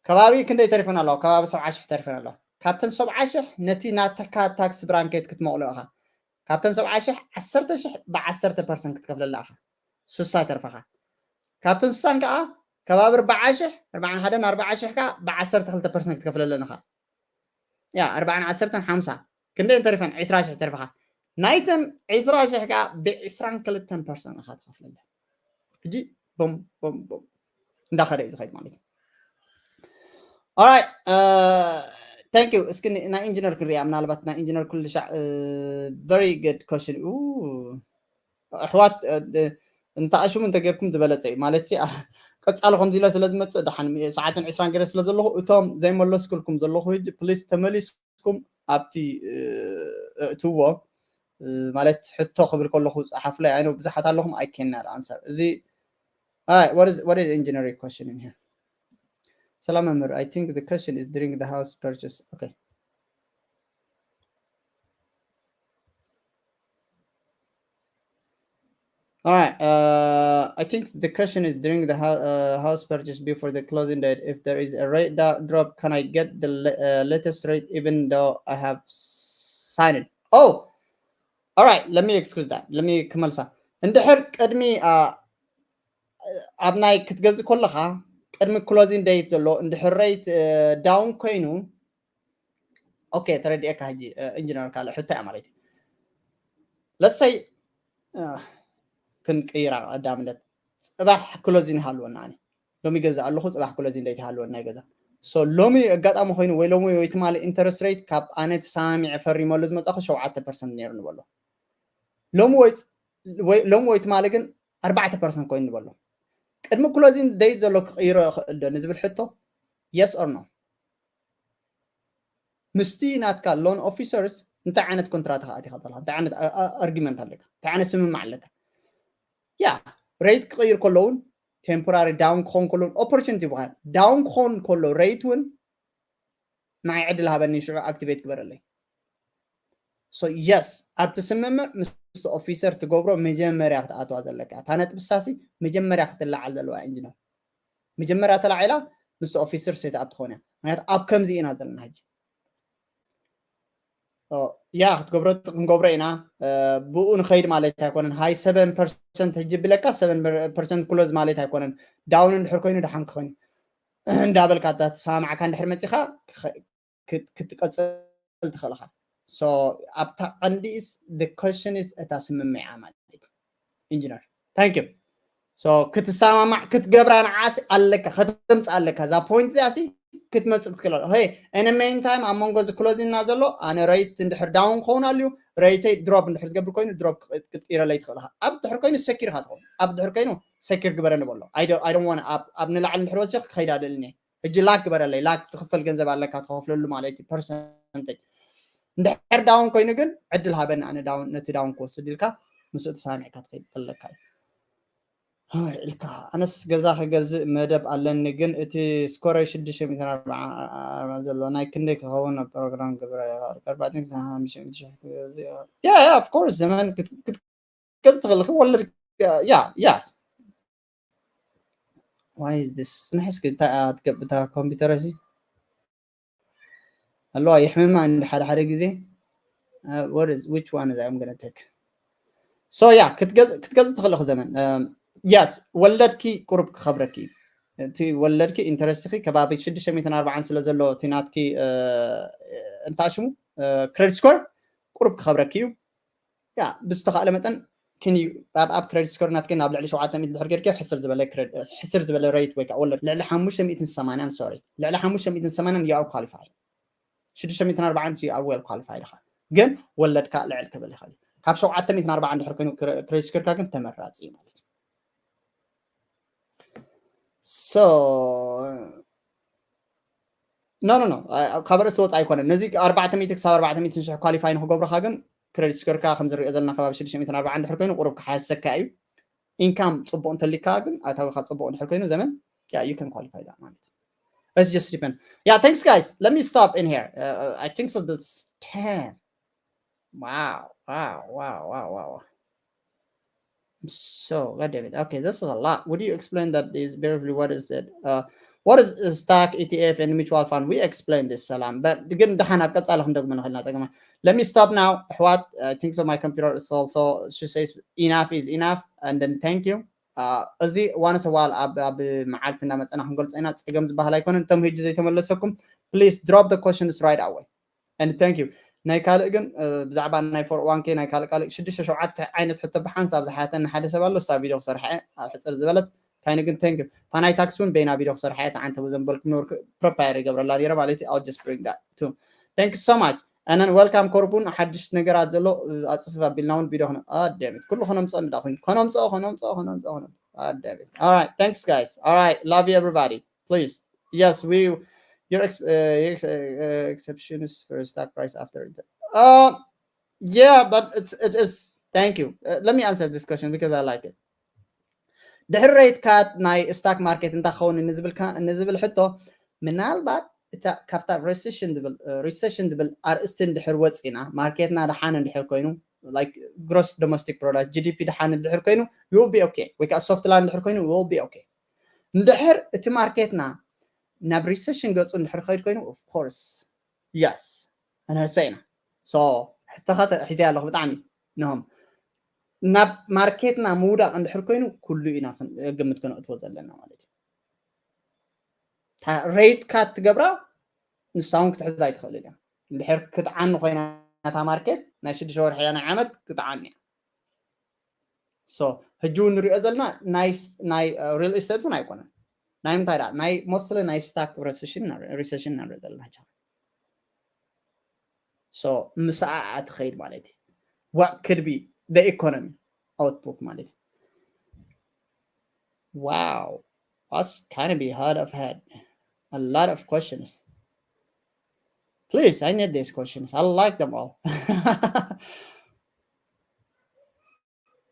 ከባቢ ክንደይ ተሪፈን ኣለዋ ከባቢ ሰብዓ ሽሕ ተሪፈን ኣለዋ ካብተን ሰብዓ ሽሕ ነቲ ናተካ tax bracket ክትመቕሎ ኢኻ ካብተን ሰብዓ ሽሕ ዓሰርተ ሽሕ ብዓሰርተ percent ክትከፍለላ ኢኻ ስሳ ተርፈኻ ካብተን ስሳን ከዓ ከባቢ ኣርባዓ ሽሕ ኣርባዓን ሓደን ኣርባዓ ሽሕ ከዓ ብዓሰርተ ክልተ percent ክትከፍለለን ኢኻ ያ ኣርባዓን ዓሰርተን ሓምሳ ክንደይ ተሪፈን ዕስራ ሽሕ ተርፈኻ ናይተን ዕስራ ሽሕ ከዓ ብዕስራን ክልተን percent ኢኻ ትኸፍለለን ሕጂ ቦም ቦም ቦም እንዳኸደ እዩ ዝኸይድ ማለት እዩ። Alright, thank you። እስኪ ናይ ኢንጂነር ክንሪኣ፣ ምናልባት ናይ ኢንጂነር ኩሉ ሻዕ very good question። ኣሕዋት እንተኣሽሙ እንተጌርኩም ዝበለፀ እዩ ማለት ሲ ቀፃሊ ከምዚ ኢለ ስለ ዝመፅእ ደሓን ሰዓትን ዕስራን ገይረ ስለ ዘለኹ እቶም ዘይመለስኩልኩም ዘለኹ ሕጂ ፕሊስ ተመሊስኩም ኣብቲ እእትዎ ማለት ሕቶ ክብል ከለኹ ፀሓፉ ላይ ኣይነ ብዙሓት ኣለኹም I cannot answer እዚ Alright, what is what is engineering question in here? ሰላም መምህር I think the question is during the house purchase okay All right. Uh, I think the question is during the uh, house purchase before the closing date. If there is a rate drop, can I get the uh, latest rate even though I have signed it? Oh, all right. Let me excuse that. Let me ክመልሳ እንድሕር ቅድሚ ኣብ ናይ ክትገዝእ ከለኻ ቅድሚ closing date ዘሎ እንድሕር rate down ኮይኑ okay ተረዲኤካ ሕጂ ኢንጂነር ካልእ ሕቶ እያ ማለት እዩ ለሰይ ክንቅይራ ቀዳምነት ፅባሕ closing ይሃልወና ኣነ ሎሚ ገዛ ኣለኹ ፅባሕ closing date ይሃልወና ናይ ገዛ so ሎሚ ኣጋጣሚ ኮይኑ ወይ ሎሚ ወይ ትማሊ interest rate ካብ ኣነ ተሰማሚዐ ፈሪመሉ ዝመፃኹ ሸውዓተ percent ነይሩ ንበሎ ሎሚ ወይ ሎሚ ወይ ትማሊ ግን ኣርባዕተ percent ኮይኑ ንበሎ ቅድሚ closing date ዘሎ ክቕይሮ ይኽእል ዶ ንዝብል ሕቶ yes or no ምስቲ ናትካ loan officers እንታይ ዓይነት contract ኢኻ ኣቲኻ ዘለካ እንታይ ዓይነት argument ኣለካ እንታይ ዓይነት ስምምዕ ኣለካ ያ rate ክቕይር ከሎ እውን temporary down ክኾን ከሎ opportunity ይበሃል down ክኾን ከሎ rate እውን ንዓይ ዕድል ሃበኒ ሽዑ activate ግበረለይ so yes ኣብቲ ስምምዕ ምስቲ officer ትገብሮ መጀመርያ ክትኣትዋ ዘለካ እታ ነጥቢ ሳሲ መጀመርያ ክትለዓል ዘለዋ ኢንጂነር መጀመርያ ተላዒላ ምስቲ officer set up ትኾን እያ ምክንያቱ ኣብ ከምዚ ኢና ዘለና ሕጂ ያ ክትገብሮ ክንገብሮ ኢና ብኡ ንኸይድ ማለት ኣይኮነን ሃይ seven percent ሕጂ ብለካ seven percent close ማለት ኣይኮነን down እንድሕር ኮይኑ ደሓን ክኾን እንዳበልካ ተሰማማዕካ እንድሕር መፂኻ ክትቀፅል ትኽእል ኢኻ ኣብታ ቀንዲስ question is እታ ስምምዕ ማለት ኢንጂነር thank you ክትሰማማዕ ክትገብራ ንዓሲ ኣለካ ከተምፅ ኣለካ እዛ point እዚኣ ሲ ክትመፅእ ክትክእል ሄ in meantime ኣብ መንጎ እዚ closing ና ዘሎ ኣነ rate እንድሕር down ክኸውን ኣልዩ rate ይ drop እንድሕር ዝገብር ኮይኑ drop ክትቅይረለይ ትኽእል ኢኻ ኣብ ድሕር ኮይኑ secure ኢኻ ትኸውን ኣብ ድሕር ኮይኑ secure ግበረኒ በሎ I don't want ኣብ ንላዕሊ እንድሕር ወሲኽ ክኸይድ ኣደልኒ ሕጂ ላክ ግበረለይ ላክ ትኽፈል ገንዘብ ኣለካ ትኸፍለሉ ማለት እዩ percentage እንድሕር down ኮይኑ ግን ዕድል ሃበኒ ኣነ down ነቲ down ክወስድ ኢልካ ምስኡ ተሳሚዕካ ትኸይድ ኣለካ እዩ ኢልካ ኣነስ ገዛ ክገዝእ መደብ ኣለኒ ግን እቲ score ይ ሽዱሽተ ሚእትን ኣርባዓን ዘሎ ናይ ክንደይ ክኸውን ኣብ program ግብረ yeah yeah of course ዘመን ክትገዝእ ትኽእል ወለድ yeah yes why is this ንሕስኪ እንታይ እያ ትገብታ ኮምፒውተር እዚ ኣለዋ የሕምማ እንዲ ሓደ ሓደ ግዜ what is which one is I'm gonna take so yeah ክትገዝእ ክትገዝእ ትኽእል ኢኺ ዘመን yes ወለድኪ ቁሩብ ክኸብረኪ እዩ እቲ ወለድኪ interest ኺ ከባቢ ሽዱሽተ ሚእትን ኣርባዓን ስለ ዘሎ እቲ ናትኪ እንታይ ሽሙ credit score ቁሩብ ክኸብረኪ እዩ ያ ብዝተኻእለ መጠን ክንዩ ኣብ ኣብ credit score ናትኪ ናብ ልዕሊ ሸውዓተ ሚእቲ ድሕር ጌርኪ ሕስር ዝበለ ሕስር ዝበለ rate ወይ ከዓ ወለድ ልዕሊ ሓሙሽተ ሚእትን ሰማንያን sorry ልዕሊ ሓሙሽተ ሚእትን ሰማንያን you are qualified ሽዱሽተ ሚእትን ኣርባዓን you are well qualified ኢኻ ግን ወለድካ ልዕል ክብል ይኽእል ካብ ሸውዓተ ሚእትን ኣርባዓን ድሕር ኮይኑ credit score ካ ግን ተመራፂ እዩ ማለት እዩ so no no no ካብ ርእሲ ወፃኢ ኣይኮነን ነዚ ኣርባዕተ ሚእቲ ክሳብ ኣርባዕተ ሚእቲ ሽሕ qualify ንክገብሩካ ግን credit score ካ ከም ዝሪኦ ዘለና ከባቢ ሽዱሽተ ሚእትን ኣርባዓን ድሕር ኮይኑ ቁሩብ ክሓሰካ እዩ income ፅቡቅ እንተሊካ ግን ኣታዊካ ፅቡቅ እንድሕር ኮይኑ ዘመን yeah you can qualify that ማለት it's just depend yeah thanks guys let me stop in here uh, I think so this ten wow wow wow wow wow so god damn it okay this is a lot would you explain that is briefly what is it uh what is stock E T F and mutual fund we explain this ሰላም but ግን ደሓን ኣብ ቀፃሊ ክንደግሞ ንኽእልና ፀገማ let me stop now ኣሕዋት I think so my computer is also she says enough is enough and then thank you እዚ ዋንስ ዋል ኣብ ኣብ መዓልቲ እናመፀና ክንገልፆ ኢና ፀገም ዝበሃል ኣይኮነን እቶም ህጂ ዘይተመለሰኩም please drop the questions right away and thank you ናይ ካልእ ግን ብዛዕባ ናይ ፎር ዋን ኬ ናይ ካልእ ካልእ ሽዱሽተ ሸውዓተ ዓይነት ሕቶ ብሓንሳብ ዝሓተኒ ሓደ ሰብ ኣሎ። እሳ ቪድዮ ክሰርሐ ኣብ ሕፅር ዝበለት ታይኒ ግን ተንክ ታናይ ታክስ እውን በይና ቪድዮ ክሰርሐ እየ ተዓንተ ብዘንበልኩ ነበርኩ። ፕሮፓየር ይገብረላ ነረ ማለት እዩ። I'll just bring that too. Thank you so much. And then welcome ኮርቡን ሓድሽ ነገራት ዘሎ ኣፅፍፍ ኣቢልና እውን ቪድዮ ክነ ኣደሚት ኩሉ ከነምፀኦ ንዳ ኮይኑ ከነምፀኦ ከነምፀኦ ከነምፀኦ ከነምፀኦ ኣደሚት። All right, thanks guys. All right, love you everybody. Please, yes, we your ex, uh, your ex, uh, exceptions for stock price after inter- uh yeah, but it's it is thank you. Uh, let me answer this question because I like it. ድሕሪ ሬት ካት ናይ ስታክ ማርኬት እንታይ ክኸውን ንዝብል ሕቶ ምናልባት እታ ካብታ ሪሴሽን ዝብል ሪሴሽን ዝብል ኣርእስቲ እንድሕር ወፂና ማርኬትና ደሓን እንድሕር ኮይኑ like gross domestic product G D P ደሓን እንድሕር ኮይኑ you will be okay ወይ ከዓ ሶፍት ላንድ እንድሕር ኮይኑ you will be okay። እንድሕር እቲ ማርኬትና ናብ ሪሴሽን ገፁ እንድሕር ከይድ ኮይኑ of course yes ኣነሰ ኢና so ሕተኻ ሒዘ ኣለኹ ብጣዕሚ ንሆም ናብ ማርኬትና ምውዳቕ እንድሕር ኮይኑ ኩሉ ኢና ግምት ክነእትዎ ዘለና ማለት እዩ። ሬት ካት ትገብራ ንሳ እውን ክትሕዛ ኣይትኽእልን እያ። እንድሕር ክትዓኒ ኮይና እታ ማርኬት ናይ ሽዱሽተ ወርሒ እያ ናይ ዓመት ክትዓኒ እያ። So ሕጂ እውን ንሪኦ ዘለና ናይ ሪል ስቴት እውን ኣይኮነን ናይ ምንታይ ዳ ናይ ሞስሊ ናይ ስታክ ሪሴሽን ንሪኦ ዘለና so ምስኣ ትኸይድ ማለት እዩ። What could be the economy output ማለት እዩ። Wow, that's kind of be hard of head. A lot of questions. Please, I need these questions. I like them all.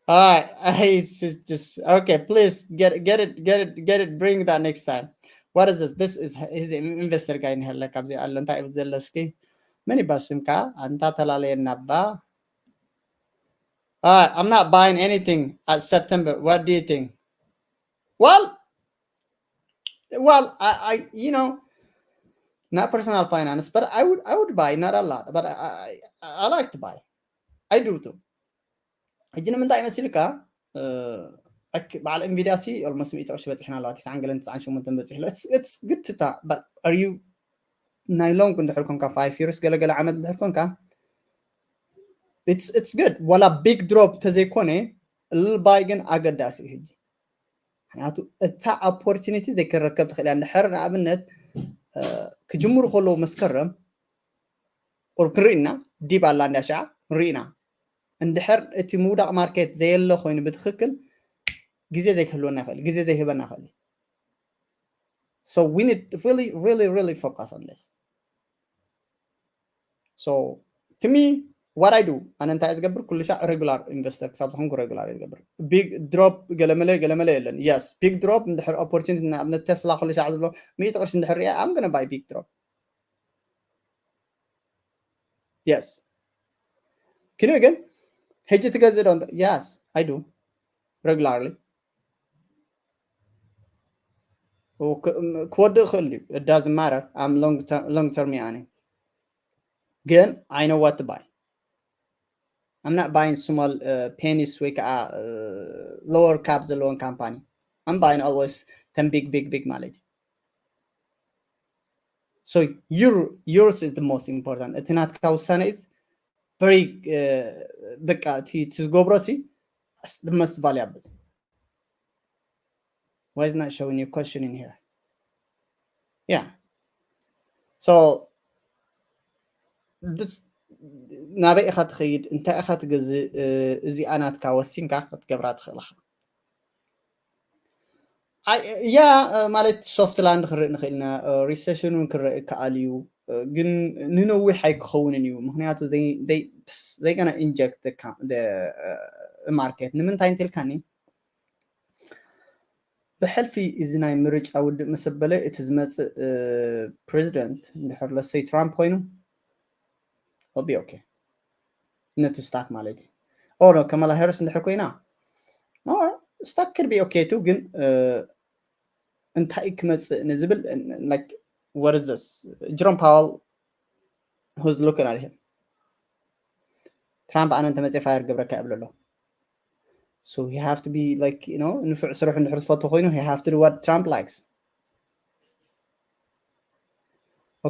All right, it's just okay. Please get get it, get it, get it. Bring that next time. What is this? This is his investor guy in hella kabzi alonta ibzelski. Many basimka anta talale nabba. Uh, I'm not buying anything at September. What do you think? Well, well, I, I, you know, not personal finance, but I would, I would buy not a lot, but I, I, I like to buy. I do too. ሕጂ ንምንታይ መሲልካ በዓል ኢንቪድያ ሲ ኦልሞስት ሚእቲ ቅርሺ በፂሕና ኣለዋ። ትስዓን ገለን ትስዓን ሸሞንተን በፂሑ ኣሎ። It's good to talk, but are you ናይ ሎንግ እንድሕር ኮንካ five years ገለገለ ዓመት እንድሕር ኮንካ it's good ዋላ big drop ተዘይኮነ little buy ግን ኣገዳሲ እዩ። ሕጂ ምክንያቱ እታ opportunity ዘይክረከብ ትኽእል እያ። እንድሕር ንኣብነት ክጅምሩ ከለዉ መስከረም ቁርብ ክንርኢ ኢና ዲብ ኣላ እንዳ ሽዓ ንርኢ ኢና። እንድሕር እቲ ምውዳቕ ማርኬት ዘየለ ኮይኑ ብትኽክል ግዜ ዘይክህልወና ይኽእል፣ ግዜ ዘይህበና ይኽእል። So we need really, really, really focus on this. So to me, what I do ኣነ እንታይ ዝገብር ኩሉ ሻዕ ሬጉላር ኢንቨስተር ክሳብ ዝኾንኩ ሬጉላር ዝገብር። ቢግ ድሮፕ ገለመለ ገለመለ የለን። Yes, ቢግ ድሮፕ እንድሕር ኦፖርቹኒቲ ንኣብነት ቴስላ ኩሉ ሻዕ ዝብሎ ሚእቲ ቅርሺ እንድሕር ሪኣ I'm gonna buy big drop. Yes. Can you again? ሕጂ ትገዝእ ዶ? Yes, I do. Regularly. ክወድእ ይኽእል እዩ። It doesn't matter. I'm long term ኣነ ግን I know what to buy. I'm not buying small pennies ወይ ከዓ lower cap ዘለዎን ካምፓኒ። I'm buying always ተን big big big ማለት እዩ። So your yours is the most important. እቲ ናትካ ውሳነ is very በቃ እቲ ትገብሮ ሲ the most valuable. Why is not showing you question in here? Yeah. So this ናበይ ኢኻ ትኸይድ እንታይ ኢኻ ትገዝእ እዚኣ ናትካ ወሲንካ ክትገብራ ትኽእል ኢኻ። ያ ማለት ሶፍት ላንድ ክንርኢ ንኽእል ኢና። ሪሴሽን እውን ክረእ ይከኣል እዩ ግን ንነዊሕ ኣይክኸውንን እዩ ምክንያቱ they gonna inject the market ንምንታይ እንተልካኒ ብሕልፊ እዚ ናይ ምርጫ ውድእ ምስ ኣበለ እቲ ዝመፅእ ፕሬዚደንት እንድሕር ለሰይ ትራምፕ ኮይኑ ኦቢ ኦኬ ነቲ ስታክ ማለት እዩ ኦሮ ከማላ ሃሪስ እንድሕር ኮይና ስታክ ክድ ቢ ኦኬ ቱ ግን እንታይ ክመፅእ ንዝብል ወርዘስ ጅሮም ፓወል who's looking at him ትራምፕ ኣነ እንተመፅእ ፋየር ገብረካ ይብል ኣሎ so he have to be like you know ንፉዕ ስርሑ እንድሕር ዝፈቱ ኮይኑ he have to do what Trump likes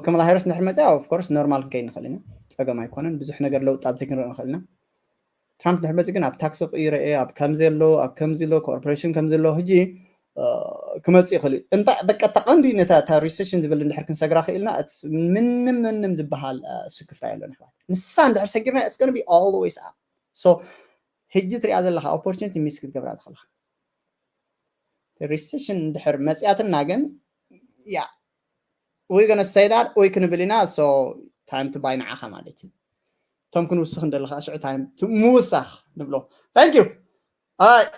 ከመላ ሃሪስ እንድሕር መፅያ of course normal ክንከይድ ንኽእል ኢና። ፀገም ኣይኮነን። ብዙሕ ነገር ለውጢ ኣብዚ ክንርኢ ንኽእል ኢና። ትራምፕ እንድሕር መፂኡ ግን ኣብ ታክሲ ክቕይሮ እየ፣ ኣብ ከምዚ ኣሎ፣ ኣብ ከምዚ ኣሎ፣ ኮርፖሬሽን ከምዚ ኣሎ፣ ሕጂ ክመፅእ ይኽእል እዩ። እንታይ በቃ ተቐንዲ ነታ recession ዝብል እንድሕር ክንሰግራ ክኢልና ምንም ምንም ዝበሃል ስክፍታ የለን። ንሳ እንድሕር ሰጊርና it's gonna be always up። So ሕጂ ትሪኣ ዘለኻ opportunity miss ክትገብራ ትኽእልኻ። Recession እንድሕር መፅያትና ግን yeah we're gonna say that ወይ ክንብል ኢና። So time to buy ንዓኻ ማለት እዩ። እቶም ክንውስኽ እንደለኻ ሽዑ time to ምውሳኽ ንብሎ። Thank you. All right.